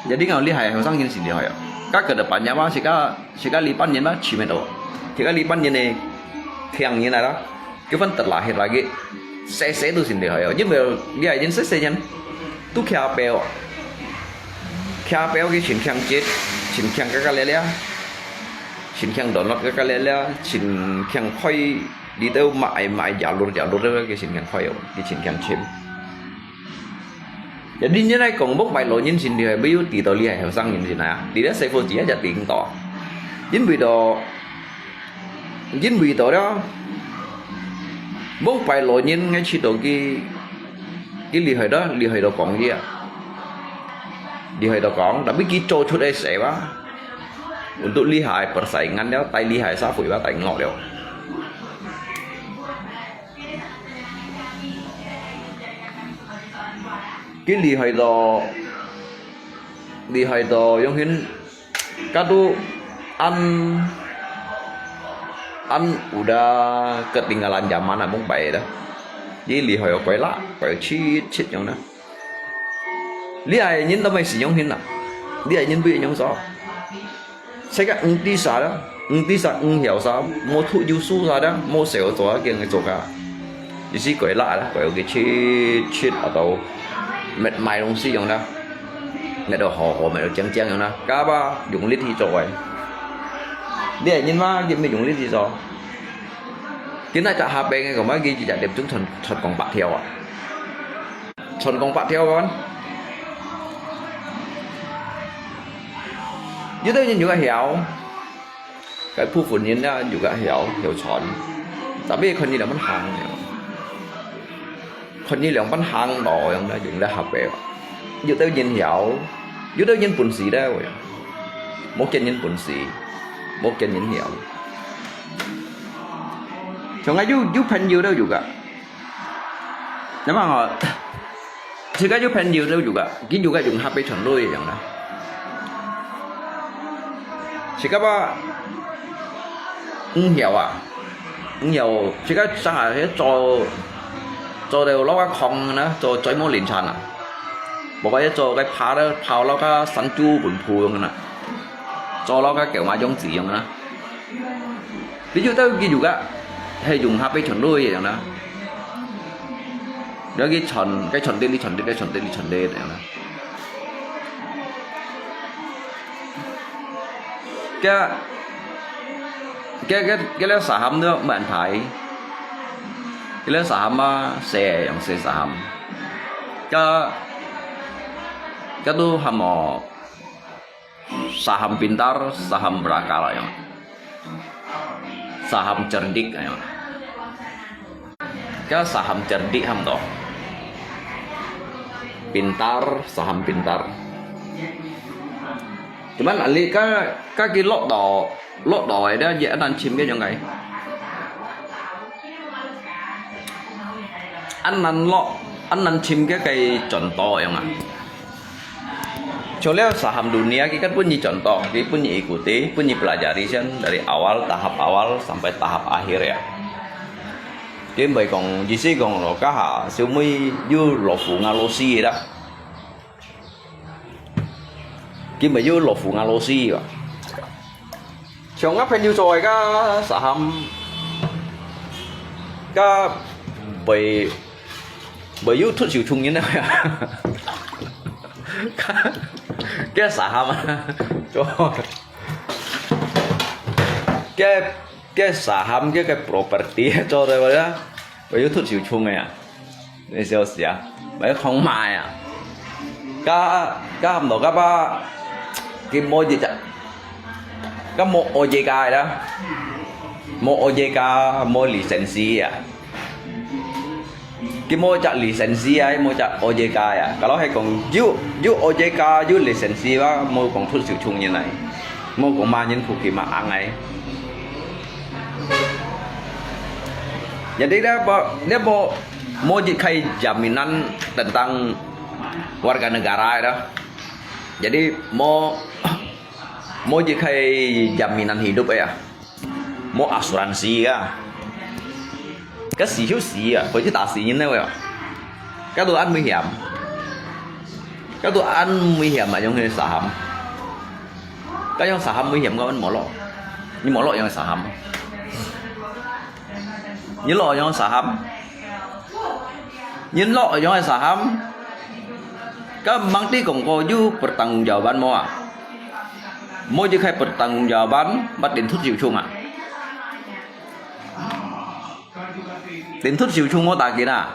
Jadi kalau厲害，後生人先厲害啊。Kaka depannya嘛，自家，自家呢半年嘛，全部都，自家呢半年呢，強人來啦。 Kaya terlahir lagi，細細都先厲害哦，因為這人細細人，都徛表啊，徛表佢盡強節，盡強个个咧咧，盡強download个个咧咧，盡強開，你都買買jalur jalur个，佢盡強開哦，佢盡強尋。 Jadi你來講，目白老人先厲害，毋係有知道厲害後生人先啊？你這師傅自家就知道，因為到，因為到了，目白老人，𠊎知道佢，佢厲害到，厲害到講佢啊，厲害到講，tapi佢做出來事啊，untuk厲害persaingan了，大厲害社會吧，大惡了。 佢厲害到，厲害到樣形，該都恁，恁udah ketinggalan zaman啊，mong bai dah。你厲害哦，quay lak，quay chit chit樣呢。你愛人都毋使樣形啊，你愛人毋用啥。世界毋知啥啦，毋知啥，毋曉啥，無讀有書啥啦，無少做啊，驚佢做个。 意思quay lak啦，quay佢切切啊到，搣賣東西樣啦，搣到好好，搣到靚靚樣啦，該把用力去做个。你係人嘛，佢毋用力去做。今日隻蝦餅个，講嘛，佢一隻碟鐘賺，賺光百條啊！賺光百條啊！有兜人有个曉， 該部分人啊，有个曉，曉賺。Tapi看你仰般行了，看你仰般行路，樣啦，用了合个。有兜人曉，有兜人本事了，無見人本事，無見人曉。像𠊎有，有朋友都有个， 那麼吼，自家有朋友都有个，佢有个用合个全部一樣啦。自家吧，毋曉啊，毋曉，自家上下去做，做到落个空呢，做最無零散啊。無个做个爬了，爬落个山豬本鋪樣啊，做落个狗馬樣子樣啊。 你就到佢有个，係用合个全部一樣啦。你去傳，該傳递，你傳遞，該傳遞，你傳遞，一樣啦。該，該，該，該个沙喊都問題，該个沙喊啊，細，用細沙喊。該，該都喊麼？ Saham pintar, saham berakal ayong. Saham cerdik ayong. Ka saham cerdik ham to. Pintar, saham pintar. Cuman ali ka, ka ki lok do, lok do ai dia je anan chim ke jong kai. Anan lok, anan chim ke kai contoh ayong ah. Cho liau saham dunia ki kan pun ni contoh, ki pun ni ikuti, pun ni pelajari sian dari awal, tahap awal sampai tahap akhir ya. Ki mbai kong, jisi kong lo kaha, siu mui yu lo fu nga lo si da. Ki mbai yu lo fu nga lo si ba. Siang nga pen yu soi ka saham, ka mbai Mbai yu thut siu chung yin na. Ke saham. Cho. Ke, ke saham ke, ke property cho de ba. Mbai yu thut siu chung ya. Ni siu sia. Mbai khong ma ya. Ka, ka ham lo ka ba. Ki mo ji cha. Ka mo O J K da. Mo O J K, mo lisensi ya. Ki mo chak lisensi ai, mo chak O J K ya. Kalau hai kong yu, yu O J K, yu lisensi ba, mo kong thut siu chung yin ai. Mo kong ma yin phu ki ma ang ai. Jadi dia ba, dia mo, mo ji khai jaminan tentang warga negara ai da. Jadi mo, mo ji khai jaminan hidup ai ya. Mo asuransi ka. Ka si hiu si ka, ko ji ta si yin ne wa. Ka tu an mui hiam. Ka tu an mui hiam ma yong he saham. Ka yong saham mui hiam ka an mo lo. Ni mo lo yong saham. Ni lo yong saham. Ni lo yong saham. Ka mang ti kong ko yu pertanggungjawaban mo a. Mo ji khai pertanggungjawaban, bat din thut siu chung a. Din thut siu chung mo ta kin a.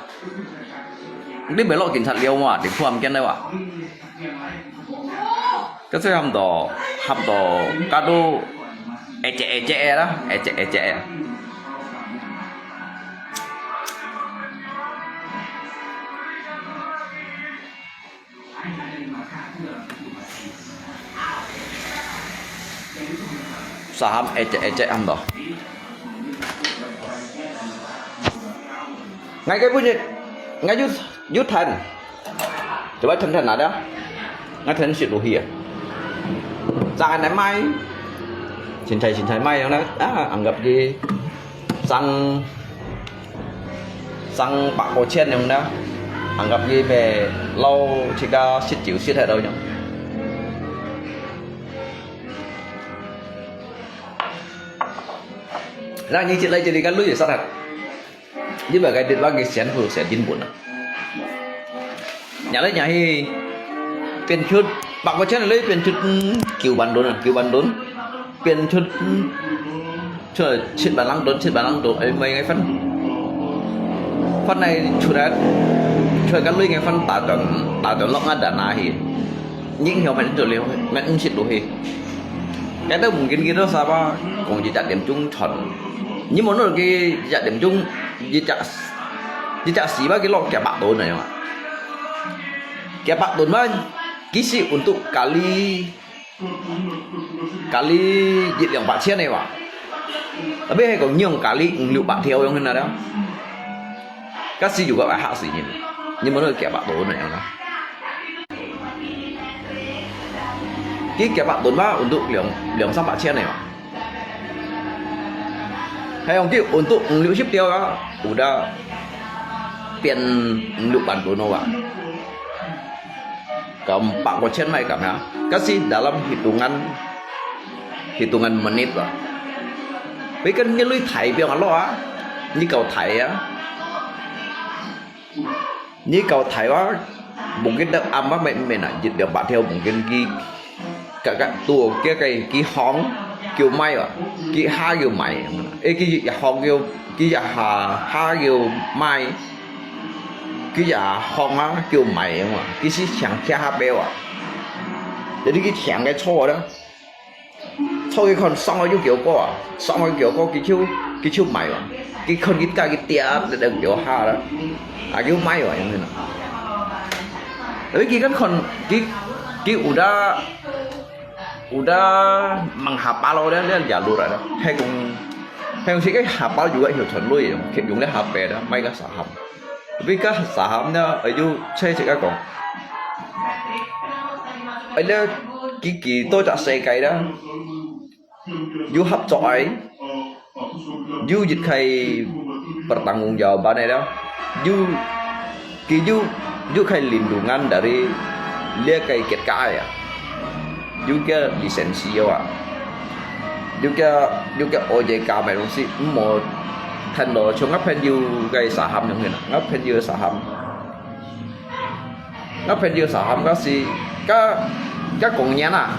Ni mbai lo kin chat liau mo a, din phuam ken dai wa. Ka sui ham to, ham to, ka tu, ecek ecek e la, ecek ecek e. Saham ecek ecek ham to. Ngai kai bunyi, ngai yu, yu tan. Coba tan tan ada. Ngai tan sit lu hi a. 正恁樣賣，清采清采賣樣啦，啊，anggap佢正正百過千樣啦，anggap佢賣摎自家食就食忒到樣。那你這來這裡个鐳也殺忒。 你買个跌落去全部係人本啊。伢來伢去，變出百過千个鐳變出，嗯，九萬盾啊，九萬盾，變出，嗯，出七萬零盾，七萬零盾，哎，買个分。分來出來，出來个鐳个分打斷，打斷落啊，打拿去。 影響乜做了，乜毋識落去。Cái đó mungkin kita sama講一隻點鐘傳。你問佢一隻點鐘，一隻，一隻時嘛，佢落幾百噸啊，樣啊。幾百噸嘛，佢係untuk kali, kali一兩百千个哇。Tapi係講用kali五六百條樣个啦。該時就个還嚇死人，你問佢幾百噸啊，樣啦。 佢幾百噸嘛，untuk兩，兩三百千个嘛。係講佢untuk五六十條啊，udah變五六萬噸咯啊。Kalau百過千買敢啊？Kasi dalam hitungan, hitungan menit lah. Tapi kan你鐳大，比如講啊，你夠大啊。 你夠大啊，mungkin得暗啊，毋係，毋係啊，一兩百條，mungkin佢，个，个，都，个，个，佢䟘，佢賣啊，佢下佢賣，誒，佢一䟘佢，佢一下，下佢賣，佢一䟘啊，佢賣啊嘛，佢係搶下下標啊。Jadi佢搶个錯啦。 Cho佢看上海有幾多個啊，上海幾多個，佢就，佢就賣啊。佢看佢價佢跌，跌到幾多下啦，啊，佢賣啊，樣樣啊。Tapi佢kan看，佢，佢udah，udah menghafal咯，這，這jalur啊，係講，係講自家hafal juga有條路用，用這hafal啊，買个saham。 Tapi該saham呢，哎，有，即係自家講，哎，這幾，幾多隻世界啦，有合作个，有一個pertanggungjawaban个啦，有，佢有，有個lindungan dari這個國家个啊。 有个lisensi啊，有个，有个O J K麼个東西，毋好聽到像𠊎朋友个saham樣个啦，𠊎朋友个saham，𠊎朋友个saham該係，該，該講人啊，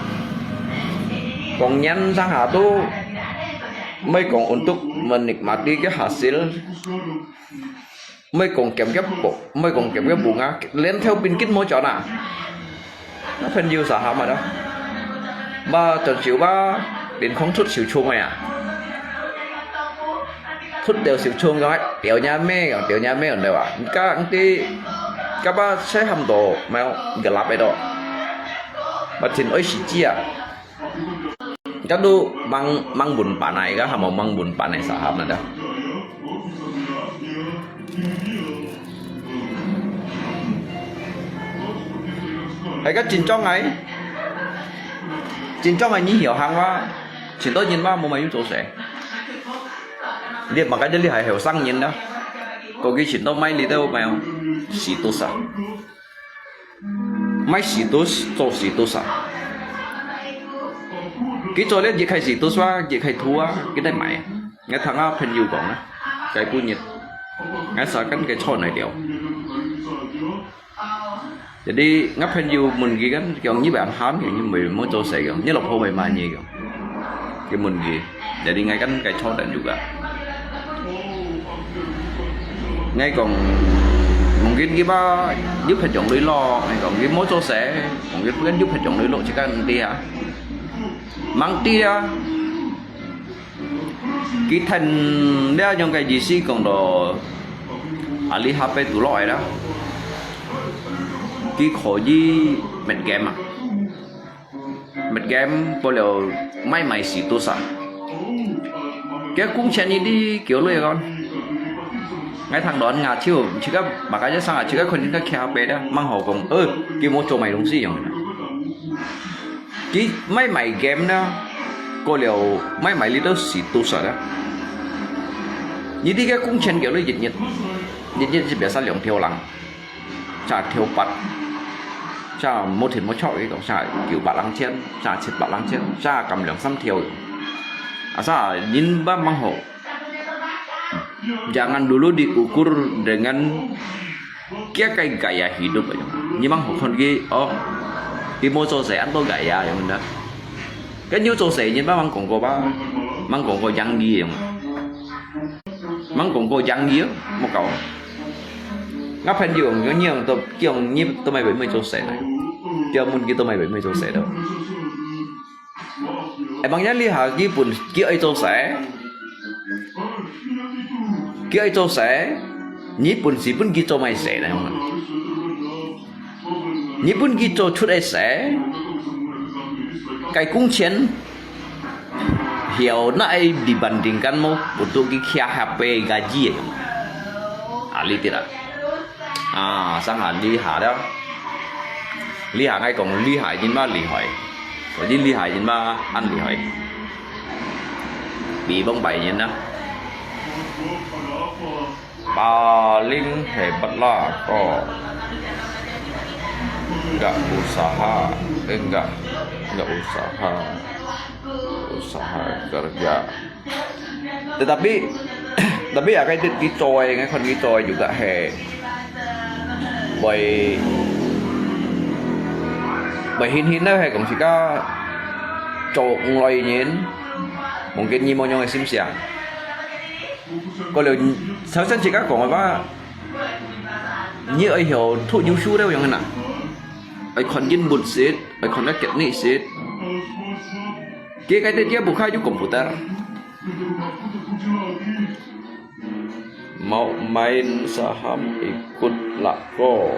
講人上下都，毋係講untuk menikmati个hasil， 毋係講減个bunga，毋係講減个bunga，連條本金無賺啊。𠊎朋友saham啊，嘛轉手嘛，連空出手衝个啊。出掉手衝个，掉若咩个，掉若咩个，對吧？你講，你，該把saham都，無有，gelap个都。Mà真愛時機啊。 Kan tu mang, mang bun panai kah, hamo mang bun panai saham nada. Hai ka chính trong ai. Chính trong ai ni hiểu hàng wa. Chính tôi nhìn wa mo mai yu cho sẻ. Dia makai dia lihai heo sang nhìn đó. Có cái chính tôi mai li đâu mai. Situs à. Mai situs, cho situs à. Kí cho liá yik khai situs wa, yik khai thu wa, kí tai mai. Ngai thang a phen yu kong na. Kai pu nyit. Ngai sa kan kai chon nai liao. Jadi ngai phen yu mun gi kan, kiong nyi ban ham, kiong nyi mui mo cho sai kiong, nyi lok ho mai ma nyi kiong. Ki mun gi. Jadi ngai kan kai chon dan juga. Ngai kong, mungkin ki ba, yu phen jong lui lo, ngai kong ki mo cho sai, mungkin bukan yu phen jong lui lo, chỉ kan dia. Mang dia. Ki than dia jong kai ji si kong do. Ali hape tu lo ai da. Ki kho ji met game à. Met game, po liao mai mai situs à. Kia kung chen ni di kiu lui kon. Ngai thang don nga chiu, chika, baka ja sang a chika kon chika kia pe da, mang ho kong, ơ, ki mo cho mai dong si yong. 佢買賣game呢，過了買賣你都係多少呢？你這個工錢給了一日，一日只別三兩條人，三條八，三無停無錯一個，三九百零千，三七百零千，三咁兩三條。啊，三人慢慢好。Jangan dulu diukur dengan 佢个gaya hidup，你吂好看佢，哦，佢無做事，恁多gaya樣呢。佢有做事，你吂吂講過吧？吂講過洋語樣，吂講過洋語，無搞。我朋友，佢樣都叫你都買買做事呢，叫問佢都買買做事了。 Emangnya這下佢本佢愛做事？佢愛做事？你本係分佢做麼个事呢？你分佢做出个事，該工錢，曉得愛dibandingkan無？Untuk佢kia H P gaji啊，啊，你知啦。 啊，上下厲害了。厲害，𠊎講厲害，真嘛厲害。所以厲害，真嘛恁厲害。比往擺人啊。Paling hebat lah ko. Enggak usaha, enggak, enggak usaha, usaha kerja. Tetapi, tapi ya，該佢做个，𠊎看佢做个juga係會，會顯顯个係講自家做毋來人，mungkin你無樣个心想。過了，頭先自家講个話，你愛曉讀有書了樣个呐，愛看人物識，愛看个經歷識。 Kaya kahit dia buka yung computer. Mau main saham ikut lah ko.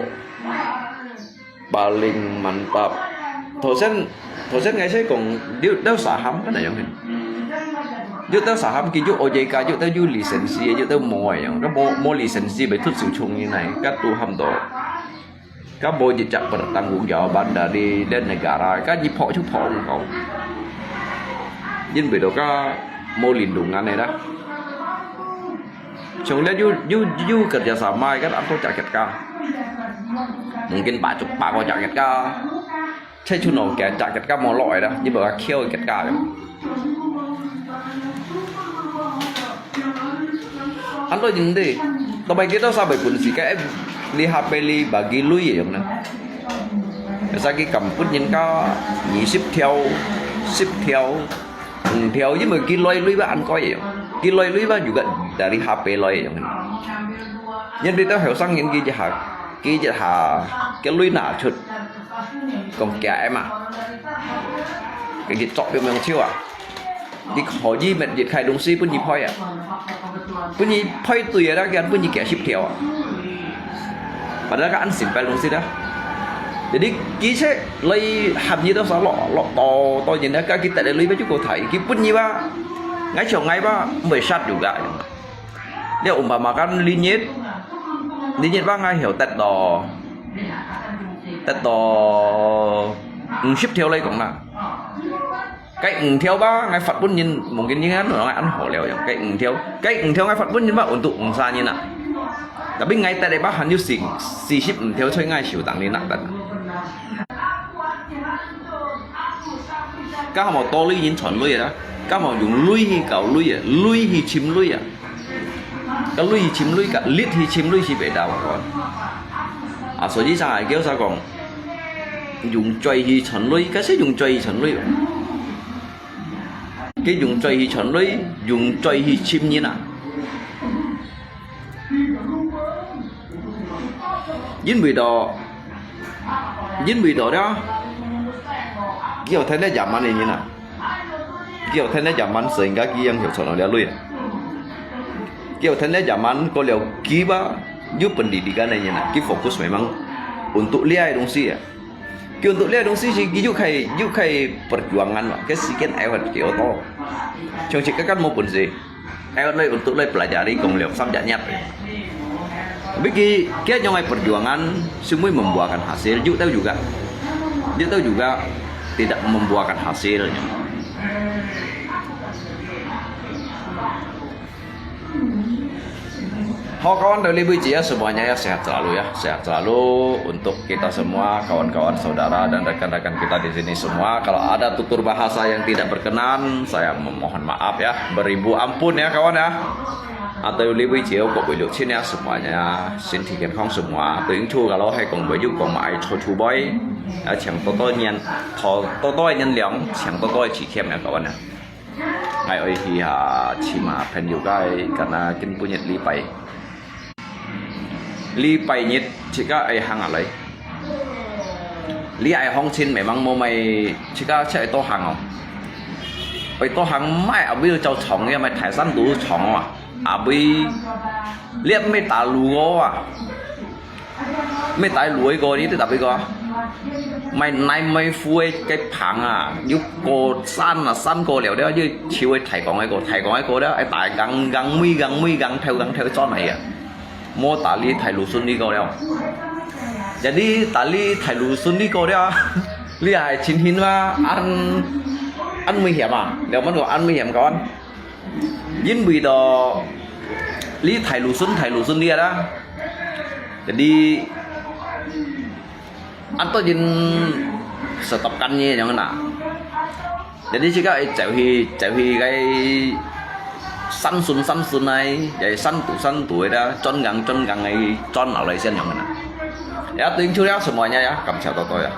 Paling mantap. 頭先，頭先𠊎先講，你，你有saham kan樣？你有saham，佢有O J K，有，有lisensi，有無个樣。該無，無lisensi，被突手衝入來，該都喊到。 Ka mo jejak bertanggung jawaban dari dan negara, ka nyiphok-nyiphok ko. Yin bedo ka mo lindungan e da. Chong le yu, yu, yu kerja sama kan ako jaket ka. Mungkin pa chuk pa ko jaket ka. Chai chuno ke jaket ka mo lo e da. Yin bedo ka kyo jaket ka. Ăn tui yin de, tao bai kito sa bai pun si ka em li ha pe li bagi lui e yong na. Sa ki kam pun yin ka ni sip thiao, sip thiao, ung thiao, yin bai ki loi lui ba ăn koi e yong. Ki loi lui ba juga dari ha pe loi e yong. Yin di tao heo sang yin ki ha, ki ha, ki lui na chut. Kong kia em a. Ki chok yong yong chiu a. 你可以每日開東西分你配啊，分你配對啊，那個分你幾十條啊。Padahal kan simple東西dah. Jadi kisah lai ham ni tu salah lo to to je nak kita dah lebih cukup thai. Ki pun ni ba, ngai chong ngai ba, boleh sat juga. Dia umpamakan linyit, linyit ba ngai hiu tet to, tet to, 五十條來講啦。 該五條吧，𠊎發分人，mungkin人安安好了樣。該五條，該五條𠊎發分人吧，untuk五三人啊。Tapi𠊎帶來吧，還有四，四十五條在𠊎手當裡拿等。該無道理人傳累啦，該無用累去搞累啊，累去尋累啊。 Ka lui chim lui ka, lit hi chim lui si beda wa kon. A, so ji sang ai kêu sa kong, yung choi hi chon lui, ka si yung choi hi chon lui. Ke yung choi hi chon lui, yung choi hi chim nyin a. Yin bui do, yin bui do da. Kiu then da jaman nyin a. Kiu then da jaman sehingga ki yang hiu chon lia lui. Kiu then da jaman ko liu ki ba, yu pen di di kan nyin a. Ki fokus memang untuk lia dong si a. Ki untuk lia dong si si ki yu khai, yu khai perjuangan wa. Ke si ken ai wat kiu to. Chong si ka kan mo pen si. Ai wat lai untuk lai pelajari kong liu sam ja nyat. Tapi ki, ki nyong ai perjuangan, semua membuahkan hasil. Yu tau juga. Yu tau juga. tidak membuahkan hasilnya. Hawk kawan, dari Biji ya, semuanya ya, sehat selalu ya, sehat selalu untuk kita semua, kawan-kawan, saudara dan rekan-rekan kita di sini semua. Kalau ada tutur bahasa yang tidak berkenan, saya memohon maaf ya, beribu ampun ya kawan ya. 啊，對這位節目各位六親啊，semuanya身體健康semua。對應出个咯，係講話有講嘛愛坐住背，啊，請多多原，多多原諒，請多多體貼啊，各位啊。𠊎愛去啊，尋啊朋友个，敢若今晡日禮拜，禮拜日自家愛行啊來。你愛行前，memang無買，自家就愛多行哦。愛多行，買啊，會走長个，買大山路長啊。 啊，尾，你毋係打路个啊，毋係打路个，你都打邊个啊？買泥買灰个个棚啊，又過山啊，山過了了，又就會抬槓个个，抬槓个个了，愛打槓槓尾槓尾槓頭槓頭轉來啊。無打你大路順利个了。Jadi打你大路順利个了，你還情形嘛？恁恁危險啊？了問我恁危險个啊？ 因為到你大路順，大路順利啦。Jadi，恁多人stop緊个樣啦。Jadi，自家愛走去，走去个山順，山順个，也山肚，山肚个啦，轉槓，轉槓个，轉落來先樣啦。也對，就了，semuanya ya，感謝多多呀。